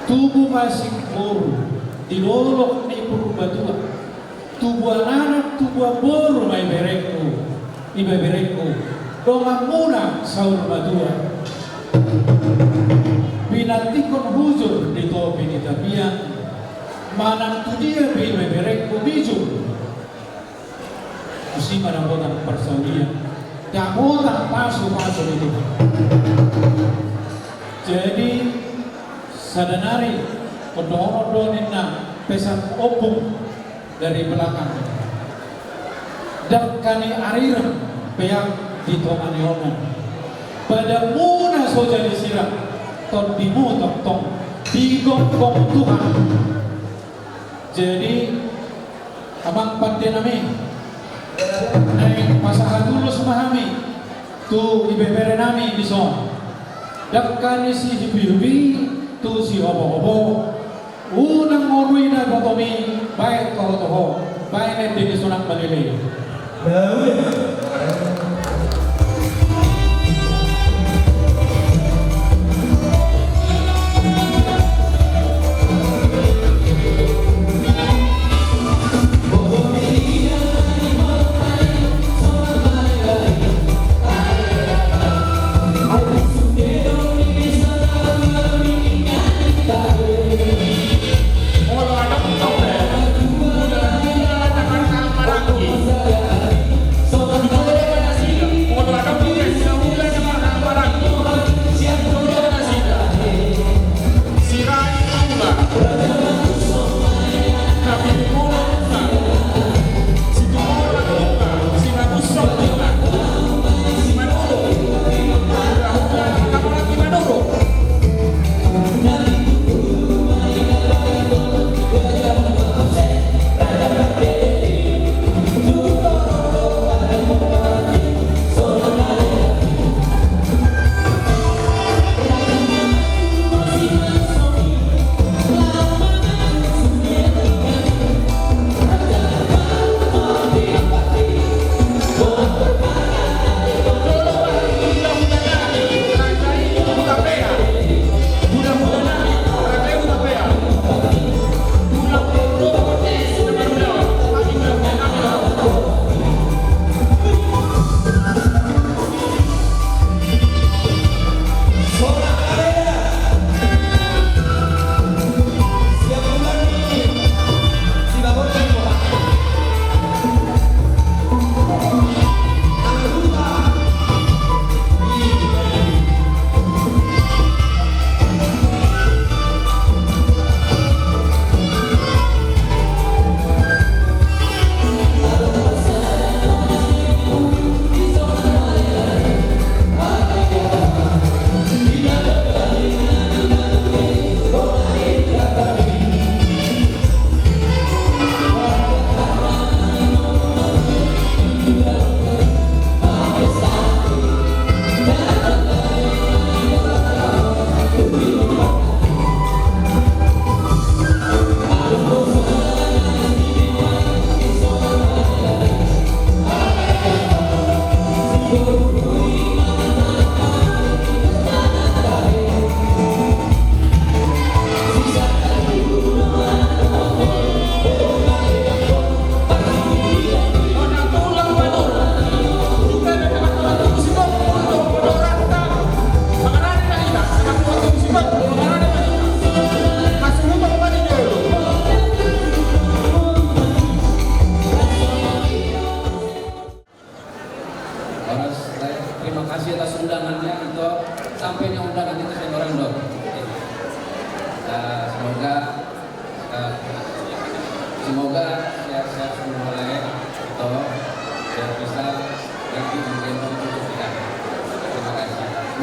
tubu ma singkoru di dolok ni Purbatua, tubuan anak tubuan boru ma iberengku, ibeberengku, donganmuna saur matua. Pinantikhon hujur di topi ni tapian, manang tu dia pe ibeberengku mijur. Tusi ma dapotan parsaulian, dapotan pasupasu ni Tuhan. Jadi sada nari, ondo-ondo ninna pesan ompung dari belakang. Dangka ni arirang peak di tonga ni onom. Badanmuna so jadi sirang, tondimu tongtong digonggong Tuhan. Jadi amang pande nami, naeng pasahat ulos ma hami tu ibebere nami dison. Dangka ni sihupihupi tu sihopohopo. Unang morui na botomi, baen tohotoho, baen ende ni sunak malele.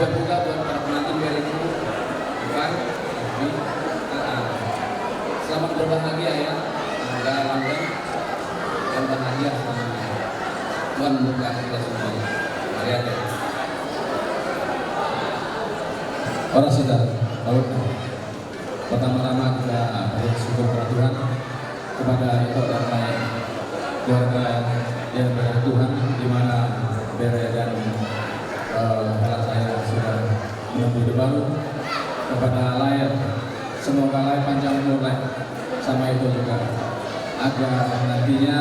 Juga buat para pengantin bere itu, bukan? Tapi, ah, ah. Selamat berbahagia ya, Angga Langgang, dan bahagia selamanya. Tuhan memberkati kita semuanya. Mari ya. Orang sudah tahu. Pertama-tama kita bersyukur kepada Tuhan, kepada ito dan lae keluarga yang diberkati Tuhan, di mana bere dan, eh, hela saya sudah menempuh hidup baru. Kepada lae, semoga lae panjang umur lae sama ito juga, agar nantinya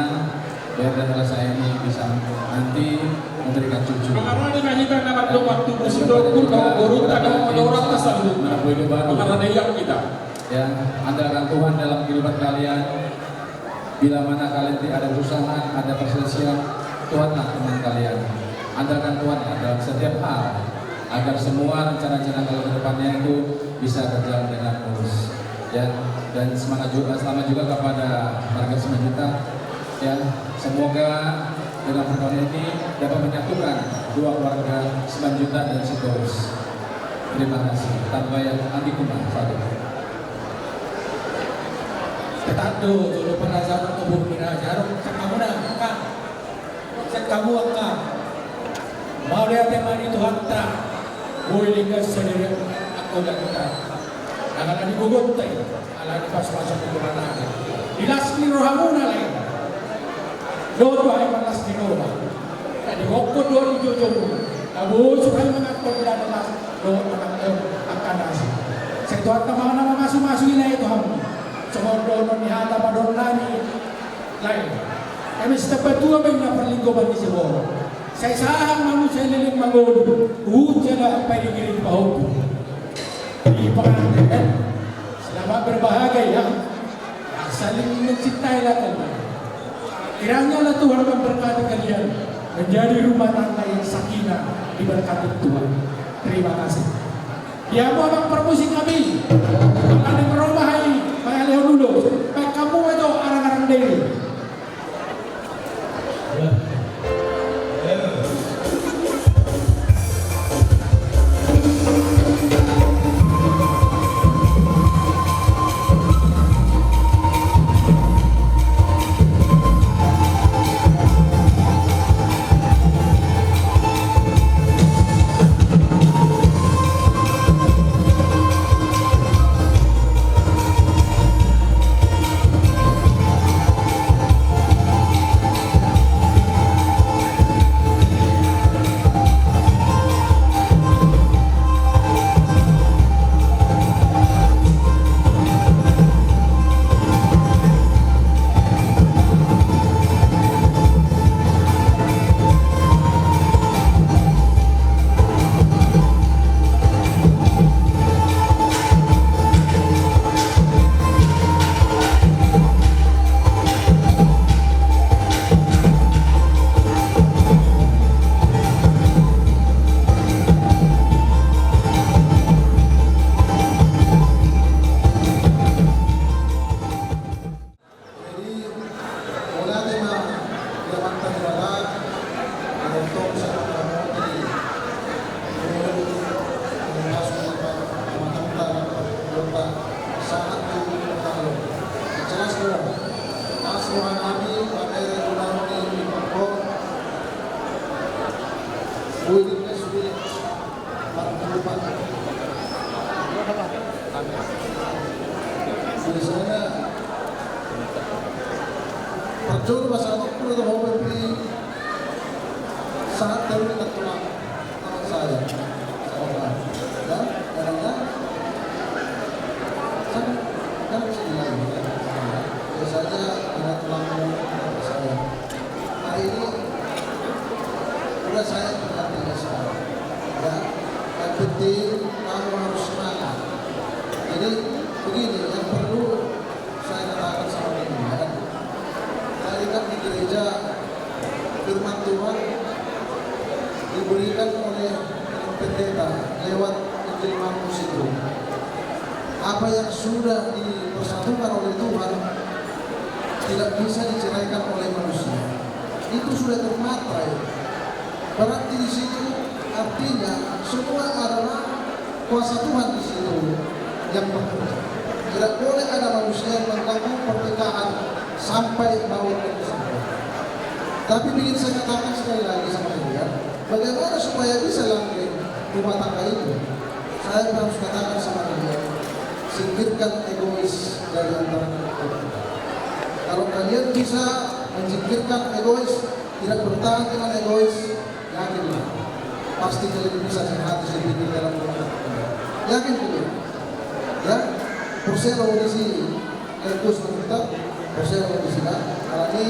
bere dan hela saya ini bisa nanti memberikan cucu. Mangarade ma hita na mandok tu musik dohot guru, dohot guru, dohot guru, dohot guru, dohot guru. Mangarade ma hita. Ya, andalkan Tuhan dalam kehidupan kalian. Bila mana kalian tidak ada kesusahan, ada perselisihan, Tuhanlah teman kalian. Andalkan Tuhan dalam setiap hal, agar semua rencana-rencana kalian ke depannya itu bisa berjalan dengan mulus. Ya, dan semangat juga, selamat juga kepada warga Simanjuntak. Ya, semoga dengan pertemuan ini dapat menyatukan dua keluarga Simanjuntak dan Sitorus. Terima kasih. Tanpa yang anti kumah, satu. Petando, jolo pernah jarum, tubuh pernah jarum, sakamu na, angka. Sakamu, angka. Mauliate ma di Tuhanta. Boi denggan sadari angka dan hita. Angka na di gogonta i, ala di pasupasu ni Tuhanta. Di las ni rohamuna lae. Dohot tu hahipason ni roha. Na di gogonmu dohot di joujoumu. Na boi supai manganhon di las dohot manganhon angka na asing. Sai Tuhanta ma na mamasumasu i lae tu hamu. Songon dohonon ni hata padohan nami lae. Hami sitambatua ma inna parlinggoman ni siborok. Sai sahang ma muse leleng mangolu. Huhut jala paidi-idi pahompu. Di pengantin, selamat berbahagia ya. Saling mencintai lah kalian. Kiranya Allah Tuhan memberkati kalian menjadi rumah tangga yang sakinah diberkati Tuhan. Terima kasih. Ya, Bapak permusik kami. Maka di rumah hai, Pak Leo dulu. Pak kamu itu arang-arang diri. Jadi, mauliate ma di Amanta Debata, na tongtong sai mangaramoti, eh, pasu ni amanta, sahat tu pangalo. Jelas do, pas roha nami, pabere, unang ni, di pangkon. Uy, di, di, di. Biasana parjolo masa aku udah mau beli saat dari dekat tulang, teman saya. Sama, ya, karena kan, kan sini lagi, ya. Biasanya dengan tulang saya. Hari ini udah saya tinggal di desa. Ya, yang penting kamu harus semangat. Jadi begini, yang perlu saya katakan sama ini, ya. Tadi kan di gereja firman Tuhan diberikan oleh pendeta lewat Injil Markus itu. Apa yang sudah dipersatukan oleh Tuhan tidak bisa diceraikan oleh manusia. Itu sudah termaterai. Berarti di situ Artinya, semua adalah kuasa Tuhan di situ yang bekerja. Tidak boleh ada manusia yang mengganggu pernikahan sampai maut itu sampai. Tapi ingin saya katakan sekali lagi sama kalian, bagaimana supaya bisa langgeng rumah tangga itu? Saya harus katakan sama kalian, singkirkan egois dari antara kalian. Kalau kalian bisa menyingkirkan egois, tidak bertahan dengan egois, yakinlah, pasti kalian bisa sehat, sepikir dalam rumah tangga. Yakin kalian? Ya, porsea do di sini. Egois mantap, porsea do di sini. Kalau ini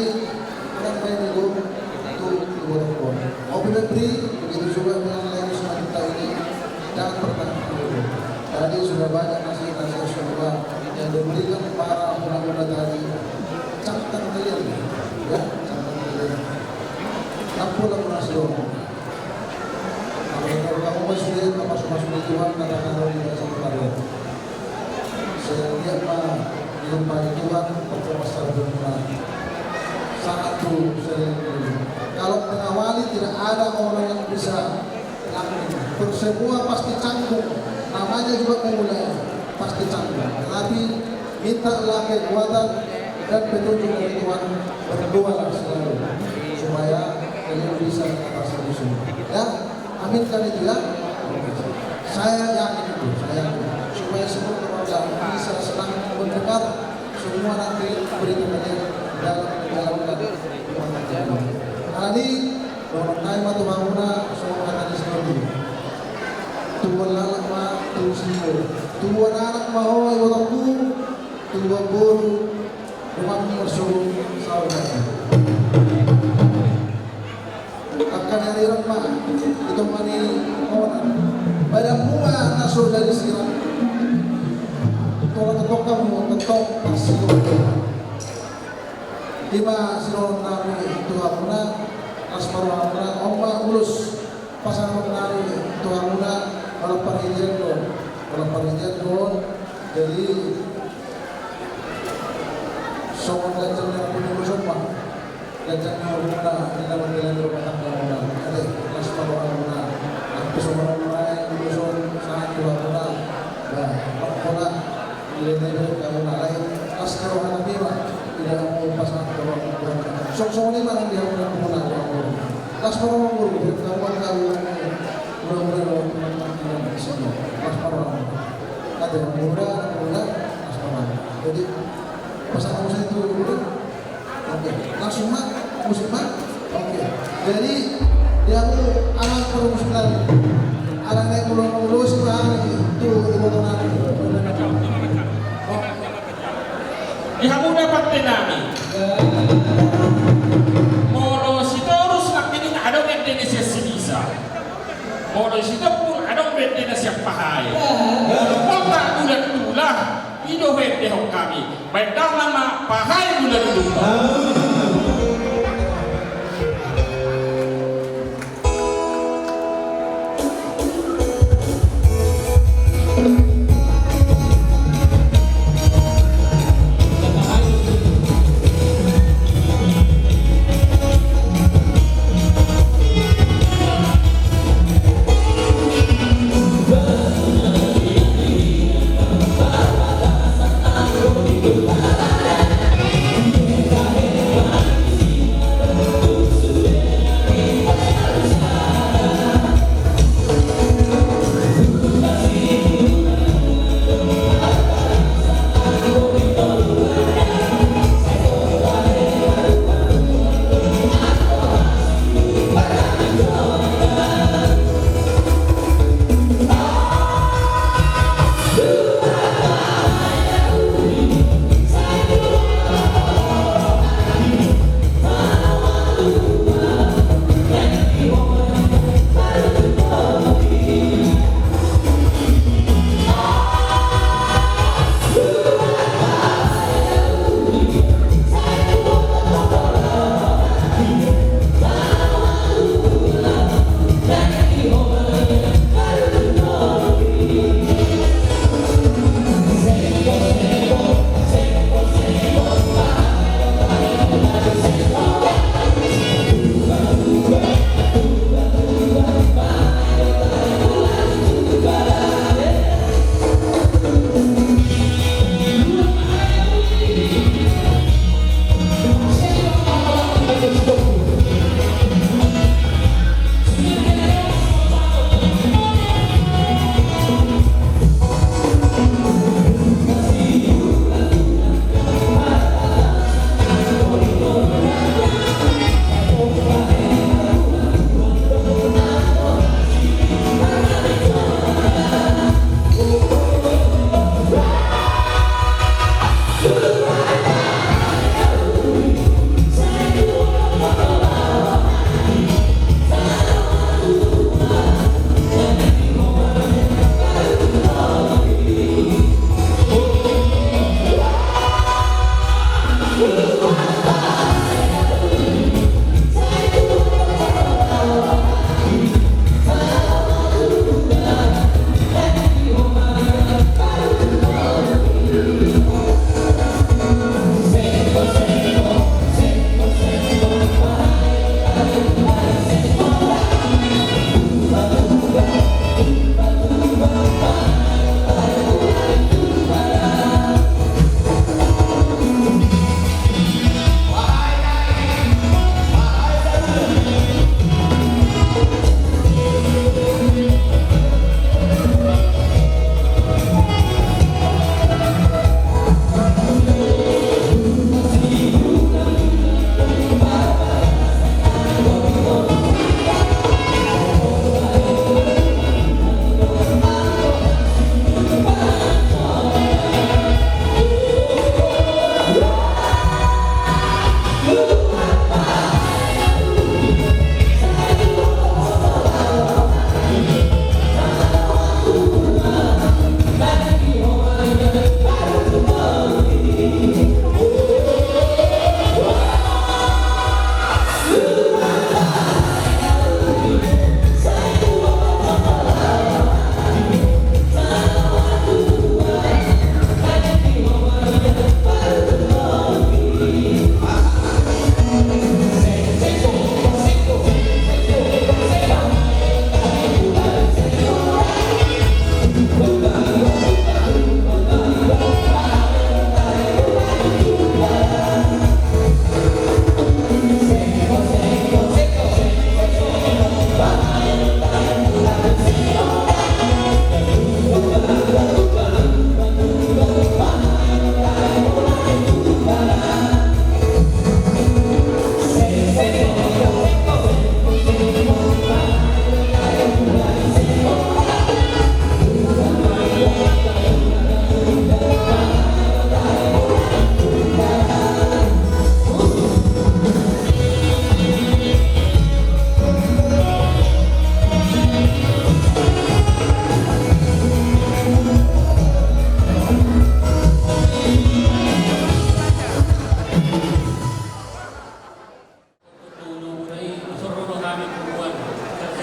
kurang baik ego, itu dibuat. Opi Febri, begitu juga dengan lain semua kita ini. Jangan pernah dulu. Tadi sudah banyak nasihat-nasihat semua yang diberikan para muda-muda tadi. Camkan kalian, ya, camkan kalian. Ampun, ampun, ampun. Kalau kamu masih dia, kamu masuk, masuk di Tuhan, kata-kata di dalam satu kali. Sehingga ma, diumpayakan Tuhan, performa secara benar. Sangat tuh, sering. Kalau mengawali, tidak ada orang yang bisa. Semua pasti canggung, namanya juga memulai, pasti canggung. Tetapi mintalah kekuatan dan petunjuk dari Tuhan, berdoalah selalu supaya kalian bisa mengatasi musuh. Ya, aminkan itu ya. Saya yakin itu, saya yakin. Supaya semua keluarga bisa senang mendengar semua nanti berita kalian dalam menjalankan rumah tangga. Karena ini Dohonon nami ma tu hamuna songon hata ni si Nabi. Tubuan anak ma tubu si boru. Tubuan anak ma ho ibotoku, tubuan boru rumahmu marsogot saur matua. Angka ni ariran ma ito ma ni onan. Badanmu ma na so dari sirang. Tolong ketok kamu ketok pasti. Ima sidohonon nami tu hamuna, las ma rohamuna, on ma ulos pasahaton nami tu hamuna, molo parhitean do, molo parhitean do, jadi songon ganjang ni ulos on ma, ganjang ni ulos on ma, di dalam jalan rumah tangga muna, ate, las ma rohamuna, angka songon on ma ulos on sahat tu hamuna, bah, on ma. Ile nebe kamu nalai, las ni roha nami ma, ida na mau pasahat roha Tuhan. Songon i ma nang di hamuna, hamuna, hamuna. Las ma roha muna, kamu ma kamu nalai. Muna-muna roha Tuhan, Tuhan, Tuhan, di sini. Las ma roha muna. Ate, muna, muna, las ma roha muna. Jadi, pasahat musik itu, muna. Oke, langsung ma, musik ma. Oke. Jadi, dia tu anak permusik lagi. Anak naik pulau-pulau si Bang itu, itu motor lagi. Oh. Di hamuna pante nami. Molo Sitorus nangkining adong ende ni sian Sibisa. Molo Sitompul adong be ende na sian Pahae. Molo Kota Bulan Tulah, i do huendehon hami. Baen damang ma Pahae Bulan Tulah.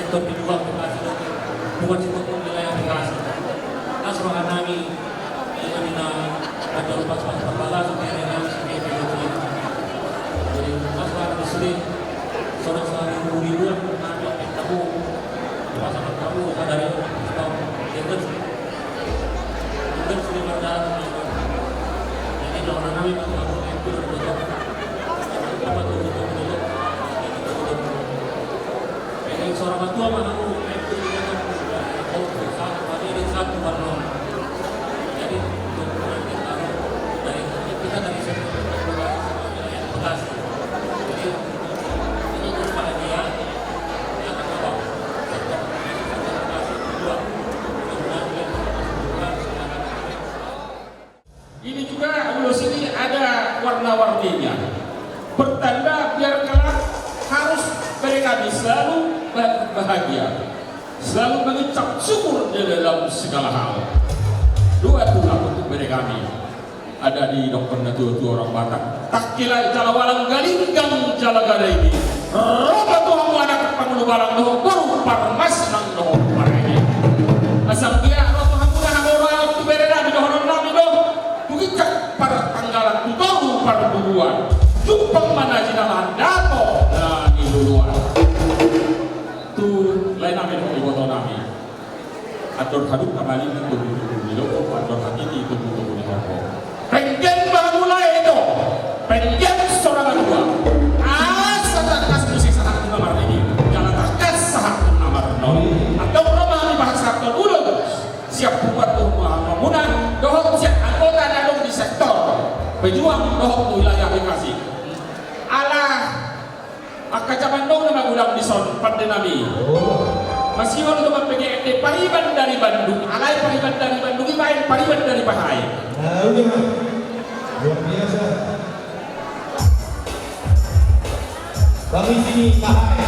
Tong di luar Bekasi, bukan si tong di wilayah Bekasi. Las roha nami, dengan ina ada lupa pas pas balas, supaya dia nang sini di luar. Jadi, las roha nami sini, saudara-saudari di luar, nami, kamu, pasangan kamu, sadari, tahu, ya kan? Mungkin sudah berjalan. Jadi, doa nami, Pak, kamu, itu, itu, itu. Apa tuh, itu, itu, itu. Jadi, seorang tua, mana, itu, itu, itu. Oh, satu, tadi ada satu, Pak, no. Jadi, untuk nanti, kalau dari, kita dari sektor Bekasi. Jadi, ini untuk bahagia, ya, kan, Pak? Sektor, sektor Bekasi, dua. Mudah-mudahan, ya, ini juga ulos ini ada warna-warninya. Pertanda biar kelak harus mereka selalu ba-, bahagia, selalu mengucap syukur di dalam segala hal. Dua tulang untuk mereka. Ada di dokter na tua-tua orang Batak. Tangkilai jala walang, galinggang jala gadai. Ro ma tu hamu anak pangulu balang dohot boru parmas nang dohot pareme. Asa anggiat ro tu hamu na hamu ro tu bere nami dohonon nami do. Tu ginjang partanggalan, tu toru parburuan. Jumpang ma na jinalahan, dapotan na niluluan. Tu lae nami dohot iboto nami. Andor hadungka ma lima tubu-tubu ni lombu, andor hatiti tubu-tubu ni horbo. Penggan ma hamu lae do, penggan saur matua. Asa tangkas muse sahatna marnini, jala tangkas sahatna marnono. Andor ro ma hami pasahathon ulos sian punguan dohot hamuna, dohot sian anggota na adong di sektor pejuang dohot wilayah Bekasi. Ala angka jaman now na magodang dison, pande nami. Masihol do mambege ende pariban dari Bandung, alai pariban dari Bandung i baen pariban dari Pahai. Nah, udah. Luar biasa. Bang, isi Pahai.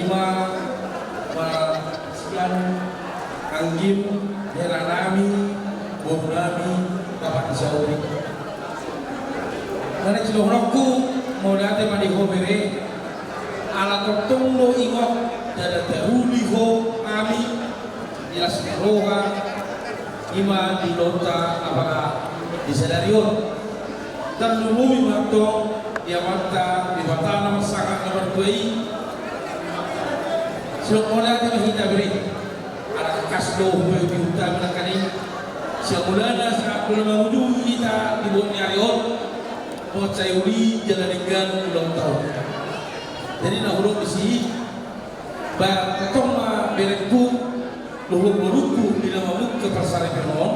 ma, ma sian anggim, hela nami, boru nami, Bapak Sauri. Nang sidohononku, mauliate ma di ho bere, ala tongtong do ingot, jala taruli ho hami, di las ni roha, ima di ulaonta apala di sadari on. Tarlumobi ma antong di Amanta Debata na marsahat na martua i. Songon mauliate ma hita bere. Ala kas do hupaihutihut hami nangkaning sian mulana sahat tu na mangujungi hita di boan ni ari on. Buat sai uli jala denggan ulaonta on. Jadi na hudok disi, ba tongtong ma berengku, dohot borungku di na mamungka parsaripeon on,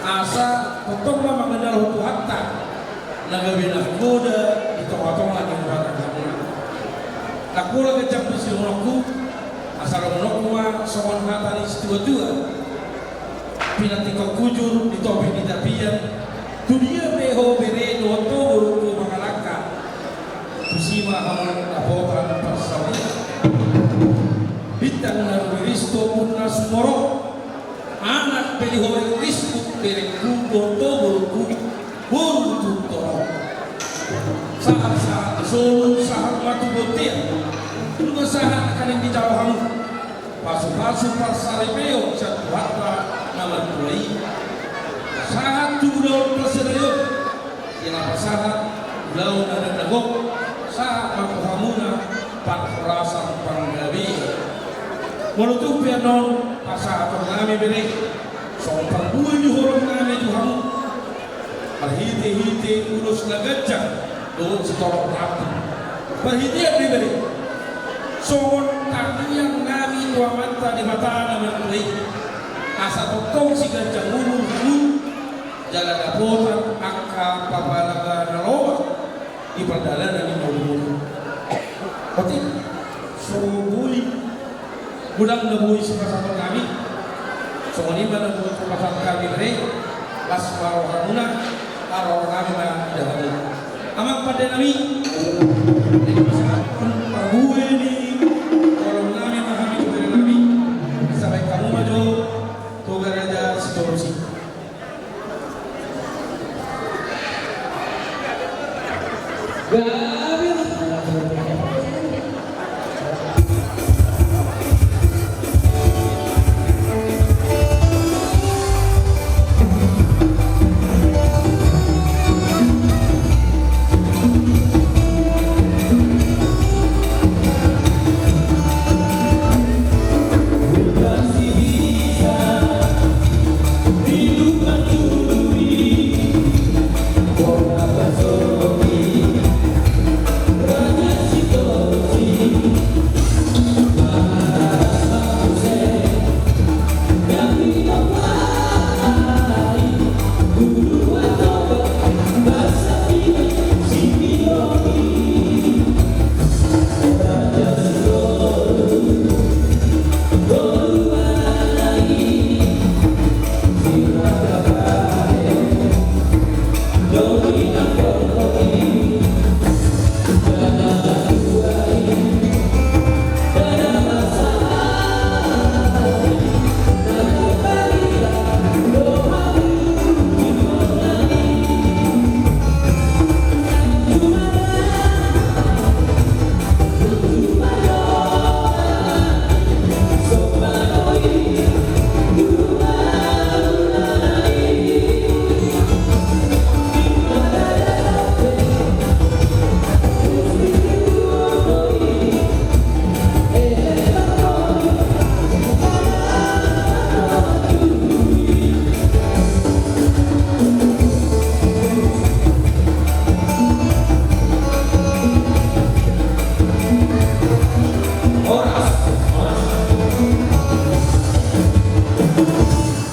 asa tongtong ma mangandalohon Tuhanta na gabe nahoda di tongatonga ni umat na hamuna. Nangkin pola ganjang tu sidohononku, asa dohononku ma songon hata ni situatua: Pinantikhon hujur di topi ni tapian, tu dia pe ho bere dohot ho borungku mangalangka, tusi ma hamu dapotan parsaulian. Bintang na rumiris tu ombun na sumorop, anak pe di ho ririsku, berengku dohot ho borungku, boru tu torop. Sahat-sahat ni solu, sahat ma tu bontean, nunga sahat nangkaning dijalo hamu pasupasu parsaripeon sian Tuhanta na martua i. Sahat tu ulaon parsadaion, di na pasahat ulaon na dagdagok, sahat ma tu hamuna parhorasan panggabean. Molo tung pe annon pasahaton nami bere, songon parbue ni holong nami tu hamu, marhitehite ulos na ganjang dohot sitorop rambu. Parhitean ni bere, songon tangiang nami tu Amanta Debata na martua i, asa tongtong siganjang umur hamu, jala dapotan angka paparange na lomak di pardalanan ni ngolungmu. Otik, so boi, godang na boi sipasahaton nami. Songon i ma na boi sipasahat hami bere, las ma rohamuna, haroro nami ma di hamu. Amang pande nami, parbue ni holong nami ma hami tu bere nami, asa baen hamu ma jo Toga Raja Sitorus i.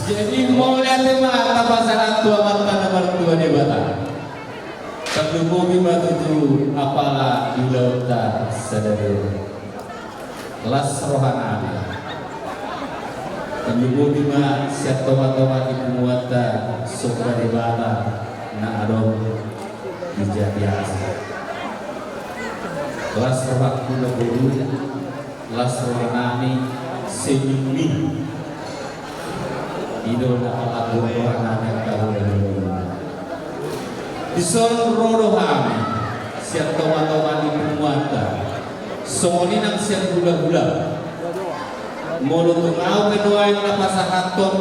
Jadi mauliate ma tapasahat tu Amanta na martua Debata. Tarlumobi ma tutu apala di ulaonta sadari on. Las roha nami. Tarlumobi ma sian tongatonga ni punguanta Somba Debata na adong di Jatiasi. Las rohangku na boru, las rohanami, senyummi. I do na panganggur rohanami angka boru. Dison ro do hami sian tongatonga ni punguanta, songon i nang sian hulahula. Molo tung ahu pe nuaeng na pasahathon,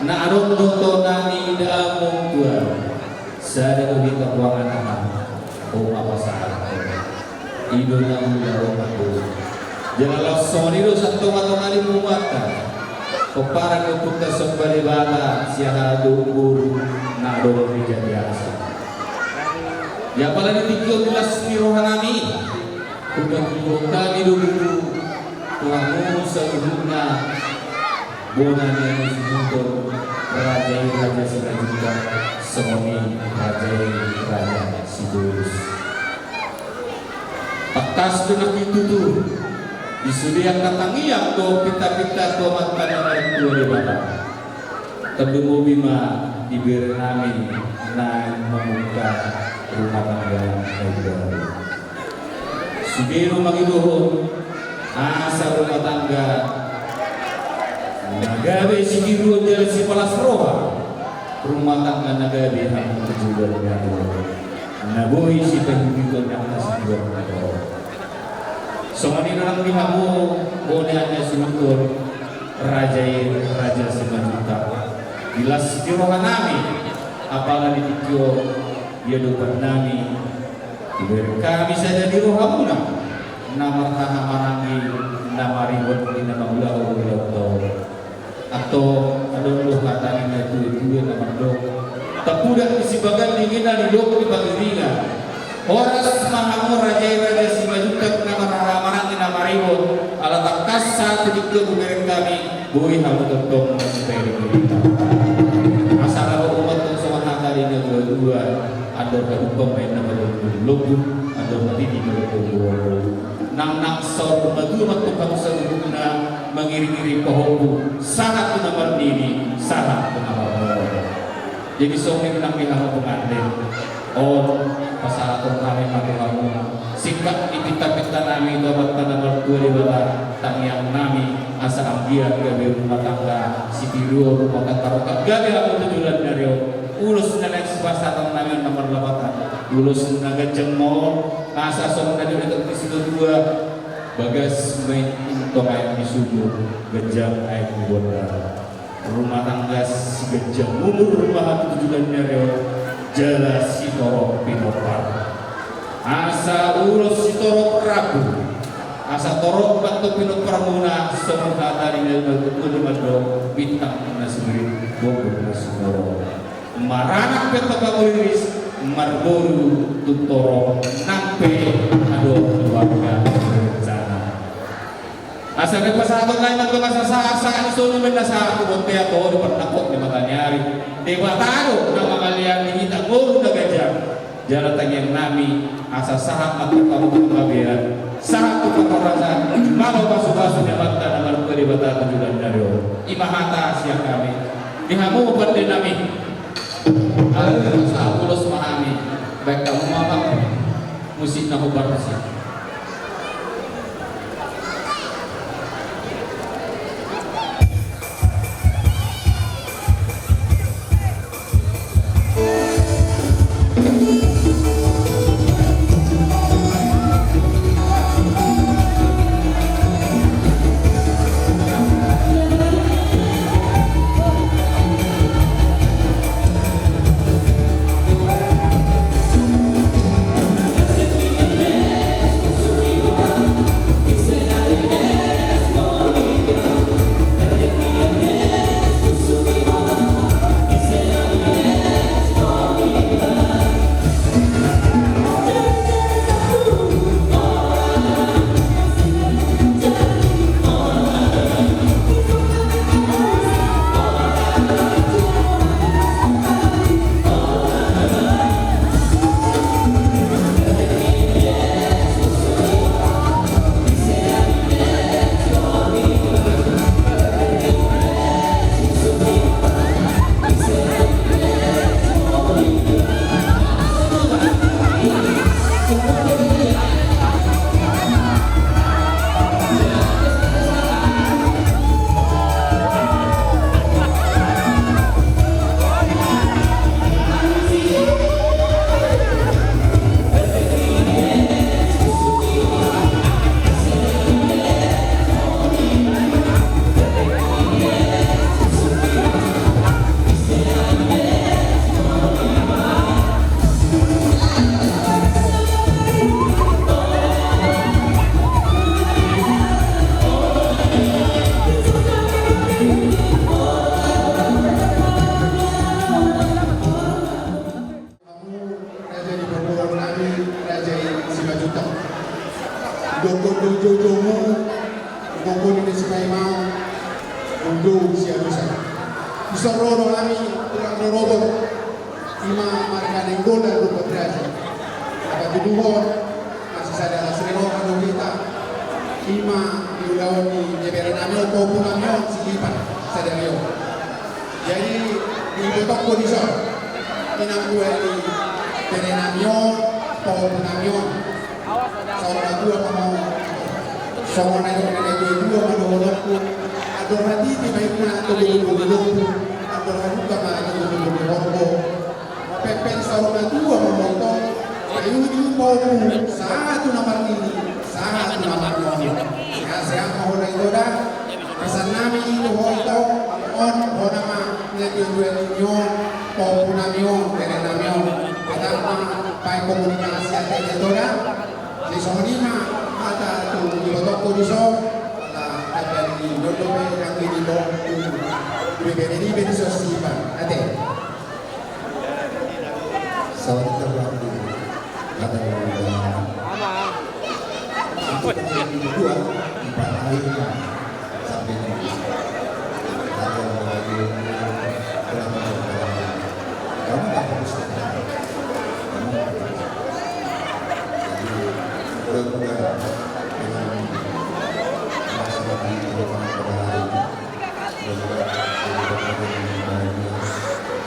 na adong do tonami damang tuan. Sada do hita huangan aha, ho ma pasahathon. I do na mula rohangku. Jala laos songon i do sian tongatonga ni punguanta. Pomparan ni ompunta Somba Debata, sian aha do boru na adong di Jatiasi. Ia pala di tingki on di las ni rohanami, hupaturhon hami do boru tu hamu saluhutna, bona ni Simanjuntak, raja i Raja Simanjuntak, songon i raja i Raja Sitorus. Tangkas do nang ditutu, di sude angka tangiang dohot pintapinta tu Amanta na martua Debata. Tarlumobi ma di berenami naeng mamungka rumah tangga na imbaru. Sude do mangidohon asa rumah tangga na gabe sitiruon jala sipalas roha, rumah tangga na gabe hamu tu joloan ni ari on, na boi sipaihutihut angka situan ni ari on. Songon i do nang di hamu, bona ni Simanjuntak, raja i Raja Simanjuntak. Di las ni rohanami, apala di tingki on, di adopannami, dibereng hami sada di rohamuna, na marhahamaranggi, na maribot di na mangulahon ulaonta on. Antong adong do hata ni na tuatua na mandok: Tapudak ni sibaganding i na nidok ni pangiringan. Horas ma hamu raja i Raja Simanjuntak na marhahamaranggi na maribot, ala tangkas sahat tu tingki on dibereng hami, boi hamu tongtong masipaingiringiring. Asa laho umat tong songon hata ni na tuatua: Andor hadumpang ma inna patombun lombu, andor hatiti ma inna patombun lombu. Nang nang saur matua ma tong hamu saluhutna mangiringiring pahompu, sahat tu na marnini, sahat tu na marnono. Jadi songon i nang di hamu pangandar on, pasahathon hami ma tu hamu singkat ni pintapintanami tu Amanta na martua Debata, tangiangnami asa anggiat gabe rumah tangga sitiruon, rumah tangga rongkap, gabe hamu tu joloan ni ari on. Ulos na naeng sipasahatonnami on na marlapatan, ulos na ganjang ma on, asa songon na nidok ni situatua: Bagas ma i tong aek ni sumur, ganjang aek ni bondar. Rumah tangga siganjang umur ma hamu tu joloan ni ari on, jala sitorop pinompar. Asa ulos sitorop rambu, asa torop ma tong pinomparmuna, songon hata ni na tuatua na mandok: Bintang na sibiri, bonggor na sumorop. Maranak pe tong hamu riris, marboru tung torop, nang pe adong keluarga berencana. Asa naeng pasahatonnami ma tong asa sahat, sahat ni solu ma inna sahat tu bontean dohot di parnangkok ni mata ni ari. Debata do na mangalean di hita ngolu na ganjang. Jala tangiangnami asa sahat ma tong hamu tu panggabean, sahat tu parhorasan, malo pasupasu ni Amanta na martua Debata tu joloan ni ari on. I ma hata sian hami. Di hamu pandenami. Alai sahat ulos ma hami. Baen hamu ma, Bang, musik na hombar tusi. Gondol joujoumu, gondol ni si paimau, gondol si alusan. Dison ro do hami, tulang rorobot, ima marga Nainggolan dohot raja. Apa tuduhon, masih sada las ni roha do hita, ima di ulaon ni bebere nami on, pahompu nami on, si Ipan, sadari on. Jadi, di botongku dison, inang dua ni bere nami on, pahompu nami on. Saur matua ma ho. Songon na nidok ni natuatua ma dohononku. Andor hatiti ma inna tu gulugulu lombu. Andor halumpang ma tu gulugulu horbo. Pepeng saur matua ma ho ito. Paihutihut ma ho sahat tu na marnini, sahat tu na marnono. Sehat-sehat ma ho na ito da. Pesan nami i tu ho ito, on, hona ma, na tuatua nami on, pahompu nami on, bere nami on. Tetap ma, baen komunikasi ate ito da. Jadi songon i ma, hata tu di botongku dison, ala hata ni dodo be, yang ini do, tu, tu bere ni be dison si Ipan, ate. Sawat terbantu. Kata yang kedua, empat hari sampai nanti. Kata yang kedua, berapa jam? Kamu tak fokus. Kamu tak fokus. Jadi, mudah-mudahan dengan masalah di rumah pada hari ini,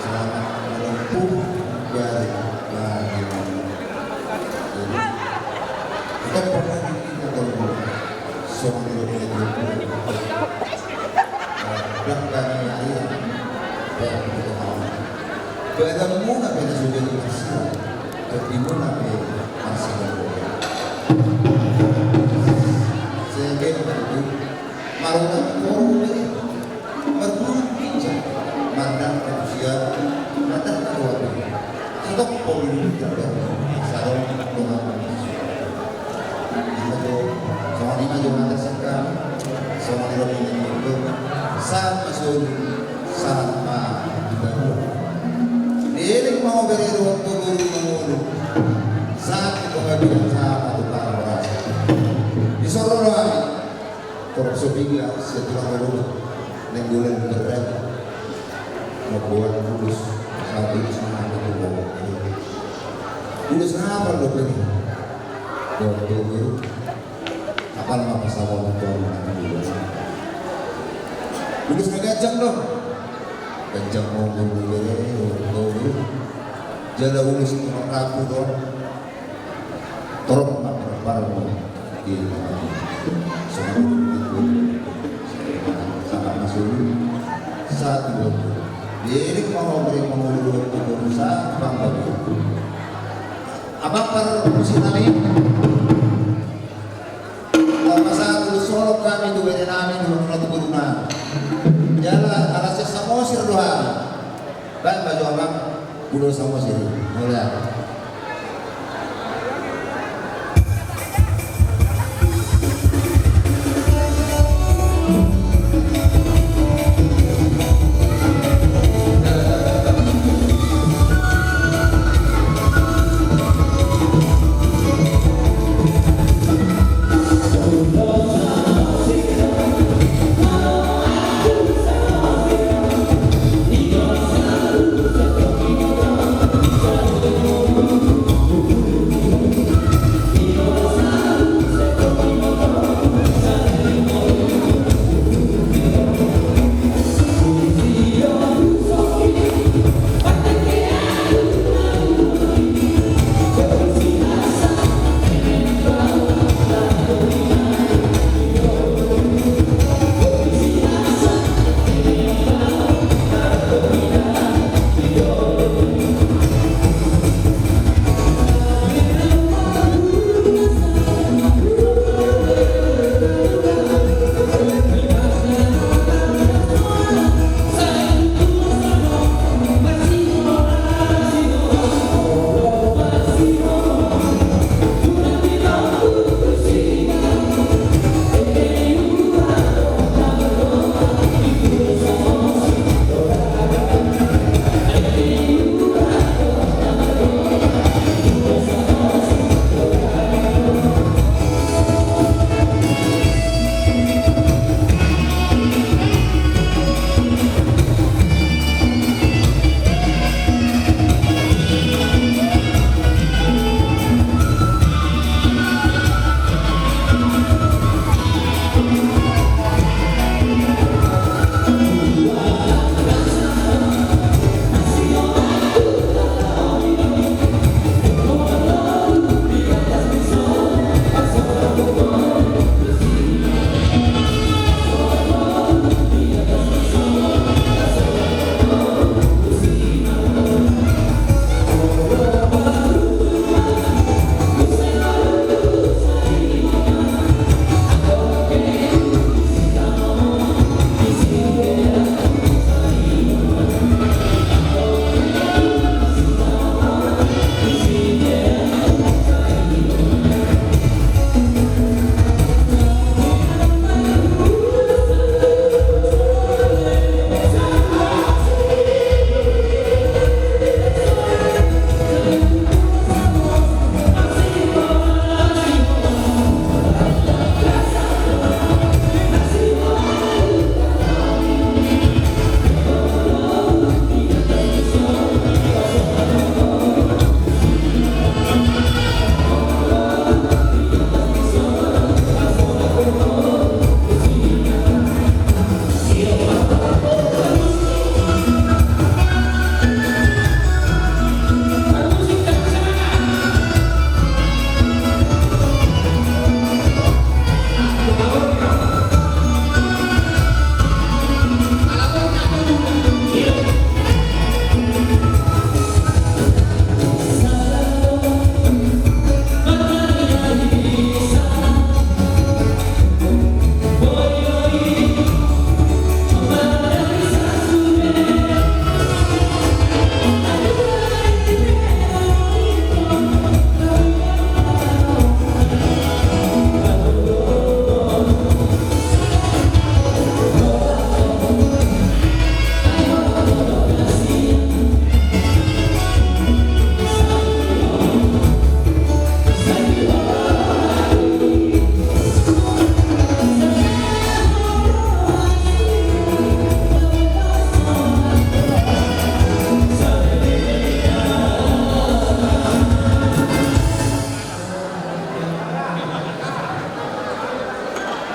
selamat menempuh baru lagi. Jadi, kita pernah di kita kalau sama dengan dia. Bahkan ini, ya, kita tahu. Badanmuna pe na so jadi marsila, tondimuna pe marsila. Sehingga itu, marunga toru dari marguru ginjang, mandang manusia, mandang keluarga. Sedok pemilu kita, sadok dengan manusia. Ima jo, songon i ma jo hata sian hami, songon i do hami na nidok, sahat ma solu, sahat ma di banua. Dielek ma ho bere dohot boru mangolu, sahat ma tu panggabean, sahat ma tu parhorasan. Dison ro do hami, torop so piga sian tulang rorobot, Nainggolan dohot raja. Mamboan ulos, sahat ulos ma hami tu ho. Ulos na apal dope ni. Dohot boru. Apal ma pasahaton tu anak ni boru. Ulos na ganjang do. Ganjang ma boru bere, dohot boru. Jala ulos na rambu do. Torop ma parparmu. Di. Sahat ma solu. Sahat di boru. Dielek ma ho bere mangolu dohot boru, sahat panggabean. Abang parmusik nami. Laho pasahat ulos holong hami tu bere nami dohot tu boru nami. Jala ala sian Samosir do hami. Baen ma jo abang, ulos Samosir. Mauliate.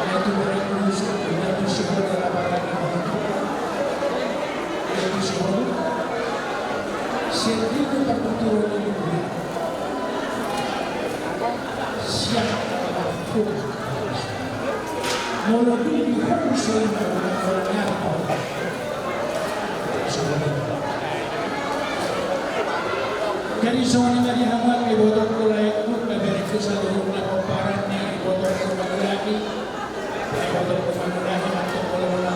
Itu berarti Yusuf, berarti si Hoda, apa lagi? Berarti si Hoda. Sendiri tertutur di dunia. Siap. Molo dung di hukum selama orang nyata. Jadi songon i ma di hamu angka ibotongku, laengku, beberengku saluhutna, pomparanna, ibotongku Mangulagi, ibotongku Mangulagi, mantong pola-pola.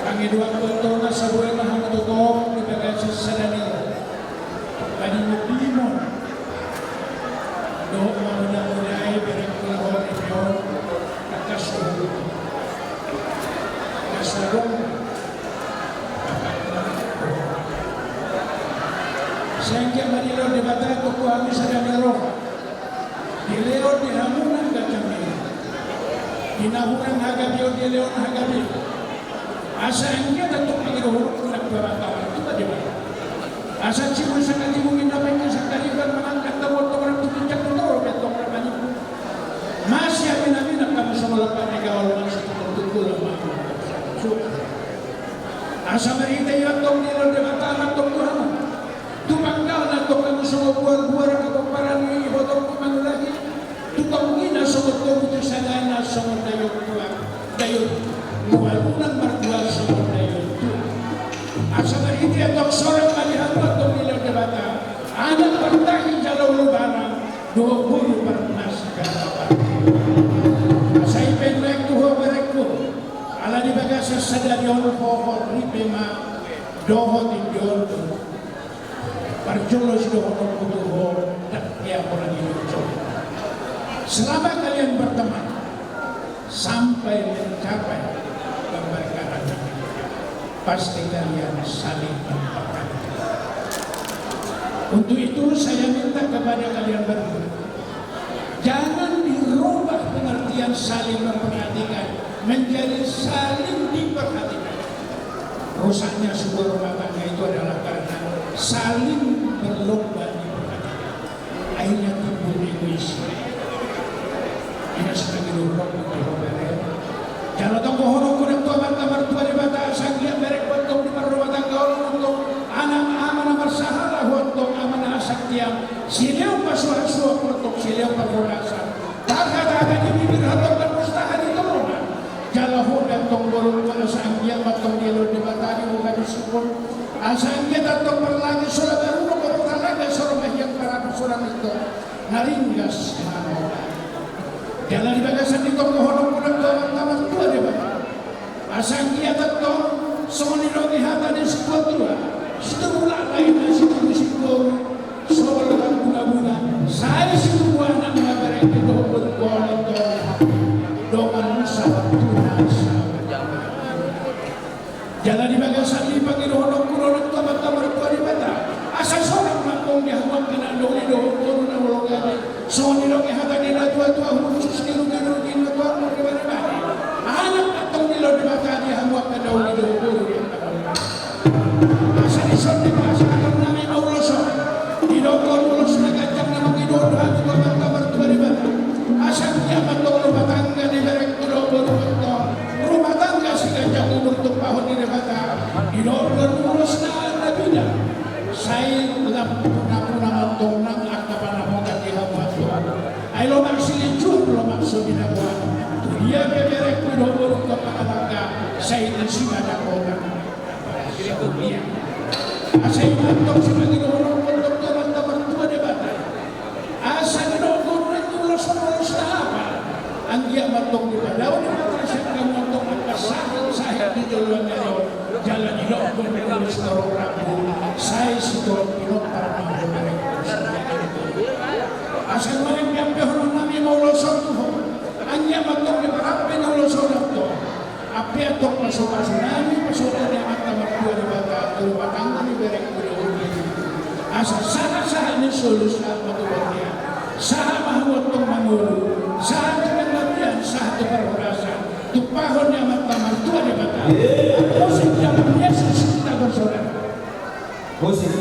Pangidoanku antong asa boi ma hamu tongtong di bagasan sada ni roha. Paningot-ningot dohot mamodamodai berengku laho di pe on, tangkas dohot. Tangkas dohot. Sai anggiat ma dilehon Debata tu hami sada ni roha. Dilehon di hamu nang ganjang i. Di na hurang hagabeon dilehon hagabeon. Asa anggiat antong mangido horong tu Amanta Martua Debata. Asa tibu sangkatibu, minda pengke sangkariban, manangkan tamu antong rap tu ginjang tu toru pe antong rap manimbung. Masiaminaminan hamu songon lampak ni gaol, masitutu tu tulang ma hamu. Asa marhite i antong dilehon Debata ma antong tu hamu. Tu panggalan antong hamu songon buarbuar angka pomparan ni ibotongku Mangulagi. Tu tombuna songon tobu, tu sadana songon daion tua, daion mual unang martua songon daion tua. Asa marhite i antong sorang ma di hamu antong dilehon Debata anak partahi jala olo bana dohot boru parnas. Asa i pe nuaeng tu ho berengku, ala di bagasan sadari on hohot ripe ma dohot tingki on. Parjolo sidohononku tu ho, dang hea ho lagi jolo. Selama kalian berteman sampai mencapai kemerdekaan, pasti kalian saling memperhatikan. Untuk itu saya minta kepada kalian berdua, jangan dirubah pengertian saling memperhatikan menjadi saling diperhatikan. Rusaknya sebuah rumah tangga itu adalah karena saling berlomba diperhatikan. Akhirnya timbul egois. Ina sitagi luruk untuk bere. Jala tonggohononku nang tu Amanta Martua Debata, asa anggiat berengku antong di parrumah tangga on antong, anak ama na marsahala ho antong, ama na hasaktian, silehon pasupasu ho antong, silehon parhorasan. Tarhatahata di bibir, hatop marmustaha di tonga. Jala ho pe antong borungku, asa anggiat ma antong dilehon Debata di buka di sukun. Asa anggiat antong parlangit so ra barunok, so ra talaga, so ra mahiang parabot, so ra mintor, na ringgas mangoda. Jala di bagasan ni tonggohononku nang tu Amanta Martua Debata, asa anggiat antong songon nidok ni hata ni situatua: Situbu laklak inna, situbu singkoru, songon lotan bunga-bunga, sai situbu anak ma berengku dohot boru on antong, dongan sahatuna sahat. Jala di bagasan i pangidohononku do nang tu Amanta Martua Debata, asa sonang ma antong di hamu angka anak, doli dohot boru na olo gabe. Songon nidok ni hata ni natuatua: Hurusus ni rugirugi, na tuamu ribaribari. Anak ma antong dilehon Debata di hamu angka doli dohot boru. Asa dison di pasahaton nami ma ulos on, didokkon ulos na ganjang na mangido do hami tu Amanta Martua Debata. Asa anggiat ma antong rumah tangga ni berengku dohot boru antong rumah tangga siganjang umur tumpahon ni Debata. Didokkon ulos na, na bidang. Sai lam punapuna ma antong nang angka panapotan di hamu antong. Ai lomak silinjuang, lomak so binaboan. Tu dia pe berengku dohot boru antong mangalangka, sai disi ma dapotan. Saulian. Asa i ma antong sipangidohononku antong tu Amanta Martua Debata. Asa didok guru nang tu ulos on ulos na hapal. Anggiat ma antong dipadaon ni Debata sian hamu antong angka sahit-sahit di joloan ni ari on. Jala didok guru nang tu ulos na rambu, sai situtu pinompar ma ho berengku. Asa nuaeng pe ampehonon nami ma ulos on tu ho. Anggiat ma antong diparampe na ulos on antong. Ampe antong pasupasu nami, pasupasu ni Amanta Martua Debata tu rumah tangga ni berengku dohot boru. Asa sahat-sahat ni solu sahat ma tu bontean. Sahat ma hamu antong mangolu, sahat tu panggabean, sahat tu parhorasan. Tumpahon ni Amanta Martua Debata. Musik zaman Yesus kita bersorak. Musik.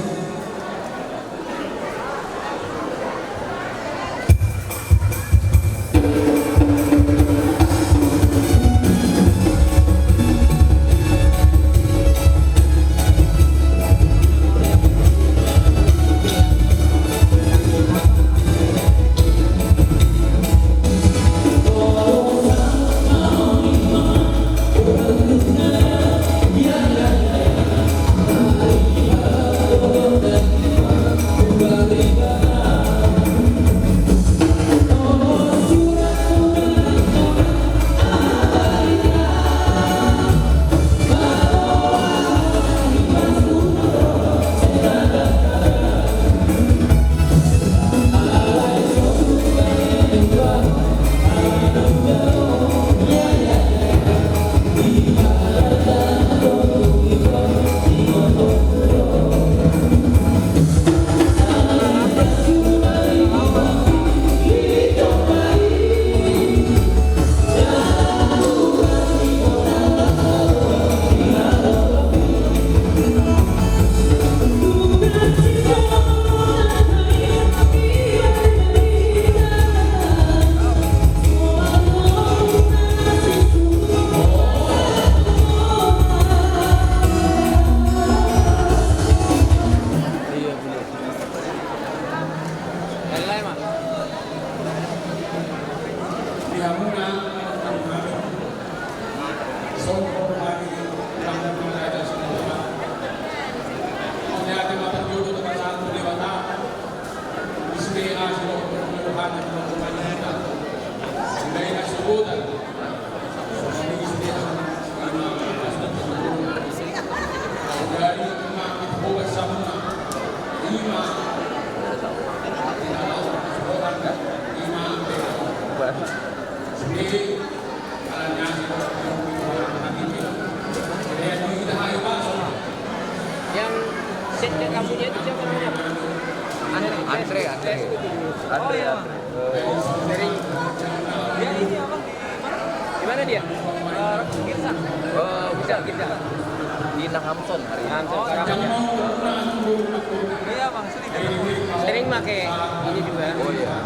Mauliate ma parjolo tu pasahat tu Debata. Ise asi dohot rohana tu panjita. Selain asubutan. Yang set dan kamunya itu siapa namanya? Andre, Andre, Andre. Andre, Andre. Dari, dia ini apa? Di mana dia? Eh, Gita, Gita. Di Nang Hamson hari ini. Hamson, oh, Karang, ya. Iya, Bang, sering. Sering make ini juga. Oh, iya.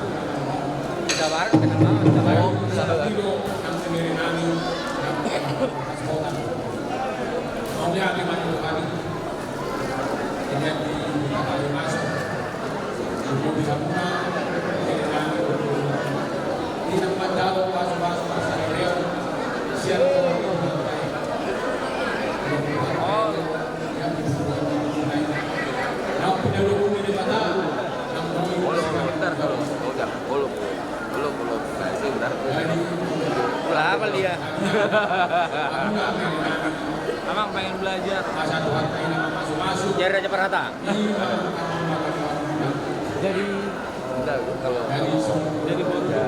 Bisa bareng, kenal banget, bisa bareng. Oh, bisa bareng. Olo, olo, ntar dulu. Oh, udah, olo, olo. Belum, belum. Nah, itu udah. Udah apa dia? Amang pengen belajar. Jadi Raja Parhata. Jadi, enggak, kalau, kalau jadi baru ya,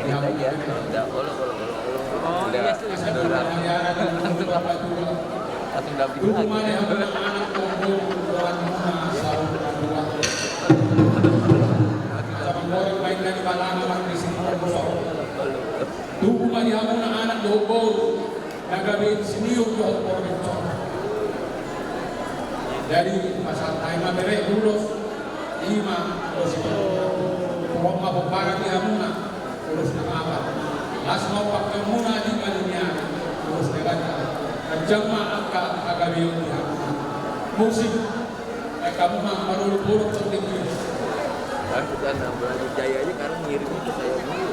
edit aja. Kalau udah, olo, olo, olo, olo. Oh, udah, iya, sudah. Udah. Langsung apa? Langsung dapat lagi. Tubu ma di hamuna anak dohot boru na gabe insinyur dohot profesor. Jadi pasahat hami ma bere ulos, ima ulos i. Torop ma pomparan di hamuna, ulos na mapan. Las ma ompak hamuna di badia ni ari, ulos na gata. Ganjang ma angka hagabeon di hamuna. Musik. Eh, kamu mah baru buruk penting. Aku kan nambah jaya aja karena ngirim itu saya dulu.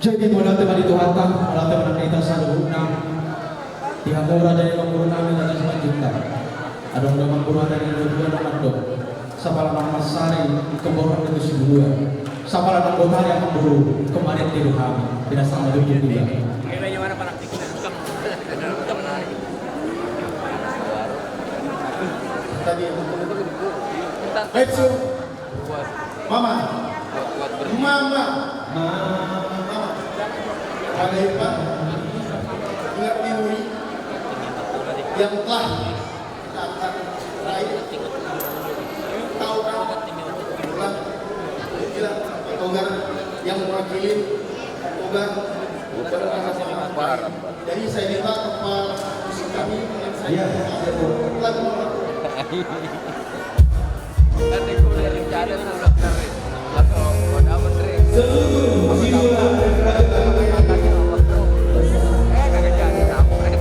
Jadi mauliate ma di Tuhanta, mauliate ma di hita saluhutna. Di hamu raja i, amangboru nami, Raja Simanjuntak. Adong do amangboru hata ni dua, adong mandok. Sapala nang mansari, ingkon borhat do tu Sibulan. Sapala nang botari, amangboru, ingkon marende do hami. Binahen ma do tu Sibulan. Tadi. Action. Mama. Mama. Mama. Pada hebat. Ingat di diri yang telah kita akan raih. Tahu kan? Pulang. Kita Togar yang mewakili Togar. Bukan sama. Jadi saya minta kepala musik kami yang saya. Iya. Lagu apa? Kan dia udah rencana tuh, udah keren. Lagu udah bener. Seluruh jiwa dan raga. Eh, kagak jadi, kampret.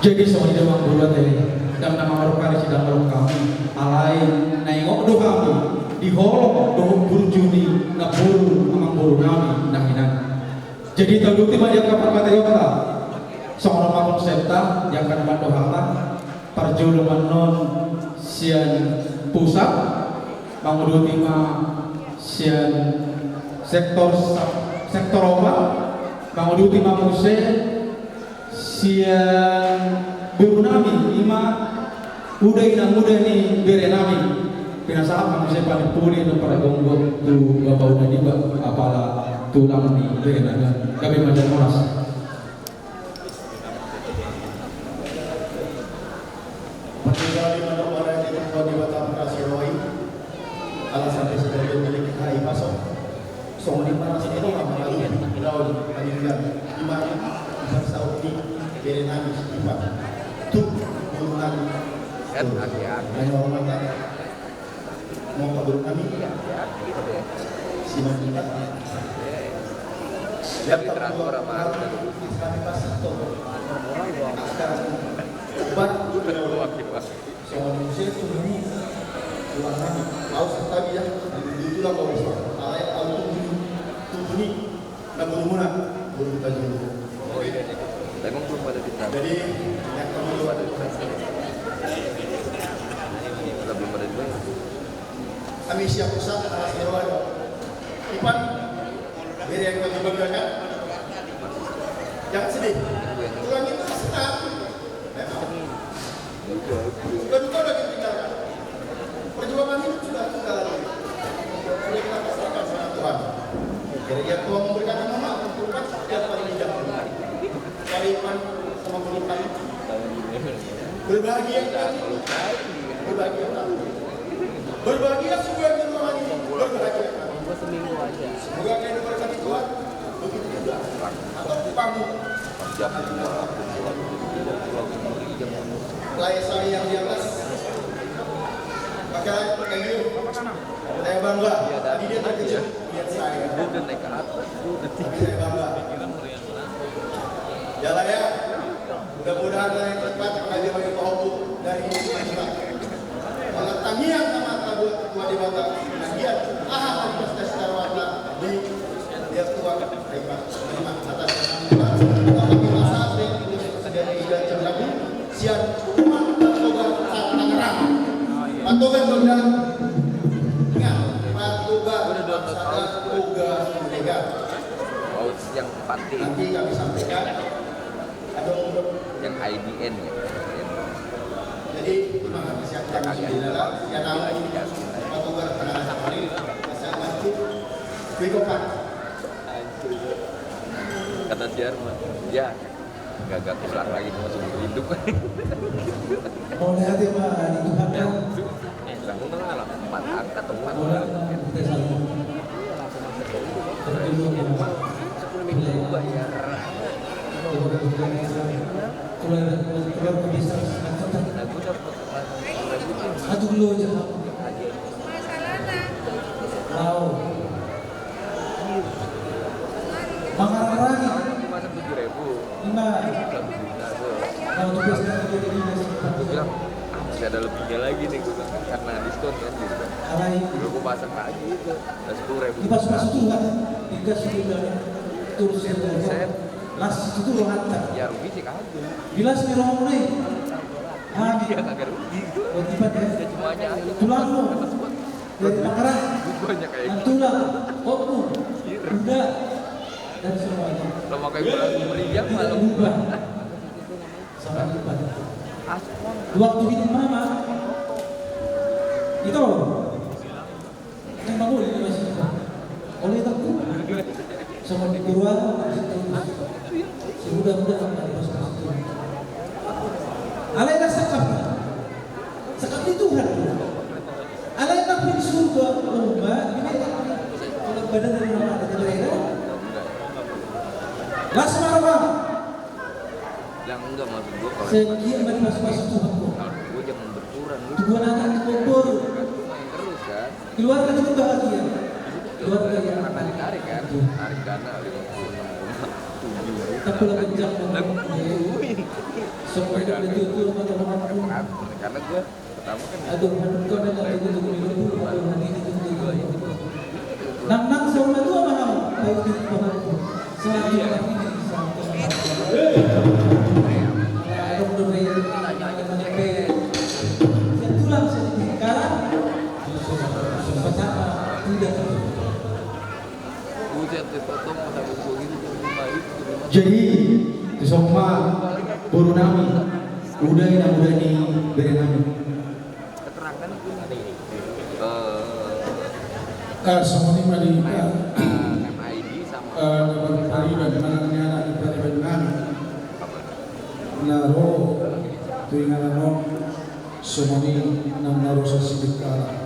Jadi songon i do amangboru ate, ndang na mangarok ari sidang mangarok hami, alai na ingot do hami di holong dohot burju ni namboru amangboru nami na hinan. Jadi tauduti ma di angka parpataion ta, songon on ma konsepta di angka na mandok hata, parjolo annon sian pusat, manguduti ma sian sektor sa-, sektor opat, manguduti ma muse sian boru nami, i ma uda inang uda ni bere nami. Pinasahat ma muse panimpuli dohot pargonggo tu bapa uda niba, apala tulang ni bere nami. Gabe ma jala horas. Manunggali manunggali di Tuhan Debata Pangkasi Roha i, ala sampe sadari on dilehon hami pasok. Songon i ma rasa ni roha mangalusi ulaon pangidoan, i ma di parsaut ni bere nami Ipan tu boru nami. Ate, ate. Hanya orang mata. Mau kabur kami. Simak kita. Kami transfer sama. Kami pasti tahu. Sekarang. Obat. Songon i muse tu hami. Tulang nami. Au santabi ya. Di tulang au sa. Alai au tu huni. Tu huni. Na boru muna, boru Tanjung. Oh iya, iya. Emang belum ada di sana. Jadi, yang kamu belum ada di sana. Kita belum ada di sana. Kami siap pusat, alas di roha. Ipan, beri yang kami banggakan. Jangan sedih. Tulang itu senang. Memang. Bukan kau lagi tinggalkan. Perjuangan hidup sudah kita lalui. Sudah kita pasrahkan sama Tuhan. Jadi, ya, Tuhan memberikan nama untuk setiap hari hidup. Dari Ipan sama Ipan. Berbahagia kita. Berbahagia kita. Berbahagia semua yang di ruangan ini. Berbahagia kita. Semoga kalian diberkati Tuhan. Begitu juga. Atau Ipanmu. Saya, saya yang di atas. Maka, thank you. Saya bangga. Tadi dia terkejut lihat saya. Tapi saya bangga. Ya lah ya. Mudah-mudahan yang cepat mengaji bagi Pak Obu dari ini. Kalau tangiang nama Tuhan Debata, tangiang. Aha, tadi pas kasih taruh di dia tua. Sian Patogar Tangerang. Patogar Dondan. Ingat, Patogar Dondan. Toga Siregar. Laut yang pati. Nanti kami sampaikan. Ada untuk yang I B N ya. Jadi, terima kasih. Patogar Tangerang. Saya bantu. Bego, Pak. Kata Jarman, ya, gagak ular lagi masuk hidup. Mau lihat ya, Pak, di Tuhan kan. Lah, gua nggak empat angkat, empat. Boleh, kita satu. Sepuluh minggu bayar. Kalau ada keluarga bisa satu. Nah, gua dapet empat ribu. Satu kilo aja. Wow. Mangarang-arangi. Cuma tujuh ribu. Lima. Nah, untuk biasa kita jadi dinas. Gue bilang, "Ah, masih ada lebihnya lagi nih," gue bilang, kan, karena diskon kan gitu. Alai. Udah gue pasang lagi itu. Ada sepuluh ribu. Di pas-pas Tuhan, digas sudah terus. Set. Las itu rohanta. Ya, rugi sih kagak. Di las ni rohana i. Amin. Iya, kagak rugi. Buat Ipan ya. Ya, cuma aja. Tulang lu. Dari Tangerang. Banyak kayak gitu. Tulang. Ompu. Iya. Uda. Dan semuanya. Kalau pakai bulan meriah, tidak malam berubah. Sama Ipan. Asli. Waktu hidup mama. Itu. Kan bangun ini masih. Oleh itu. Sama di Purwa. Semudah-mudahan ada pas-pas itu. Alai na sangkap. Sangkap ni Tuhan. Alai na pun surga, lomba, ini kan. Kalau badan dari mana ada, dari mana? Las ma roha. Yang enggak, maksud gua kalau sekian banyak pas-pas Tuhan, kok. Kalau gua jangan berkurang, lu. Tujuan anak itu bodoh. Main terus, kan? Keluarga itu bahagia. Keluarga yang akan ditarik, kan? Betul. Tarik dana lima puluh enam koma tujuh. Tapi lah kencang, kan? Lah, gua kan nungguin. Karena gue pertama kan. Aduh, aduh, kau dah tak ikut dulu, dulu, dulu, dulu, dulu. Nang, nang, sama tua mahal. Tahu di mana? Sama tua ini, sama tua. Aduh, udah, udah, udah, udah, udah. Tulang sedikit kalah. Sama-sama, tidak. Jadi, tu son ma boru nami, uda i na uda ni bere nami. Eh, songon i ma di, eh, eh, na pariban, manang ni anak ni pariban nami. Na ro tu inganan on. Songon i nang na ro sian Sidikalang.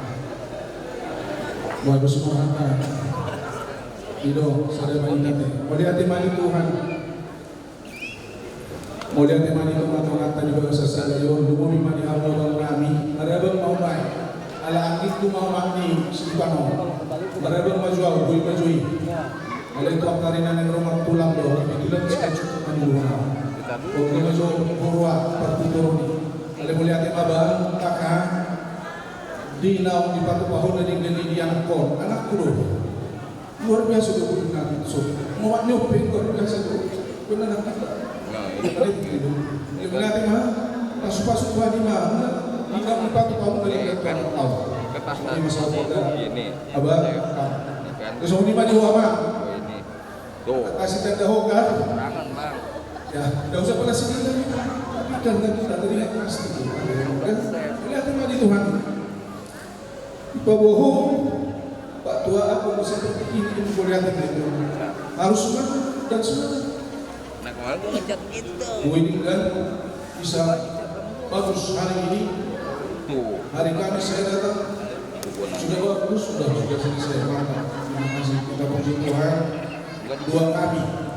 Bagus ma hata. I do, sada ma hita te. Mauliate ma di Tuhan. Mauliate ma di Tuhan, Amanta di bagasan sadari on, lumobi ma di hamu abang nami. Marhabang ma hubaen. Ala anggingku ma omak ni si Ipan on. Marhabang ma jo au, boi ma jo i. Alai tu angka ari na naeng ro martulang do, kebetulan sikacukup ma di rumah. Oke ma jo, borua, partituron i. Alai mauliate ma bang, kakak, di naung dipatupa ho na denggan i di anakkon, anakku do. Luar biasa do, boi na so. Ngomak ni on pe luar biasa do. Benar na kita. Nah, iya. Alai begitu. Alai mauliate ma, pasu-pasu Tuhan i ma, di naung dipatupa ho na denggan i di anakkon. Ini masalah kota. Abang, kan. Terus ini ma di rumah. Tuh. Kasih tanda ho kan? Tangan, Bang. Ya, nggak usah pernah sedih lagi. Kan tadi kan pasti. Kan? Mauliate ma di Tuhan. Ipaboa ho, Pak Tua, aku seperti ini, ini mauliate ma di Tuhan. Harus semangat dan semangat. Nah, kemarin gua ngechat gitu. Gue ini kan bisa bagus hari ini. Tuh. Hari Kamis saya datang. Sudah bagus, sudah, sudah selesai. Mantap. Terima kasih. Kita puji Tuhan. Dua kami.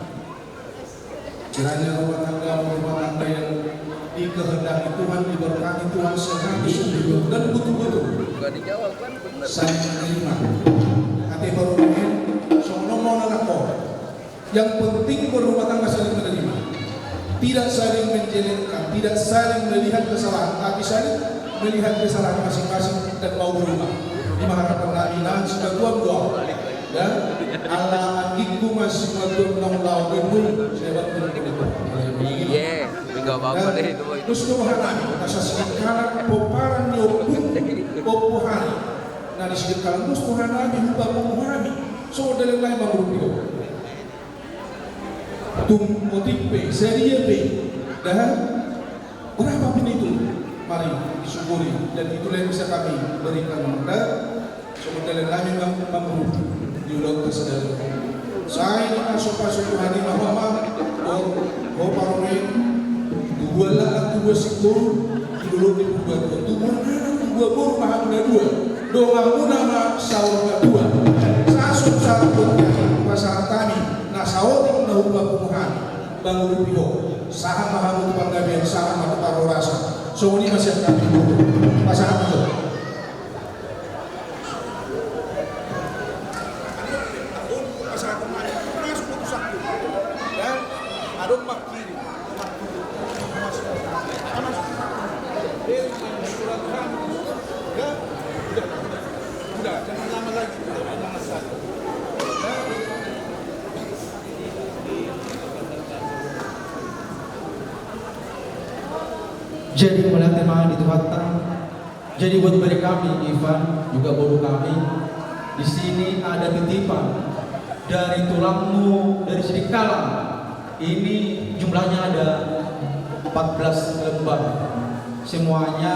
Kiranya rumah tangga, rumah tangga yang dikehendaki Tuhan, diberkati Tuhan, sehat, subur, dan betul-betul saling menerima. Ate baru ini, songon on ma anak ko. Yang penting berumah tangga saling menerima. Tidak saling menjelekkan, tidak saling melihat kesalahan, tapi saling melihat kesalahan masing-masing dan mau berubah. Ini harapan kami, nah, sudah tua, tua. Ya, ala anggingku masih matuang nang lao gedung, saya bantu gedung. Iya, enggak apa-apa deh itu, itu. Terus tu hana, asa singkaran pomparan ni ompung, pompo hari. Nah, di sini kalau terus tu hana, di lupa pompo hari. So, dalam lain bangun dia. Tung otik pe, sadia pe, dah. Berapa pun itu, mari disyukuri, dan itulah yang bisa kami berikan. Dan sementara kami mem-, membuat di ulang tersedar. Saya ini masuk-masuk Tuhan ini, mama, oh, oh, parome, dua lah, dua sikul, di dulu di dua, dua, dua, dua, dua, dua, dua, dua, dua, dua, dua, saur matua. Sasut, sasut, pasahat hami, na saotik, na hupapungu hami. Bangun di ho. Sahat ma hamu tu panggabean, sahat ma tu parhorasan. Songon i ma sian hami. Pasahat ma jo. Jadi, mauliate ma di Tuhanta. Jadi, buat bere kami, Ivan, juga boru kami, di sini ada titipan dari tulangmu dari Sidikalang. Ini jumlahnya ada empat belas lembar. Semuanya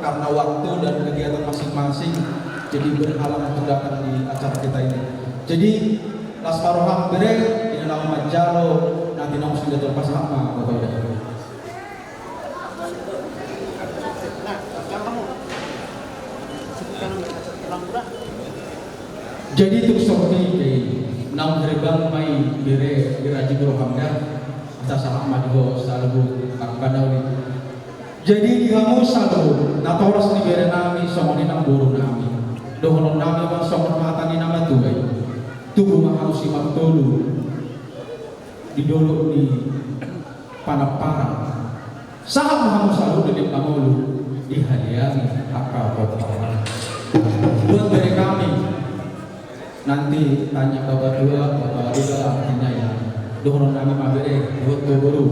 karena waktu dan kegiatan masing-masing, jadi berhalangan untuk datang di acara kita ini. Jadi, las ma roham bere, di na naung manjalo, nanti naung sudah terpasang ma, Bapak Ibu. Jadi tung songon i, naung herbang ma i bere, bere Aji Burhan da, asa sahat ma di ho saluhut angka na uli. Jadi di hamu saluhut natoras ni bere nami, songon i nang boru nami. Dohonon nami ma songon hata ni na matua i. Tubu ma hamu simartolu di dolok ni Panamparang. Sahat ma hamu saluhut di lima ngolu, dihadiangi angka pomparan. Buat bere nami, nanti tanya bapak tua, bapak tua artinya ya. Dohonon nami ma bere, dohot ho boru.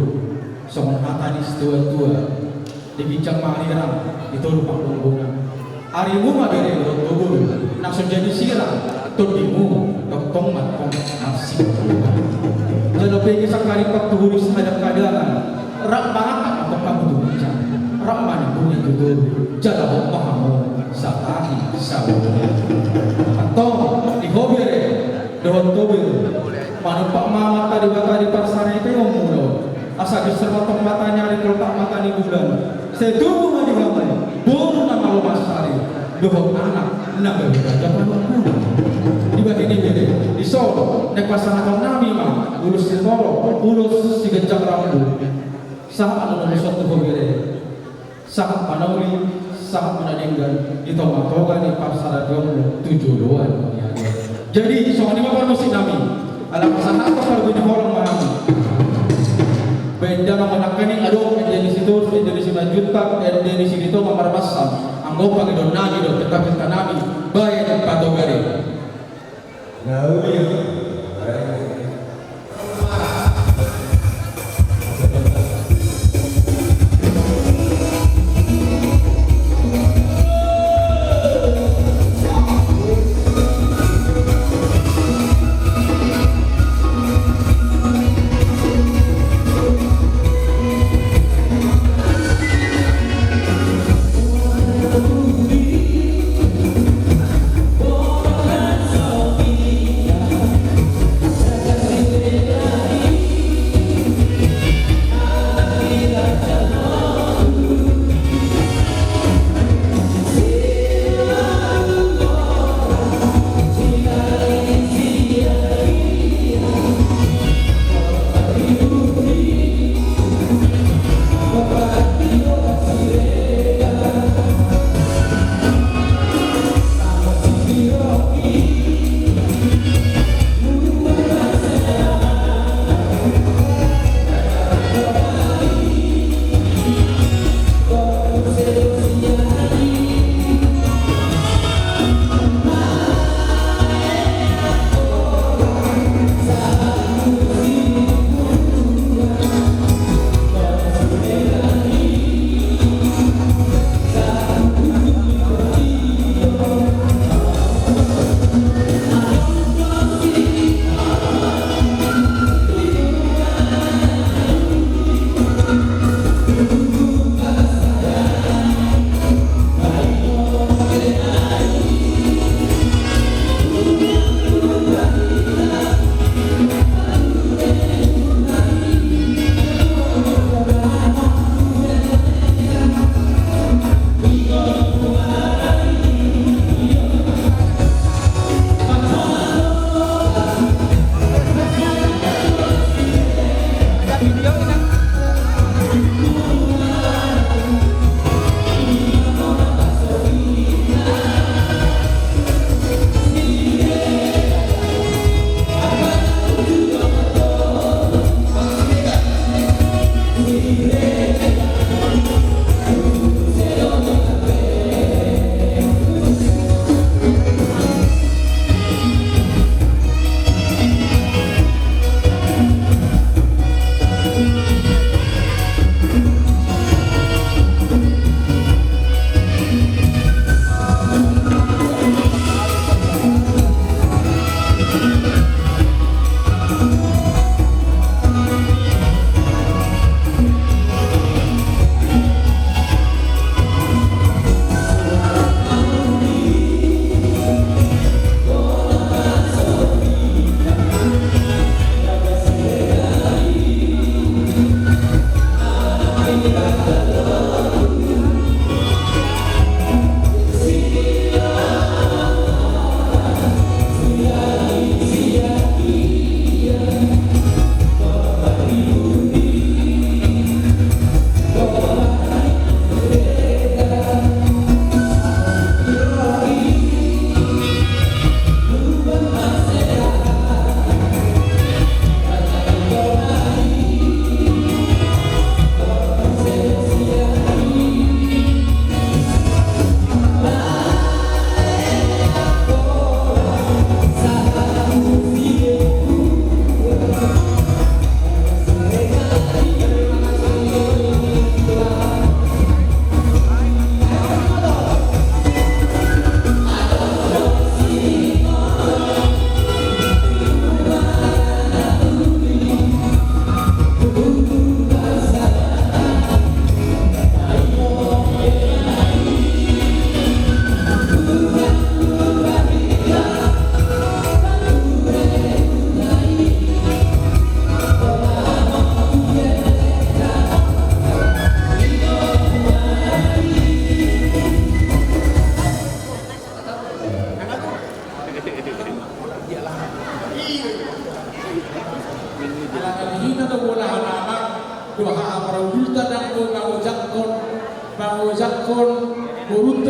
Songon hata ni situa-tua, di ginjang ma arirang, di toru panggonggonan. Arimu ma bere dohot ho boru, na so jadi sirang, tondimu, tongtong ma antong marsibongan. Jala bege sangkaripat tu huri sahadang-hadangan, rap mangangkat ma antong hamu tu ginjang, rap ma nimbungi tu toru, jala hot ma hamu satahi sabolongan. Antong, di ho bere, dohot ho boru, manumpak ma amanta Debata di parsaripeonmuna on. Asa ginjang ma antong mata ni ari, poltak mata ni bulan. Sai tubu ma di hamu boru na malo marsari dohot anak na gabe raja panungkun. Dibahen i bere, dison naeng pasahaton nami ma ulos sitorop, ulos siganjang rambu. Sahat ma ulos on tu ho bere. Sahat ma na uli, sahat ma na denggan, di tonga-tonga ni parsaripeonmu tu joloan ni ari on. Jadi songon i ma parmusik nami. Ala pasahathon parguni holong ma nami. Baen damang ma nangkaning adong ende ni Sitorus, ende ni Simanjuntak, ende ni Silitonga Marbasan. Anggo pangidoan nami dohot pesta-pesta nami, baen patogar i. Na uli.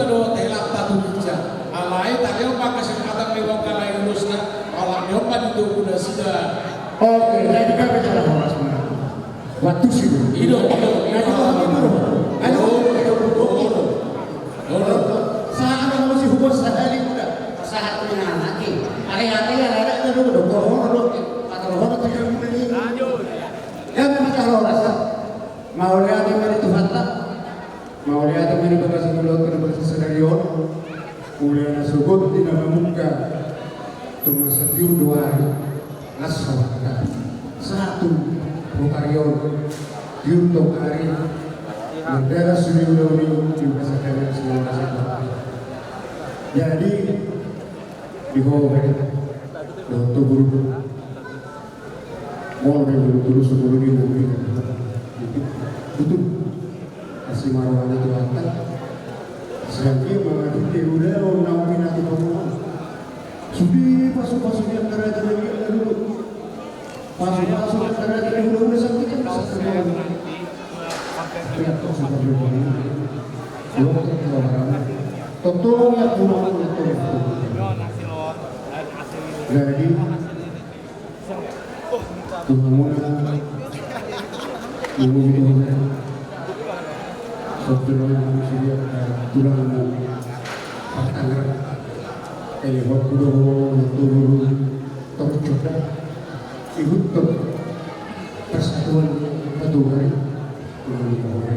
do, telat tatu bica. Alai tadi on pakai singkatan memang kalai ulusna, alai on mandi do kuda sida. Oke, jadi kami jalan horas mana? Waktu sih. Ido, ido, ido. Ayo, ayo, ayo, ayo. Saat ada masih hukum sehari udah. Saat menanaki. Hari hari ya ada ada dulu dong. Corona dong. Kata corona tidak boleh. Lanjut. Yang macam lo rasa. Mauliate ma di Tuhanta. Mauliate ma di bagasan ulaonta di bagasan sadari on. Mauliate na sogot di na mamungka. Tung masa tiur dua ari. Las hawanta. Satu. Botari on. Tiur tong ari. Mandara suli ulaon i. Di bagasan sadari on. Jadi. Di ho. Dohot tu guru. Molo di guru-guru sebelum di guru. Betul. Asi ma roha ni Tuhanta. Sedangkan mengadu di udah naung pinatu pemula. Sudah pasu-pasu yang kerajaan lagi dulu. Pasu-pasu yang kerajaan lagi dulu udah sakit kan sakit. Tapi aku sudah belum. Belum ketemu orang. Tolong ya pulang ya tolong. Jadi Tuhan muna. Tuhan muna. Software muna sudah tulang muna. Partanggar. Ele waktu doho tuh. Tok coba. Ikut tok. Persatuan Patuari. Tulang muna.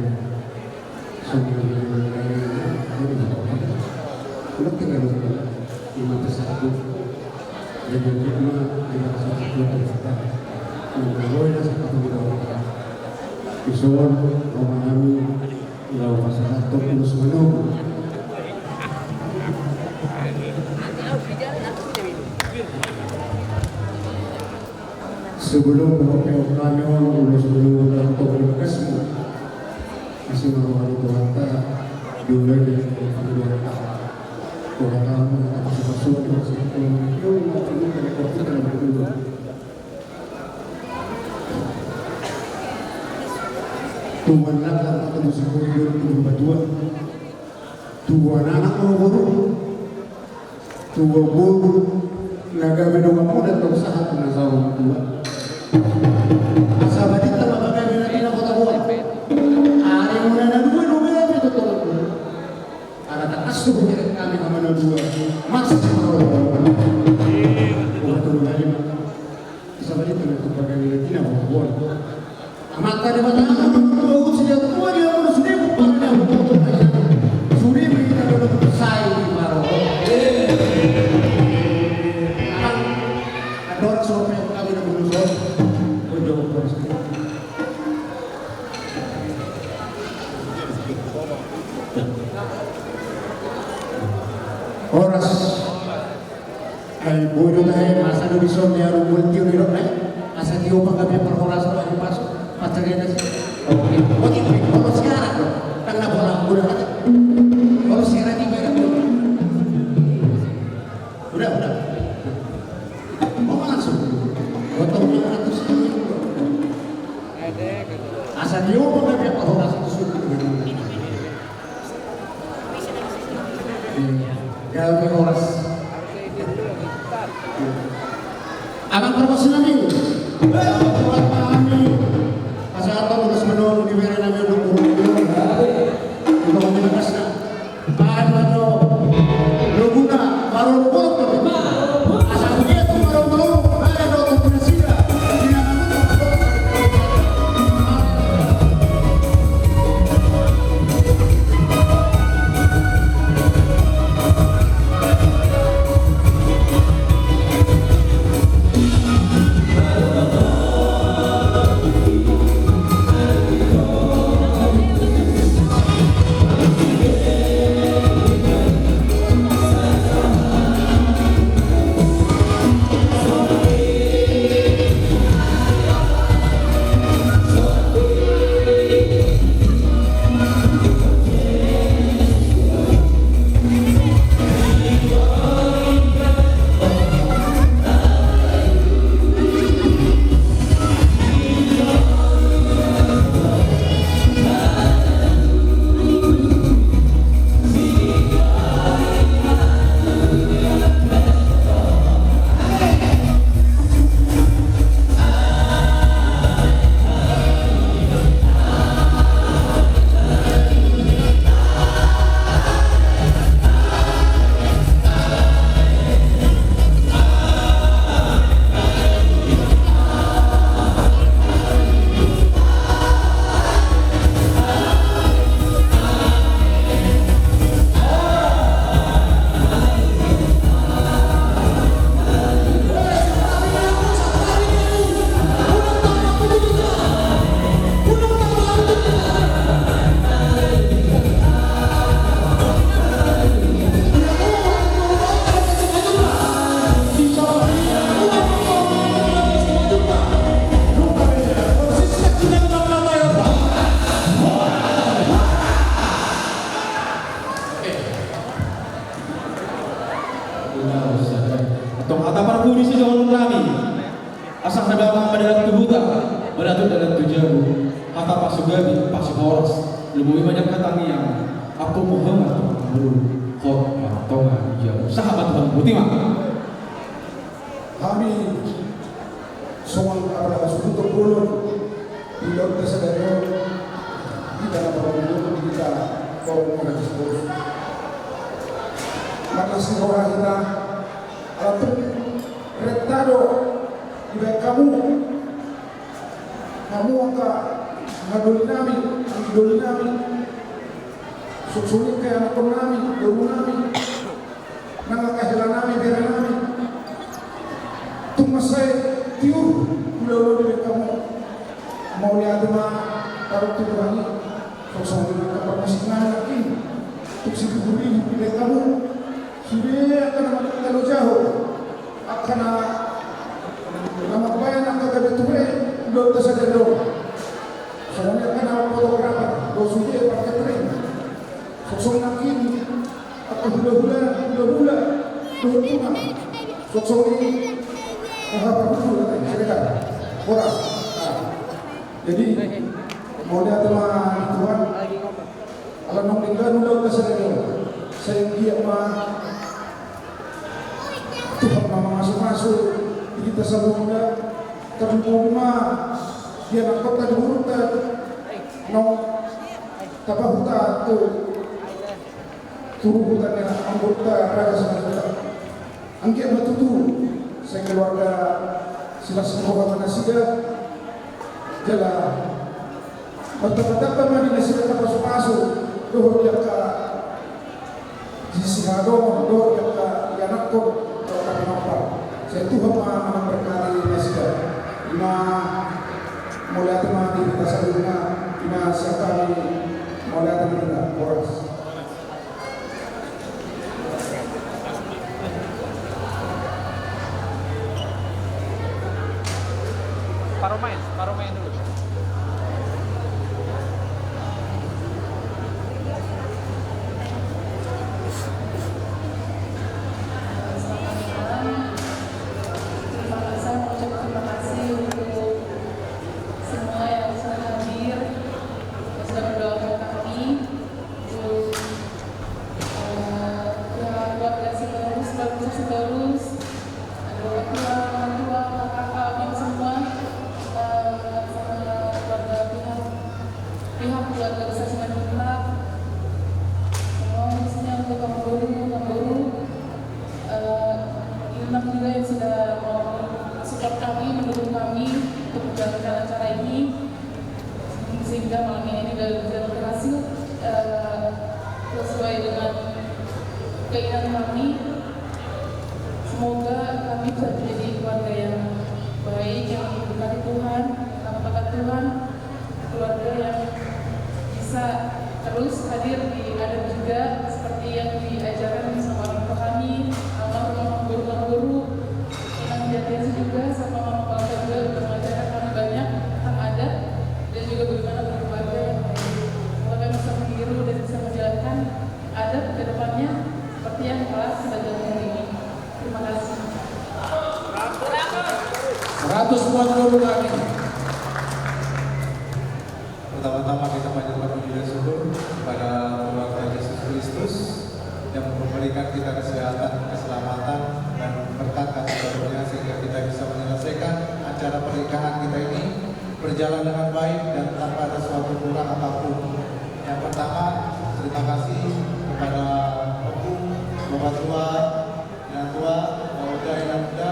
Sebelum mengopi kami on, ulos dulu dan toko bekasmu. Masih mau ada Tuhanta, dulu di Tuhanta. Kurang tahu, apa sih maksudnya, maksudnya, Tuhan, tuan, tuan, tuan, tuan, tuan, anak, tuan, boru. Tuan boru, na gabe dongan muda tong sahat na saur matua. Asa badinta ma bagabe na di na hota boan. Ari muna na dua, dua gabe tu tong. Ala tangkas tu hubereng hami hama na dua. Mars ma roha. Ubat tolu hali ma. Sabalita na tu bagan ni na tina bawa buat. Amanta Debata, bawa usia tua dia baru sudah bukan dia bukan tu kaya. Sudah berita baru sai di baru. Kan ada orang suruh kami nak bunuh suruh. Kau jawab terus. Horas. Ai boi do tahe, masa do dison di arum bol tio ni rok nai. Asa tio panggabean parhorasan do ahi pasu. Pacarenas. Oke. Oke, kalau sekarang do. Tangna bola udah kata. Kalau sekarang tiba do. Udah, udah. Mau langsung. Gotong yang ratus. Asa tio panggabean parhorasan do. Gabe horas. Abang perkosinami. Buat kami. Pasahaton tugas menurut di bere nami untuk guru. Untuk menjelaskan. Bahan bahan. Luguna. Baru luguna. Asal dia tu baru baru. Ada dokter presiden. Antong hata parpudi sidohonon nami. Asa na damang ma dalan tu huta, manatut dalan tu jabu. Hata pasugabi, pasuhoras. Lumobi ma jala tangiang. Ampung ma hamu tu hamburu. Hot ma tonga ni jabu. Sahat ma tu hamburu. Botima. Hami songon apala suku Togolon, di Laut Tasadano, di tanah Togolon, di kita kaum Raja Sipos. Marlas ni roha hita, ala tung renta do dibaen hamu, hamu angka hahadoli nami, hahadoli nami, songon i angka ianakkon nami, boru nami. Nang angka hela nami, bere nami. Tung mansai tiur hulahula dibaen hamu. Mauliate ma taruk tu Tuhan i. Songon i angka parmusik nami nangkin. Tung sitiur hulahula dibaen hamu. Sude angka na mangalo jaho. Angka na mambaen angka gabe ture. Dohot tasadari do. Songon i angka na fotografer. Dohot sude parkatering. Songon i nangkin. Angka hulahula, hulahula, dohot tulang. Songon i, aha, parhulu, sireka. Horas. Jadi, mauliate ma di Tuhan. Ala naung denggan ulaonta sadari on. Sai anggiat ma Tuhan ma mamasumasu di hita saluhutna. Tarlumobi ma di anakkonta, di borunta. Naung tapahuta tu tu ruhutan ni angka amangborunta Raja Simanjuntak. Anggiat ma tutu sai keluarga silas ni roha ma nasida. Jala martambatamba ma di nasida angka pasupasu dohot di angka sihadomuhon dohot di angka ianakkon dohot angka pinompar. Sai Tuhan ma na mamberkati nasida. Ima mauliate ma di hita saluhutna. Ima sian hami mauliate ma di hita. Horas. Paromain, paromain dulu. Selamat malam. Terima kasih, saya mengucap terima kasih untuk semua yang sudah hadir, yang sudah mendoakan kami. Untuk Eh, ya, keluarga Sitorus, keluarga Sitorus. Ada orang tua, orang tua, kakak, abang semua. Eh, sama keluarga pihak, pihak keluarga besar Simanjuntak. Semua khususnya untuk Amangboru, Amangboru. Eh, Inang juga yang sudah mau support kami, mendukung kami untuk menjalankan acara ini. Sehingga malam ini juga, juga berhasil, eh, sesuai dengan keinginan kami. Semoga kami bisa menjadi keluarga yang baik, yang diberkati Tuhan, yang taat kepada Tuhan, keluarga yang bisa terus hadir di adat juga seperti yang diajarkan sama orang tua kami, almarhum guru-guru. Inang Jatiasi juga sama Mama Bangsa juga sudah mengajarkan kami banyak tentang adat dan juga bagaimana berkeluarga yang baik. Semoga kami bisa meniru dan bisa menjalankan adat ke depannya seperti yang telah kita jalani hari ini. Terima kasih. Seratus buat dulu kami. Pertama-tama kita panjatkan puji dan syukur kepada Tuhan Yesus Kristus yang memberikan kita kesehatan, keselamatan, dan berkat kasih karunia sehingga kita bisa menyelesaikan acara pernikahan kita ini berjalan dengan baik dan tanpa ada suatu kurang apapun. Yang pertama, terima kasih kepada Ompu, Bapak Tua, Inang Tua, Pak Uda, Inang Uda,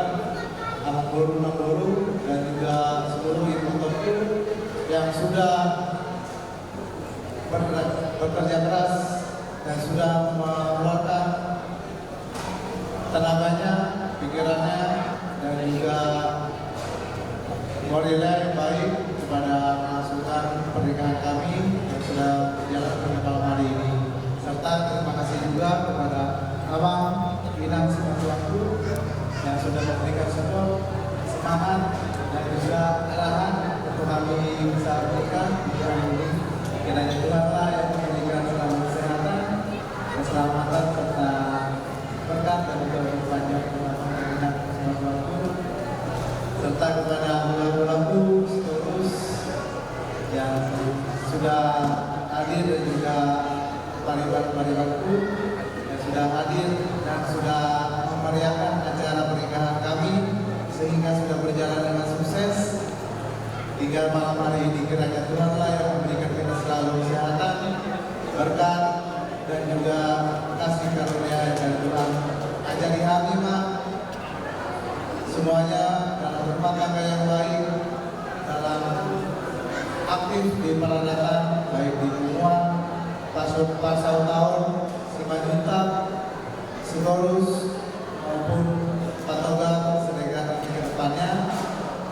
Amangboru, Namboru, dan juga seluruh ibu-ibu yang sudah ber-, bekerja keras dan sudah mengeluarkan tenaganya, pikirannya, dan juga moralnya yang baik kepada melangsungkan pernikahan kami yang sudah berjalan pada malam hari ini. Serta terima kasih juga kepada Abang Inang Simanjuntak yang sudah memberikan support, semangat, dan juga arahan untuk kami bisa menikah di hari ini. Kiranya Tuhanlah yang memberikan selalu kesehatan, keselamatan, serta berkat dan juga memperpanjang masa pemerintahan Simarmata, serta kepada hula-hulaku, Sitorus, yang sudah hadir, dan juga pariban-paribanku yang sudah hadir dan sudah memeriahkan acara pernikahan kami, sehingga sudah berjalan dengan sukses. Hingga malam hari ini, kiranya Tuhanlah yang memberikan kita selalu kesehatan, berkat, dan juga kasih karunia yang dari Tuhan. Ajari hami ma semuanya dalam rumah tangga yang baik, dalam aktif di peradaban, baik di Punguan, Pasu-, Pasautaon, Simanjuntak, Sitorus, maupun Patogar, Siregar di kedepannya.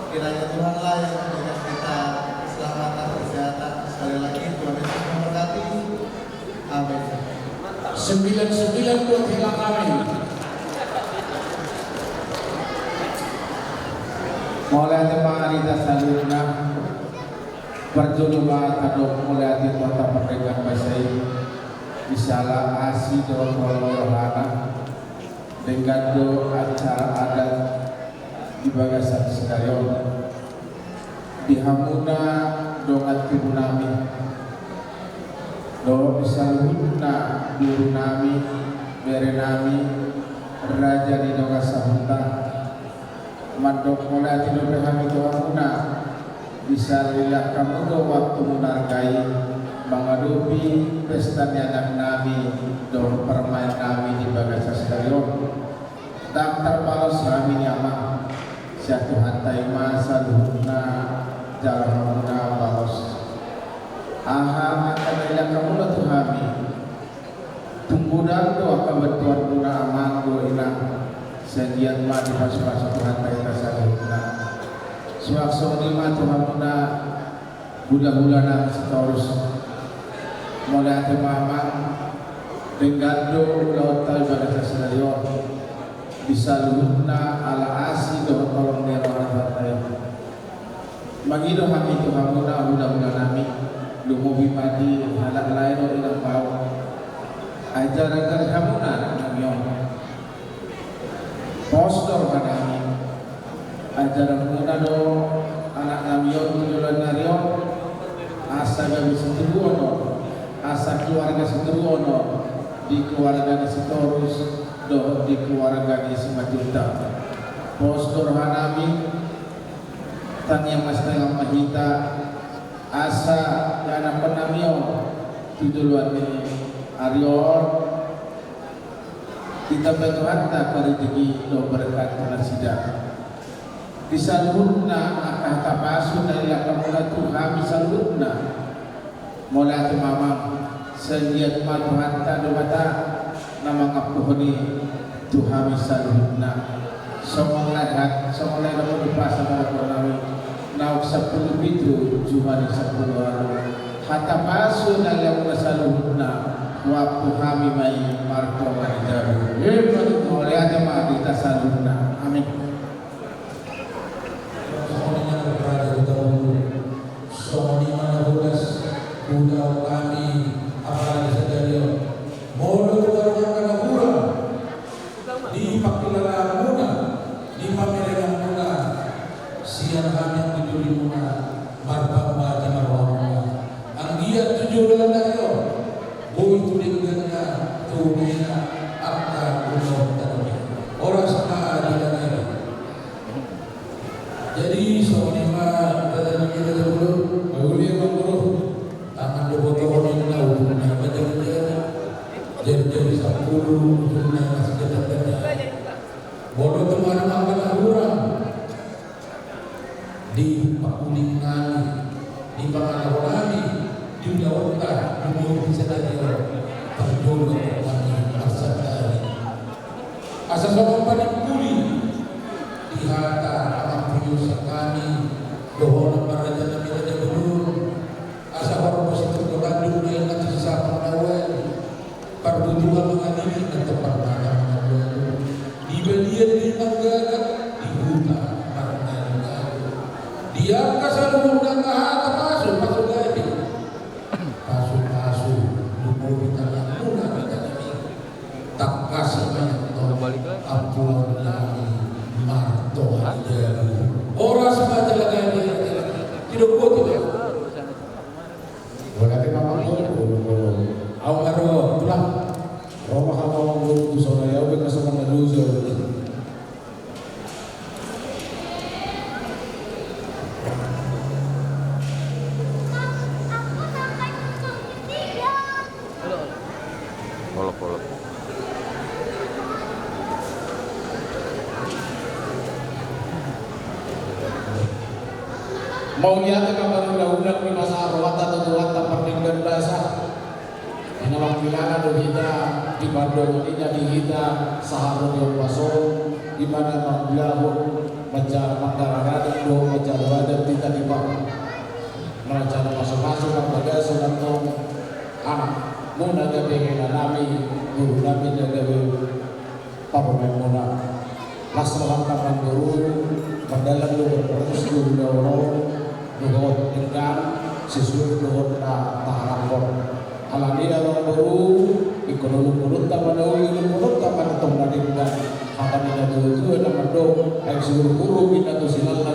Kiranya Tuhanlah yang memberikan kita keselamatan, kesehatan. Sekali lagi, Tuhan Yesus memberkati. Amin. Sembilan sembilan buat hela kami. Mauliate ma di hita saluhutna. Parjolo ma tadok mauliate tu Amanta Pardenggan Basa i, di sala asi dohot holong ni rohana, denggan do acara adat di bagasan sadari on. Di hamuna dongan tubunami, dohot di saluhutna borunami, berenami, raja ni dongan sahuta, mandok mauliate dope hami tu hamuna, di sala dilehon hamu do waktumuna arga i mangadopi pesta ni anaknami dohot parumaennami di bagasan sadari on. Ndang tarbalos hami ni amang, sian Tuhanta i ma saluhutna jala hamuna balos. Aha angka na dilehon hamuna tu hami, tung godang do angka bantuanmuna amang dohot inang, sai anggiat ma dipasupasu Tuhanta hita saluhutna. Suang songon i ma tu hamuna hulahula nang Sitorus. Mauliate ma amang, denggan do ulaonta di bagasan sadari on, di saluhutna ala asi dohot holong ni rohana Tuhanta i. Mangido hami tu hamuna hulahulanami, lumobi ma di halak lae dohot inang baoa. Ajaran ni hamuna nami on. Pos do rohanami, ajaranmuna do anaknami on tu joloan ni ari on, asa gabe sitiruon on, asa keluarga sitiruon on di keluarga ni Sitorus dohot di keluarga ni Simanjuntak. Pos do rohanami, tangiang ma sitangiang ma hita, asa ianakhonnami on tu joloan ni ari on, ditambai Tuhanta parijeki dohot berkat tu nasida. Di saluhutna angka hata pasu na dilehon hamuna tu hami saluhutna. Mauliate ma amang, sai anggiat ma Tuhanta Debata na mangampuhon i tu hami saluhutna. Songon lae, songon lae dohot umpasa ma dohononnami, naung sampulu pitu jumadi sampulu ualu. Hata pasu na dilehon hamuna saluhutna, huampu hami ma i martonga ni jabu. Emma tutu. Mauliate ma di hita saluhutna. Amin. Songon i ma na horas, songon i ma na horas, ulaon hami apala di sadari on. Molo tung adong angka na hurang di pangkilalaanmuna, di pamerenganmuna, sian hami angka di tolimuna, marpambahen ma rohamuna. Anggiat tu joloan ni ari on, boi tu dengganna, tu umena, angka ulaonta dope. Horas ma di hami. Jadi songon i ma, raja nami, raja bolon. Mauliate ma, boru. Tangan do botohon inna, ujungna ma jari-jari. Jari-jari sampulu, ujungna ma sijata-jata. Molo tung adong angka na hurang di pangkulingan nami, di pangalaho nami, di ulaonta, di ulaon di sadari on, parjolo nami marsandari. Asa songon panimpuli di hata pangampuon sian hami, dohonon ma raja nami, raja bolon, asa horbo situtu tanduk na inna tu sisapang na ualu, parbutuhan mangalili, antong parmata mangalualu, di balian di manggagat, di huta marngalualu, di angka saluhutna angka hata pasu, pasu gabe, pasu-pasu, lumobi tanganmuna, raja nami. Kasih banyak, Tuhan. Ampunan nami martoha di dalam. Horas ma jala gabe. Tidak kuat, tidak. Berarti mama. Au ma ro, tulang. Ro ma hamu, tu songon i au pe songon na lucu. Olok, olok. Mauliate ma marulaula di masa rohanta, tutuanta pardenggan basa. Di na mangkilala do hita, di pandohan i na di hita sahat ro di ombas on, di na mangulahon manjalo mandaradada do manjalo adat hita di par. Manjalo pasupasu marbagason antong anak muna gabe hela nami, boru nami na gabe parumaen muna. Las rohanta amangboru, mardalan do berproses do ulaon on, dohot denggan, sesuai dohot na taharapkon. Alani i amangboru, ingkon olunta ma na uli, olunta ma na tong na denggan. Hata ni na tuatua na mandok, ai sihurhur ma na tu silal.